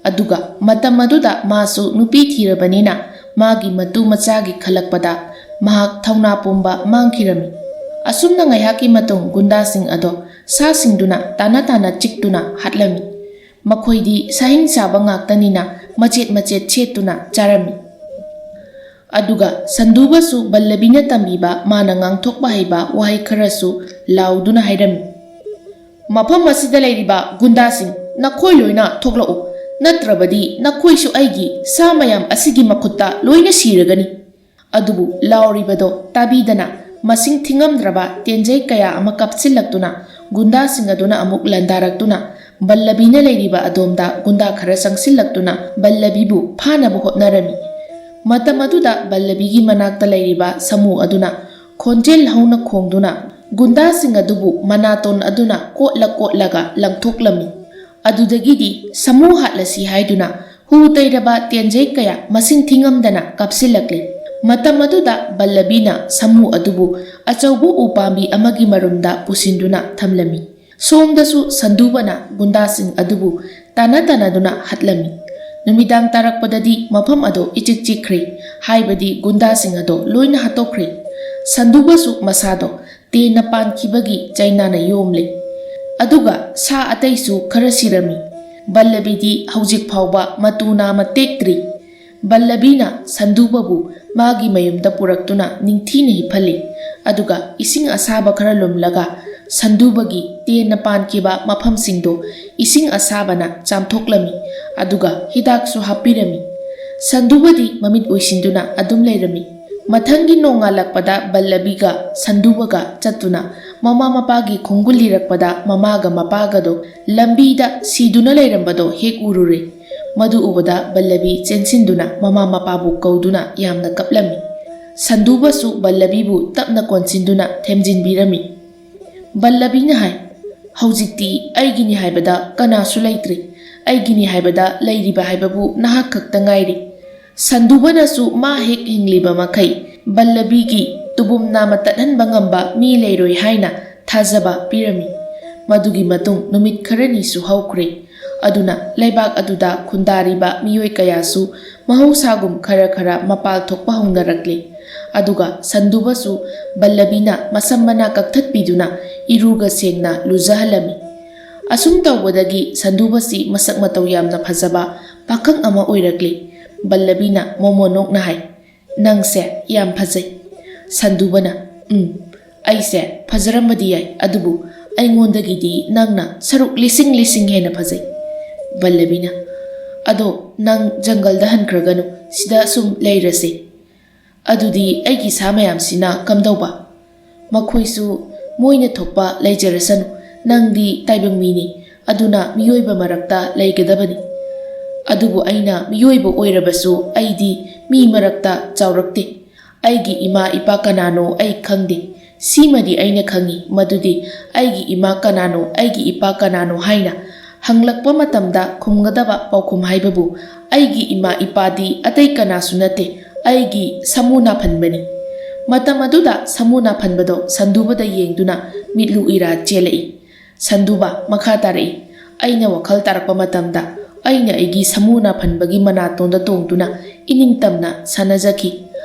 ꯑꯗꯨꯒ ꯃꯇꯝ ꯑꯗꯨꯗ ꯃꯥꯁꯨ ꯅꯨꯄꯤ ꯊꯤꯔꯕꯅꯤꯅ ꯃꯥꯒꯤ ꯃꯇꯨ ꯃꯆꯥꯒꯤ ꯈꯜꯂꯛꯄꯗ ꯃꯍꯥꯛ ꯊꯧꯅꯥ ꯄꯨꯝꯕ ꯃꯥꯡꯈꯤꯔꯝꯃꯤ꯫ ꯑꯁꯨꯝꯅ ꯉꯥꯏꯍꯥꯛꯀꯤ ꯃꯇꯨꯡ ꯒꯨꯟꯗꯥꯁꯤꯡ ꯑꯗꯣ ꯁꯥꯁꯤꯡꯗꯨꯅ ꯇꯥꯅ ꯇꯥꯅ ꯆꯤꯛꯇꯨꯅ ꯍꯥꯠꯂꯝꯃꯤ꯫ ꯃꯈꯣꯏꯗꯤ ꯁꯥꯍꯤꯡ ꯆꯥꯕ ꯉꯥꯛꯇꯅꯤꯅ ꯃꯆꯦꯠ ꯃꯆꯦꯠ ꯁꯦꯠꯇꯨꯅ ꯆꯥꯔꯝꯃꯤ꯫ ꯑꯗꯨꯒ ꯁꯟꯗꯨꯕꯁꯨ ꯕꯜꯂꯕꯤꯅ ꯇꯝꯕꯤꯕ ꯃꯥꯅ ꯉꯥꯡꯊꯣꯛꯄ ꯍꯩꯕ ꯋꯥꯍꯩ ꯈꯔꯁꯨ ꯂꯥꯎꯗꯨꯅ ꯍꯥꯏꯔꯝꯃꯤ꯫ ꯃꯐꯝ ꯑꯁꯤꯗ ꯂꯩꯔꯤꯕ ꯒꯨꯟꯗꯥꯁꯤꯡ, ꯅꯈꯣꯏ ꯂꯣꯏꯅ ꯊꯣꯛꯂꯛꯎ, ꯅꯠꯇ꯭ꯔꯕꯗꯤ ꯅꯈꯣꯏꯁꯨ ꯑꯩꯒꯤ ꯁꯥ ꯃꯌꯥꯝ ꯑꯁꯤꯒꯤ ꯃꯈꯨꯠꯇ ꯂꯣꯏꯅ ꯁꯤꯔꯒꯅꯤ꯫ ꯑꯗꯨꯕꯨ ꯂꯥꯎꯔꯤꯕꯗꯣ ꯇꯥꯕꯤꯗꯅ ꯃꯁꯤꯡ ꯊꯤꯉꯝꯗ꯭ꯔꯕ ꯇꯦꯟꯖꯩ ꯀꯌꯥ ꯑꯃ ꯀꯥꯞꯁꯤꯜꯂꯛꯇꯨꯅ ꯒꯨꯟꯗꯥꯁꯤꯡ ꯑꯗꯨꯅ ꯑꯃꯨꯛ ꯂꯥꯟꯗꯥꯔꯛꯇꯨꯅ ꯕꯜꯂꯕꯤꯅ ꯂꯩꯔꯤꯕ ꯑꯗꯣꯝꯗ ꯒꯨꯟꯗꯥ ꯈꯔ ꯆꯪꯁꯤꯜꯂꯛꯇꯨꯅ ꯕꯜꯂꯕꯤꯕꯨ ꯐꯥꯅꯕ ꯍꯣꯠꯅꯔꯝꯃꯤ꯫ ꯃꯇꯝ ꯑꯗꯨꯗ ꯕꯜꯂꯕꯤꯒꯤ ꯃꯅꯥꯛꯇ ꯂꯩꯔꯤꯕ ꯁꯥꯃꯨ ꯑꯗꯨꯅ ꯈꯣꯟꯖꯦꯜ ꯍꯧꯅ ꯈꯣꯡꯗꯨꯅ ꯒꯨꯟꯗꯥꯁꯤꯡ ꯑꯗꯨꯕꯨ ꯃꯅꯥꯇꯣꯟ ꯑꯗꯨꯅ ꯀꯣꯠꯂ ꯀꯣꯠꯂꯒ ꯂꯪꯊꯣꯛꯂꯝꯃꯤ꯫ ꯑꯗꯨꯗꯒꯤꯗꯤ ꯁꯥꯃꯨ ꯍꯥꯠꯂꯁꯤ ꯍꯥꯏꯗꯨꯅ ꯍꯨ ꯇꯩꯔꯕ ꯇꯦꯟꯖꯩ ꯀꯌꯥ ꯃꯁꯤꯡ ꯊꯤꯉꯝꯗꯅ ꯀꯥꯞꯁꯤꯜꯂꯛꯂꯤ꯫ ꯃꯇꯝ ꯑꯗꯨꯗ ꯕꯜꯂꯕꯤꯅ ꯁꯥꯃꯨ ꯑꯗꯨꯕꯨ ꯑꯆꯧꯕ ꯎꯄꯥꯝꯕꯤ ꯑꯃꯒꯤ ꯃꯔꯨꯝꯗ ꯄꯨꯁꯤꯟꯗꯨꯅ ꯊꯝꯂꯝꯃꯤ꯫ ꯁꯣꯝꯗꯁꯨ ꯁꯟꯗꯨꯕꯅ ꯒꯨꯟꯗꯥꯁꯤꯡ ꯑꯗꯨꯕꯨ ꯇꯥꯟꯅ ꯇꯥꯟꯅꯗꯨꯅ ꯍꯥꯠꯂꯝꯃꯤ꯫ ꯅꯨꯃꯤꯗꯥꯡ ꯇꯥꯔꯛꯄꯗꯗꯤ ꯃꯐꯝ ꯑꯗꯣ ꯏꯆꯤꯛ ꯆꯤꯛꯈ꯭ꯔꯦ, ꯍꯥꯏꯕꯗꯤ ꯒꯨꯟꯗꯥꯁꯤꯡ ꯑꯗꯣ ꯂꯣꯏꯅ ꯍꯥꯠꯇꯣꯛꯈ꯭ꯔꯦ꯫ ꯁꯟꯗꯨꯕꯁꯨ ꯃꯁꯥꯗꯣ ꯇꯦꯟꯅ ꯄꯥꯟꯈꯤꯕꯒꯤ ꯆꯩꯅꯥꯅ ꯌꯣꯝꯂꯦ꯫ ꯑꯗꯨꯒ ꯁꯥ ꯑꯇꯩꯁꯨ ꯈꯔ ꯁꯤꯔꯝꯃꯤ꯫ ꯕꯜꯂꯕꯤꯗꯤ ꯍꯧꯖꯤꯛ ꯐꯥꯎꯕ ꯃꯇꯨ ꯅꯥꯝꯃ ꯇꯦꯛꯇ꯭ꯔꯤ꯫ ꯕꯜꯂꯕꯤꯅ ꯁꯟꯗꯨꯕꯕꯨ ꯃꯥꯒꯤ ꯃꯌꯨꯝꯗ ꯄꯨꯔꯛꯇꯨꯅ ꯅꯤꯡꯊꯤꯅ ꯍꯤꯞꯍꯜꯂꯤ꯫ ꯑꯗꯨꯒ ꯏꯁꯤꯡ ꯑꯁꯥꯕ ꯈꯔ ꯂꯨꯝꯂꯒ ꯁꯟꯗꯨꯕꯒꯤ ꯇꯦꯟꯅ ꯄꯥꯟꯈꯤꯕ ꯃꯐꯝꯁꯤꯡꯗꯨ ꯏꯁꯤꯡ ꯑꯁꯥꯕꯅ ꯆꯥꯝꯊꯣꯛꯂꯝꯃꯤ꯫ ꯑꯗꯨꯒ ꯍꯤꯗꯥꯛꯁꯨ ꯍꯥꯞꯄꯤꯔꯝꯃꯤ꯫ ꯁꯟꯗꯨꯕꯗꯤ ꯃꯃꯤꯠ ꯎꯏꯁꯤꯟꯗꯨꯅ ꯑꯗꯨꯝ ꯂꯩꯔꯝꯃꯤ꯫ ꯃꯊꯪꯒꯤ ꯅꯣꯡꯉꯥꯜꯂꯛꯄꯗ ꯕꯜꯂꯕꯤꯒ ꯁꯟꯗꯨꯕꯒ ꯆꯠꯇꯨꯅ ꯃꯃꯥ ꯃꯄꯥꯒꯤ ꯈꯣꯡꯒꯨꯜ ꯂꯤꯔꯛꯄꯗ ꯃꯃꯥꯒ ꯃꯄꯥꯒꯗꯣ ꯂꯝꯕꯤꯗ ꯁꯤꯗꯨꯅ ꯂꯩꯔꯝꯕꯗꯣ ꯍꯦꯛ ꯎꯔꯨꯔꯦ꯫ ꯃꯗꯨ ꯎꯕꯗ ꯕꯜꯂꯕꯤ ꯆꯦꯟꯁꯤꯟꯗꯨꯅ ꯃꯃꯥ ꯃꯄꯥꯕꯨ ꯀꯧꯗꯨꯅ ꯌꯥꯝꯅ ꯀꯞꯂꯝꯃꯤ꯫ ꯁꯟꯗꯨꯕꯁꯨ ꯕꯜꯂꯕꯤꯕꯨ ꯇꯞꯅ ꯀꯣꯟꯁꯤꯟꯗꯨꯅ ꯊꯦꯝꯖꯤꯟꯕꯤꯔꯝꯃꯤ꯫ ꯕꯜꯂꯕꯤꯅ ꯍꯥꯏ, "ꯍꯧꯖꯤꯛꯇꯤ ꯑꯩꯒꯤꯅꯤ ꯍꯥꯏꯕꯗ ꯀꯅꯥꯁꯨ ꯂꯩꯇ꯭ꯔꯦ꯫ ꯑꯩꯒꯤꯅꯤ ꯍꯥꯏꯕꯗ ꯂꯩꯔꯤꯕ ꯍꯥꯏꯕꯕꯨ ꯅꯍꯥꯛ ꯈꯛꯇ ꯉꯥꯏꯔꯦ꯫" ꯁꯟꯗꯨꯕꯅꯁꯨ ꯃꯥ ꯍꯦꯛ ꯍꯤꯡꯂꯤꯕ ꯃꯈꯩ ꯕꯜꯂꯕꯤꯒꯤ ꯇꯨꯕꯨꯝ ꯅꯥꯃ ꯇꯠꯍꯟꯕ ꯉꯝꯕ ꯃꯤ ꯂꯩꯔꯣꯏ ꯍꯥꯏꯅ ꯊꯥꯖꯕ ꯄꯤꯔꯝꯃꯤ꯫ ꯃꯗꯨꯒꯤ ꯃꯇꯨꯡ ꯅꯨꯃꯤꯠ ꯈꯔꯅꯤꯁꯨ ꯍꯧꯈ꯭ꯔꯦ꯫ ꯑꯗꯨꯅ ꯂꯩꯕꯥꯛ ꯑꯗꯨꯗ ꯈꯨꯟꯗꯥꯔꯤꯕ ꯃꯤꯑꯣꯏ ꯀꯌꯥꯁꯨ ꯃꯍꯧꯁꯥꯒꯨꯝ ꯈꯔ ꯈꯔ ꯃꯄꯥꯜ ꯊꯣꯛꯄ ꯍꯧꯅꯔꯛꯂꯦ꯫ ꯑꯗꯨꯒ ꯁꯟꯗꯨꯕꯁꯨ ꯕꯜꯂꯕꯤꯅ ꯃꯁꯝ ꯃꯅꯥ ꯀꯛꯊꯠꯄꯤꯗꯨꯅ ꯏꯔꯨꯒ ꯁꯦꯡꯅ ꯂꯨꯖꯍꯜꯂꯝꯃꯤ꯫ ꯑꯁꯨꯝ ꯇꯧꯕꯗꯒꯤ ꯁꯟꯗꯨꯕꯁꯤ ꯃꯁꯛ ꯃꯇꯧ ꯌꯥꯝꯅ ꯐꯖꯕ ꯄꯥꯈꯪ ꯑꯃ ꯑꯣꯏꯔꯛꯂꯦ꯫ ꯕꯜꯂꯕꯤꯅ ꯃꯣꯃꯣꯟ ꯅꯣꯛꯅ ꯍꯥꯏ, "ꯅꯪꯁꯦ ꯌꯥꯝ ꯐꯖꯩ꯫" ꯁꯟꯗꯨꯕꯅ, "ꯎꯝ, ꯑꯩꯁꯦ ꯐꯖꯔꯝꯕꯗꯤ ꯌꯥꯏ, ꯑꯗꯨꯕꯨ ꯑꯩꯉꯣꯟꯗꯒꯤꯗꯤ ꯅꯪꯅ ꯁꯔꯨꯛ ꯂꯤꯁꯤꯡ ꯂꯤꯁꯤꯡ ꯍꯦꯟꯅ ꯐꯖꯩ꯫" ꯕꯜꯂꯕꯤꯅ, "ꯑꯗꯣ ꯅꯪ ꯖꯪꯒꯜꯗ ꯍꯟꯈ꯭ꯔꯒꯅꯨ, ꯁꯤꯗ ꯁꯨꯝ ꯂꯩꯔꯁꯦ꯫ ꯑꯗꯨꯗꯤ ꯑꯩꯒꯤ ꯁꯥ ꯃꯌꯥꯝꯁꯤꯅ ꯀꯝꯗꯧꯕ?" "ꯃꯈꯣꯏꯁꯨ ꯃꯣꯏꯅ ꯊꯣꯛꯄ ꯂꯩꯖꯔꯁꯅꯨ, ꯅꯪꯗꯤ ꯇꯥꯏꯕꯪ ꯃꯤꯅꯤ, ꯑꯗꯨꯅ ꯃꯤꯑꯣꯏꯕ ꯃꯔꯛꯇ ꯂꯩꯒꯗꯕꯅꯤ꯫ ꯑꯗꯨꯕꯨ ꯑꯩꯅ ꯃꯤꯑꯣꯏꯕ ꯑꯣꯏꯔꯕꯁꯨ ꯑꯩꯗꯤ ꯃꯤ ꯃꯔꯛꯇ ꯆꯥꯎꯔꯛꯇꯦ꯫ ꯑꯩꯒꯤ ꯏꯃꯥ ꯏꯄꯥ ꯀꯅꯥꯅꯣ ꯑꯩ ꯈꯪꯗꯦ꯫ ꯁꯤꯃꯗꯤ ꯑꯩꯅ ꯈꯪꯏ, ꯃꯗꯨꯗꯤ ꯑꯩꯒꯤ ꯏꯃꯥ ꯀꯅꯥꯅꯣ, ꯑꯩꯒꯤ ꯏꯄꯥ ꯀꯅꯥꯅꯣ ꯍꯥꯏꯅ ꯍꯪꯂꯛꯄ ꯃꯇꯝꯗ ꯈꯨꯝꯒꯗꯕ ꯄꯥꯎꯈꯨꯝ ꯍꯥꯏꯕꯕꯨ, "ꯑꯩꯒꯤ ꯏꯃꯥ ꯏꯄꯥꯗꯤ ꯑꯇꯩ ꯀꯅꯥꯁꯨ ꯅꯠꯇꯦ, ꯑꯩꯒꯤ ꯁꯃꯨ ꯅꯥꯐꯟꯕꯅꯤ"꯫ ꯃꯇꯝ ꯑꯗꯨꯗ ꯁꯃꯨ ꯅꯥꯐꯟꯕꯗꯣ ꯁꯟꯗꯨꯕꯗ ꯌꯦꯡꯗꯨꯅ ꯃꯤꯠꯂꯨ ꯏꯔꯥ ꯆꯦꯜꯂꯛꯏ꯫ ꯁꯟꯗꯨꯕ ꯃꯈꯥ ꯇꯥꯔꯛꯏ, "ꯑꯩꯅ ꯋꯥꯈꯜ ꯇꯥꯔꯛꯄ ꯃꯇꯝꯗ ꯑꯩꯅ ꯑꯩꯒꯤ ꯁꯃꯨ ꯅꯥꯐꯟꯕꯒꯤ ꯃꯅꯥꯇꯣꯟꯗ ꯇꯣꯡꯗꯨꯅ ꯏꯅꯤꯡꯇꯝꯅ ꯁꯥꯟꯅꯖꯈꯤ꯫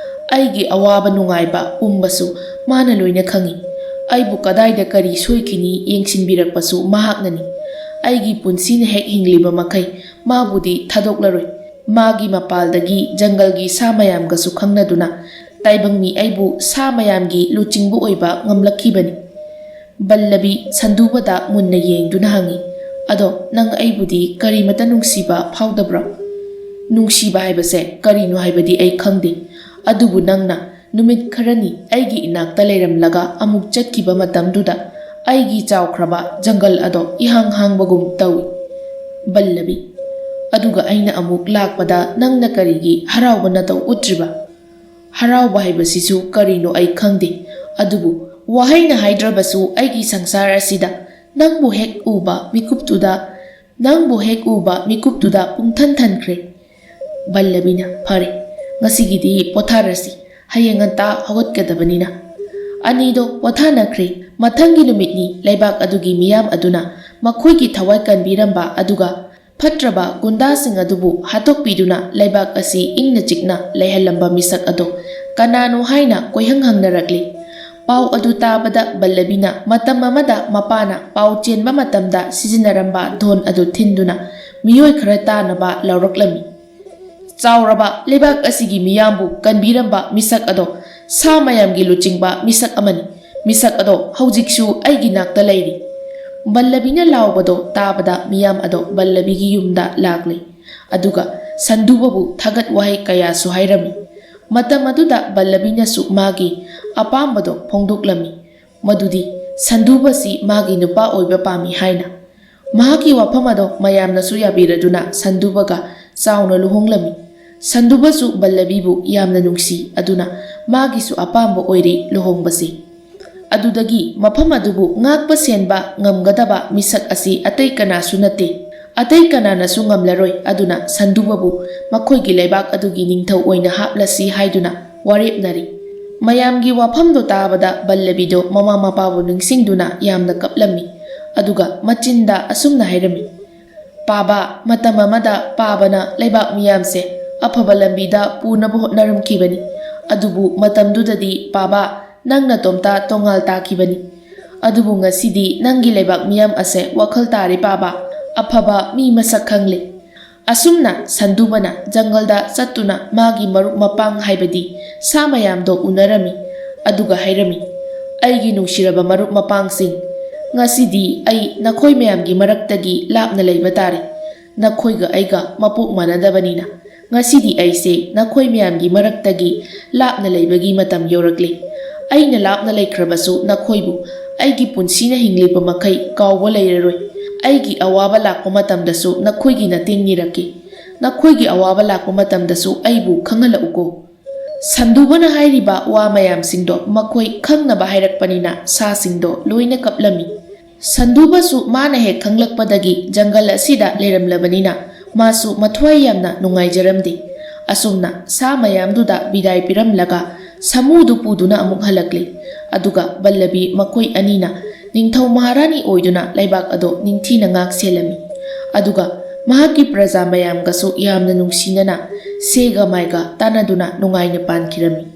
ꯑꯩꯒꯤ ꯑꯋꯥꯕ ꯅꯨꯡꯉꯥꯏꯕ ꯄꯨꯝꯕꯁꯨ ꯃꯥꯅ ꯂꯣꯏꯅ ꯈꯪꯏ꯫ ꯑꯩꯕꯨ ꯀꯗꯥꯏꯗ ꯀꯔꯤ ꯁꯣꯏꯈꯤꯅꯤ ꯌꯦꯡꯁꯤꯟꯕꯤꯔꯛꯄꯁꯨ ꯃꯍꯥꯛꯅꯅꯤ꯫ ꯑꯩꯒꯤ ꯄꯨꯟꯁꯤꯅ ꯍꯦꯛ ꯍꯤꯡꯂꯤꯕ ꯃꯈꯩ ꯃꯥꯕꯨꯗꯤ ꯊꯥꯗꯣꯛꯂꯔꯣꯏ꯫ ꯃꯥꯒꯤ ꯃꯄꯥꯜꯗꯒꯤ ꯖꯪꯒꯜꯒꯤ ꯁꯥ ꯃꯌꯥꯝꯒꯁꯨ ꯈꯪꯅꯗꯨꯅ ꯇꯥꯏꯕꯪ ꯃꯤ ꯑꯩꯕꯨ ꯁꯥ ꯃꯌꯥꯝꯒꯤ ꯂꯨꯆꯤꯡꯕ ꯑꯣꯏꯕ ꯉꯝꯂꯛꯈꯤꯕꯅꯤ"꯫ ꯕꯜꯂꯕꯤ ꯁꯟꯗꯨꯕꯗ ꯃꯨꯟꯅ ꯌꯦꯡꯗꯨꯅ ꯍꯪꯏ, "ꯑꯗꯣ ꯅꯪ ꯑꯩꯕꯨꯗꯤ ꯀꯔꯤꯃꯇ ꯅꯨꯡꯁꯤꯕ ꯐꯥꯎꯗꯕ꯭ꯔꯣ?" "ꯅꯨꯡꯁꯤꯕ ꯍꯥꯏꯕꯁꯦ ꯀꯔꯤꯅꯣ ꯍꯥꯏꯕꯗꯤ ꯑꯩ ꯈꯪꯗꯦ, ꯑꯗꯨꯕꯨ ꯅꯪꯅ ꯅꯨꯃꯤꯠ ꯈꯔꯅꯤ ꯑꯩꯒꯤ ꯏꯅꯥꯛꯇ ꯂꯩꯔꯝꯂꯒ ꯑꯃꯨꯛ ꯆꯠꯈꯤꯕ ꯃꯇꯝꯗꯨꯗ ꯑꯩꯒꯤ ꯆꯥꯎꯈ꯭ꯔꯕ ꯖꯪꯒꯜ ꯑꯗꯣ ꯏꯍꯥꯡ ꯍꯥꯡꯕꯒꯨꯝ ꯇꯧꯏ"꯫ ꯕꯜꯂꯕꯤ, "ꯑꯗꯨꯒ ꯑꯩꯅ ꯑꯃꯨꯛ ꯂꯥꯛꯄꯗ ꯅꯪꯅ ꯀꯔꯤꯒꯤ ꯍꯔꯥꯎꯕ ꯅꯇꯧ ꯎꯠꯇ꯭ꯔꯤꯕ?" "ꯍꯔꯥꯎꯕ ꯍꯥꯏꯕꯁꯤꯁꯨ ꯀꯔꯤꯅꯣ ꯑꯩ ꯈꯪꯗꯦ, ꯑꯗꯨꯕꯨ ꯋꯥꯍꯩꯅ ꯍꯥꯏꯗ꯭ꯔꯕꯁꯨ ꯑꯩꯒꯤ ꯁꯪꯁꯥꯔ ꯑꯁꯤꯗ ꯅꯪꯕꯨ ꯍꯦꯛ ꯎꯕ ꯃꯤꯀꯨꯞꯇꯨꯗ, ꯅꯪꯕꯨ ꯍꯦꯛ ꯎꯕ ꯃꯤꯀꯨꯞꯇꯨꯗ ꯄꯨꯡꯊꯟ ꯊꯟꯈ꯭ꯔꯦ"꯫ ꯕꯜꯂꯕꯤꯅ, "ꯐꯔꯦ, ꯉꯁꯤꯒꯤꯗꯤ ꯄꯣꯊꯥꯔꯁꯤ, ꯍꯌꯦꯡ ꯉꯟꯇꯥ ꯍꯧꯒꯠꯀꯗꯕꯅꯤꯅ"꯫ ꯑꯅꯤꯗꯣ ꯄꯣꯊꯥꯅꯈ꯭ꯔꯦ꯫ ꯃꯊꯪꯒꯤ ꯅꯨꯃꯤꯠꯅꯤ꯫ ꯂꯩꯕꯥꯛ ꯑꯗꯨꯒꯤ ꯃꯤꯌꯥꯝ ꯑꯗꯨꯅ ꯃꯈꯣꯏꯒꯤ ꯊꯋꯥꯏ ꯀꯟꯕꯤꯔꯝꯕ ꯑꯗꯨꯒ ꯐꯠꯇ꯭ꯔꯕ ꯒꯨꯟꯗꯥꯁꯤꯡ ꯑꯗꯨꯕꯨ ꯍꯥꯠꯇꯣꯛꯄꯤꯗꯨꯅ ꯂꯩꯕꯥꯛ ꯑꯁꯤ ꯏꯪꯅ ꯆꯤꯛꯅ ꯂꯩꯍꯜꯂꯝꯕ ꯃꯤꯁꯛ ꯑꯗꯣ ꯀꯅꯥꯅꯣ ꯍꯥꯏꯅ ꯀꯣꯏꯍꯪ ꯍꯪꯅꯔꯛꯂꯤ꯫ ꯄꯥꯎ ꯑꯗꯨ ꯇꯥꯕꯗ ꯕꯜꯂꯕꯤꯅ ꯃꯇꯝ ꯑꯃꯗ ꯃꯄꯥꯅ ꯄꯥꯎ ꯆꯦꯟꯕ ꯃꯇꯝꯗ ꯁꯤꯖꯤꯟꯅꯔꯝꯕ ꯙꯣꯟ ꯑꯗꯨ ꯊꯤꯟꯗꯨꯅ ꯃꯤꯑꯣꯏ ꯈꯔ ꯇꯥꯅꯕ ꯂꯥꯎꯔꯛꯂꯝꯃꯤ꯫ "ꯆꯥꯎꯔꯕ ꯂꯩꯕꯥꯛ ꯑꯁꯤꯒꯤ ꯃꯤꯌꯥꯝꯕꯨ ꯀꯟꯕꯤꯔꯝꯕ ꯃꯤꯁꯛ ꯑꯗꯣ ꯁꯥ ꯃꯌꯥꯝꯒꯤ ꯂꯨꯆꯤꯡꯕ ꯃꯤꯁꯛ ꯑꯃꯅꯤ꯫ ꯃꯤꯁꯛ ꯑꯗꯣ ꯍꯧꯖꯤꯛꯁꯨ ꯑꯩꯒꯤ ꯅꯥꯛꯇ ꯂꯩꯔꯤ"꯫ ꯕꯜꯂꯕꯤꯅ ꯂꯥꯎꯕꯗꯣ ꯇꯥꯕꯗ ꯃꯤꯌꯥꯝ ꯑꯗꯣ ꯕꯜꯂꯕꯤꯒꯤ ꯌꯨꯝꯗ ꯂꯥꯛꯂꯤ꯫ ꯑꯗꯨꯒ ꯁꯟꯗꯨꯕꯕꯨ ꯊꯥꯒꯠ ꯋꯥꯍꯩ ꯀꯌꯥꯁꯨ ꯍꯥꯏꯔꯝꯃꯤ꯫ ꯃꯇꯝ ꯑꯗꯨꯗ ꯕꯜꯂꯕꯤꯅꯁꯨ ꯃꯥꯒꯤ ꯑꯄꯥꯝꯕꯗꯣ ꯐꯣꯡꯗꯣꯛꯂꯝꯃꯤ, ꯃꯗꯨꯗꯤ ꯁꯟꯗꯨꯕꯁꯤ ꯃꯥꯒꯤ ꯅꯨꯄꯥ ꯑꯣꯏꯕ ꯄꯥꯝꯃꯤ ꯍꯥꯏꯅ꯫ ꯃꯍꯥꯛꯀꯤ ꯋꯥꯐꯝ ꯑꯗꯣ ꯃꯌꯥꯝꯅꯁꯨ ꯌꯥꯕꯤꯔꯗꯨꯅ ꯁꯟꯗꯨꯕꯒ ꯆꯥꯎꯅ ꯂꯨꯍꯣꯡꯂꯝꯃꯤ꯫ ꯁꯟꯗꯨꯕꯁꯨ ꯕꯜꯂꯕꯤꯕꯨ ꯌꯥꯝꯅ ꯅꯨꯡꯁꯤ, ꯑꯗꯨꯅ ꯃꯥꯒꯤꯁꯨ ꯑꯄꯥꯝꯕ ꯑꯣꯏꯔꯦ ꯂꯨꯍꯣꯡꯕꯁꯤ꯫ ꯑꯗꯨꯗꯒꯤ ꯃꯐꯝ ꯑꯗꯨꯕꯨ ꯉꯥꯛꯄ ꯁꯦꯟꯕ ꯉꯝꯒꯗꯕ ꯃꯤꯁꯛ ꯑꯁꯤ ꯑꯇꯩ ꯀꯅꯥꯁꯨ ꯅꯠꯇꯦ꯫ ꯑꯇꯩ ꯀꯅꯥꯅꯁꯨ ꯉꯝꯂꯔꯣꯏ, ꯑꯗꯨꯅ ꯁꯟꯗꯨꯕꯕꯨ ꯃꯈꯣꯏꯒꯤ ꯂꯩꯕꯥꯛ ꯑꯗꯨꯒꯤ ꯅꯤꯡꯊꯧ ꯑꯣꯏꯅ ꯍꯥꯞꯂꯁꯤ ꯍꯥꯏꯗꯨꯅ ꯋꯥꯔꯦꯞꯅꯔꯤ꯫ ꯃꯌꯥꯝꯒꯤ ꯋꯥꯐꯝꯗꯣ ꯇꯥꯕꯗ ꯕꯜꯂꯕꯤꯗꯣ ꯃꯃꯥ ꯃꯄꯥꯕꯨ ꯅꯤꯡꯁꯤꯡꯗꯨꯅ ꯌꯥꯝꯅ ꯀꯞꯂꯝꯃꯤ꯫ ꯑꯗꯨꯒ ꯃꯆꯤꯟꯗ ꯑꯁꯨꯝꯅ ꯍꯥꯏꯔꯝꯃꯤ, "ꯄꯥꯕ, ꯃꯇꯝ ꯑꯃꯗ ꯄꯥꯕꯅ ꯂꯩꯕꯥꯛ ꯃꯤꯌꯥꯝꯁꯦ ꯑꯐꯕ ꯂꯝꯕꯤꯗ ꯄꯨꯅꯕ ꯍꯣꯠꯅꯔꯝꯈꯤꯕꯅꯤ꯫ ꯑꯗꯨꯕꯨ ꯃꯇꯝꯗꯨꯗꯗꯤ ꯄꯥꯕ ꯅꯪ ꯅꯇꯣꯝꯇ ꯇꯣꯉꯥꯜ ꯇꯥꯈꯤꯕꯅꯤ꯫ ꯑꯗꯨꯕꯨ ꯉꯁꯤꯗꯤ ꯅꯪꯒꯤ ꯂꯩꯕꯥꯛ ꯃꯤꯌꯥꯝ ꯑꯁꯦ ꯋꯥꯈꯜ ꯇꯥꯔꯦ ꯄꯥꯕ, ꯑꯐꯕ ꯃꯤ ꯃꯁꯛ ꯈꯪꯂꯦ"꯫ ꯑꯁꯨꯝꯅ ꯁꯟꯗꯨꯕꯅ ꯖꯪꯒꯜꯗ ꯆꯠꯇꯨꯅ ꯃꯥꯒꯤ ꯃꯔꯨꯞ ꯃꯄꯥꯡ ꯍꯥꯏꯕꯗꯤ ꯁꯥ ꯃꯌꯥꯝꯗꯣ ꯎꯅꯔꯝꯃꯤ꯫ ꯑꯗꯨꯒ ꯍꯥꯏꯔꯝꯃꯤ, "ꯑꯩꯒꯤ ꯅꯨꯡꯁꯤꯔꯕ ꯃꯔꯨꯞ ꯃꯄꯥꯡꯁꯤꯡ, ꯉꯁꯤꯗꯤ ꯑꯩ ꯅꯈꯣꯏ ꯃꯌꯥꯝꯒꯤ ꯃꯔꯛꯇꯒꯤ ꯂꯥꯞꯅ ꯂꯩꯕ ꯇꯥꯔꯦ꯫ ꯅꯈꯣꯏꯒ ꯑꯩꯒ ꯃꯄꯣꯛ ꯃꯥꯟꯅꯗꯕꯅꯤꯅ ꯉꯁꯤꯗꯤ ꯑꯩꯁꯦ ꯅꯈꯣꯏ ꯃꯌꯥꯝꯒꯤ ꯃꯔꯛꯇꯒꯤ ꯂꯥꯞꯅ ꯂꯩꯕꯒꯤ ꯃꯇꯝ ꯌꯧꯔꯛꯂꯦ꯫ ꯑꯩꯅ ꯂꯥꯞꯅ ꯂꯩꯈ꯭ꯔꯕꯁꯨ ꯅꯈꯣꯏꯕꯨ ꯑꯩꯒꯤ ꯄꯨꯟꯁꯤꯅ ꯍꯤꯡꯂꯤꯕ ꯃꯈꯩ ꯀꯥꯎꯕ ꯂꯩꯔꯔꯣꯏ꯫ ꯑꯩꯒꯤ ꯑꯋꯥꯕ ꯂꯥꯛꯄ ꯃꯇꯝꯗꯁꯨ ꯅꯈꯣꯏꯒꯤ ꯅꯇꯦꯡ ꯅꯤꯔꯛꯀꯦ꯫ ꯅꯈꯣꯏꯒꯤ ꯑꯋꯥꯕ ꯂꯥꯛꯄ ꯃꯇꯝꯗꯁꯨ ꯑꯩꯕꯨ ꯈꯪꯍꯜꯂꯛꯎꯀꯣ"꯫ ꯁꯟꯗꯨꯕꯅ ꯍꯥꯏꯔꯤꯕ ꯋꯥ ꯃꯌꯥꯝꯁꯤꯡꯗꯣ ꯃꯈꯣꯏ ꯈꯪꯅꯕ ꯍꯥꯏꯔꯛꯄꯅꯤꯅ ꯁꯥꯁꯤꯡꯗꯣ ꯂꯣꯏꯅ ꯀꯞꯂꯝꯃꯤ꯫ ꯁꯟꯗꯨꯕꯁꯨ ꯃꯥꯅ ꯍꯦꯛ ꯈꯪꯂꯛꯄꯗꯒꯤ ꯖꯪꯒꯜ ꯑꯁꯤꯗ ꯂꯩꯔꯝꯂꯕꯅꯤꯅ ꯃꯥꯁꯨ ꯃꯊ꯭ꯋꯥꯏ ꯌꯥꯝꯅ ꯅꯨꯡꯉꯥꯏꯖꯔꯝꯗꯦ꯫ ꯑꯁꯨꯝꯅ ꯁꯥ ꯃꯌꯥꯝꯗꯨꯗ ꯕꯤꯗꯥꯏ ꯄꯤꯔꯝꯂꯒ ꯁꯥꯃꯨꯗꯨ ꯄꯨꯗꯨꯅ ꯑꯃꯨꯛ ꯍꯜꯂꯛꯂꯦ꯫ ꯑꯗꯨꯒ ꯕꯜꯂꯕꯤ ꯃꯈꯣꯏ ꯑꯅꯤꯅ ꯅꯤꯡꯊꯧ ꯃꯍꯥꯔꯥꯅꯤ ꯑꯣꯏꯗꯨꯅ ꯂꯩꯕꯥꯛ ꯑꯗꯣ ꯅꯤꯡꯊꯤꯅ ꯉꯥꯛ ꯁꯦꯜꯂꯝꯃꯤ꯫ ꯑꯗꯨꯒ ꯃꯍꯥꯛꯀꯤ ꯄ꯭ꯔꯖꯥ ꯃꯌꯥꯝꯒꯁꯨ ꯌꯥꯝꯅ ꯅꯨꯡꯁꯤꯅꯅ ꯁꯦꯒ ꯃꯥꯏꯒ ꯇꯥꯟꯅꯗꯨꯅ ꯅꯨꯡꯉꯥꯏꯅ ꯄꯥꯟꯈꯤꯔꯝꯃꯤ꯫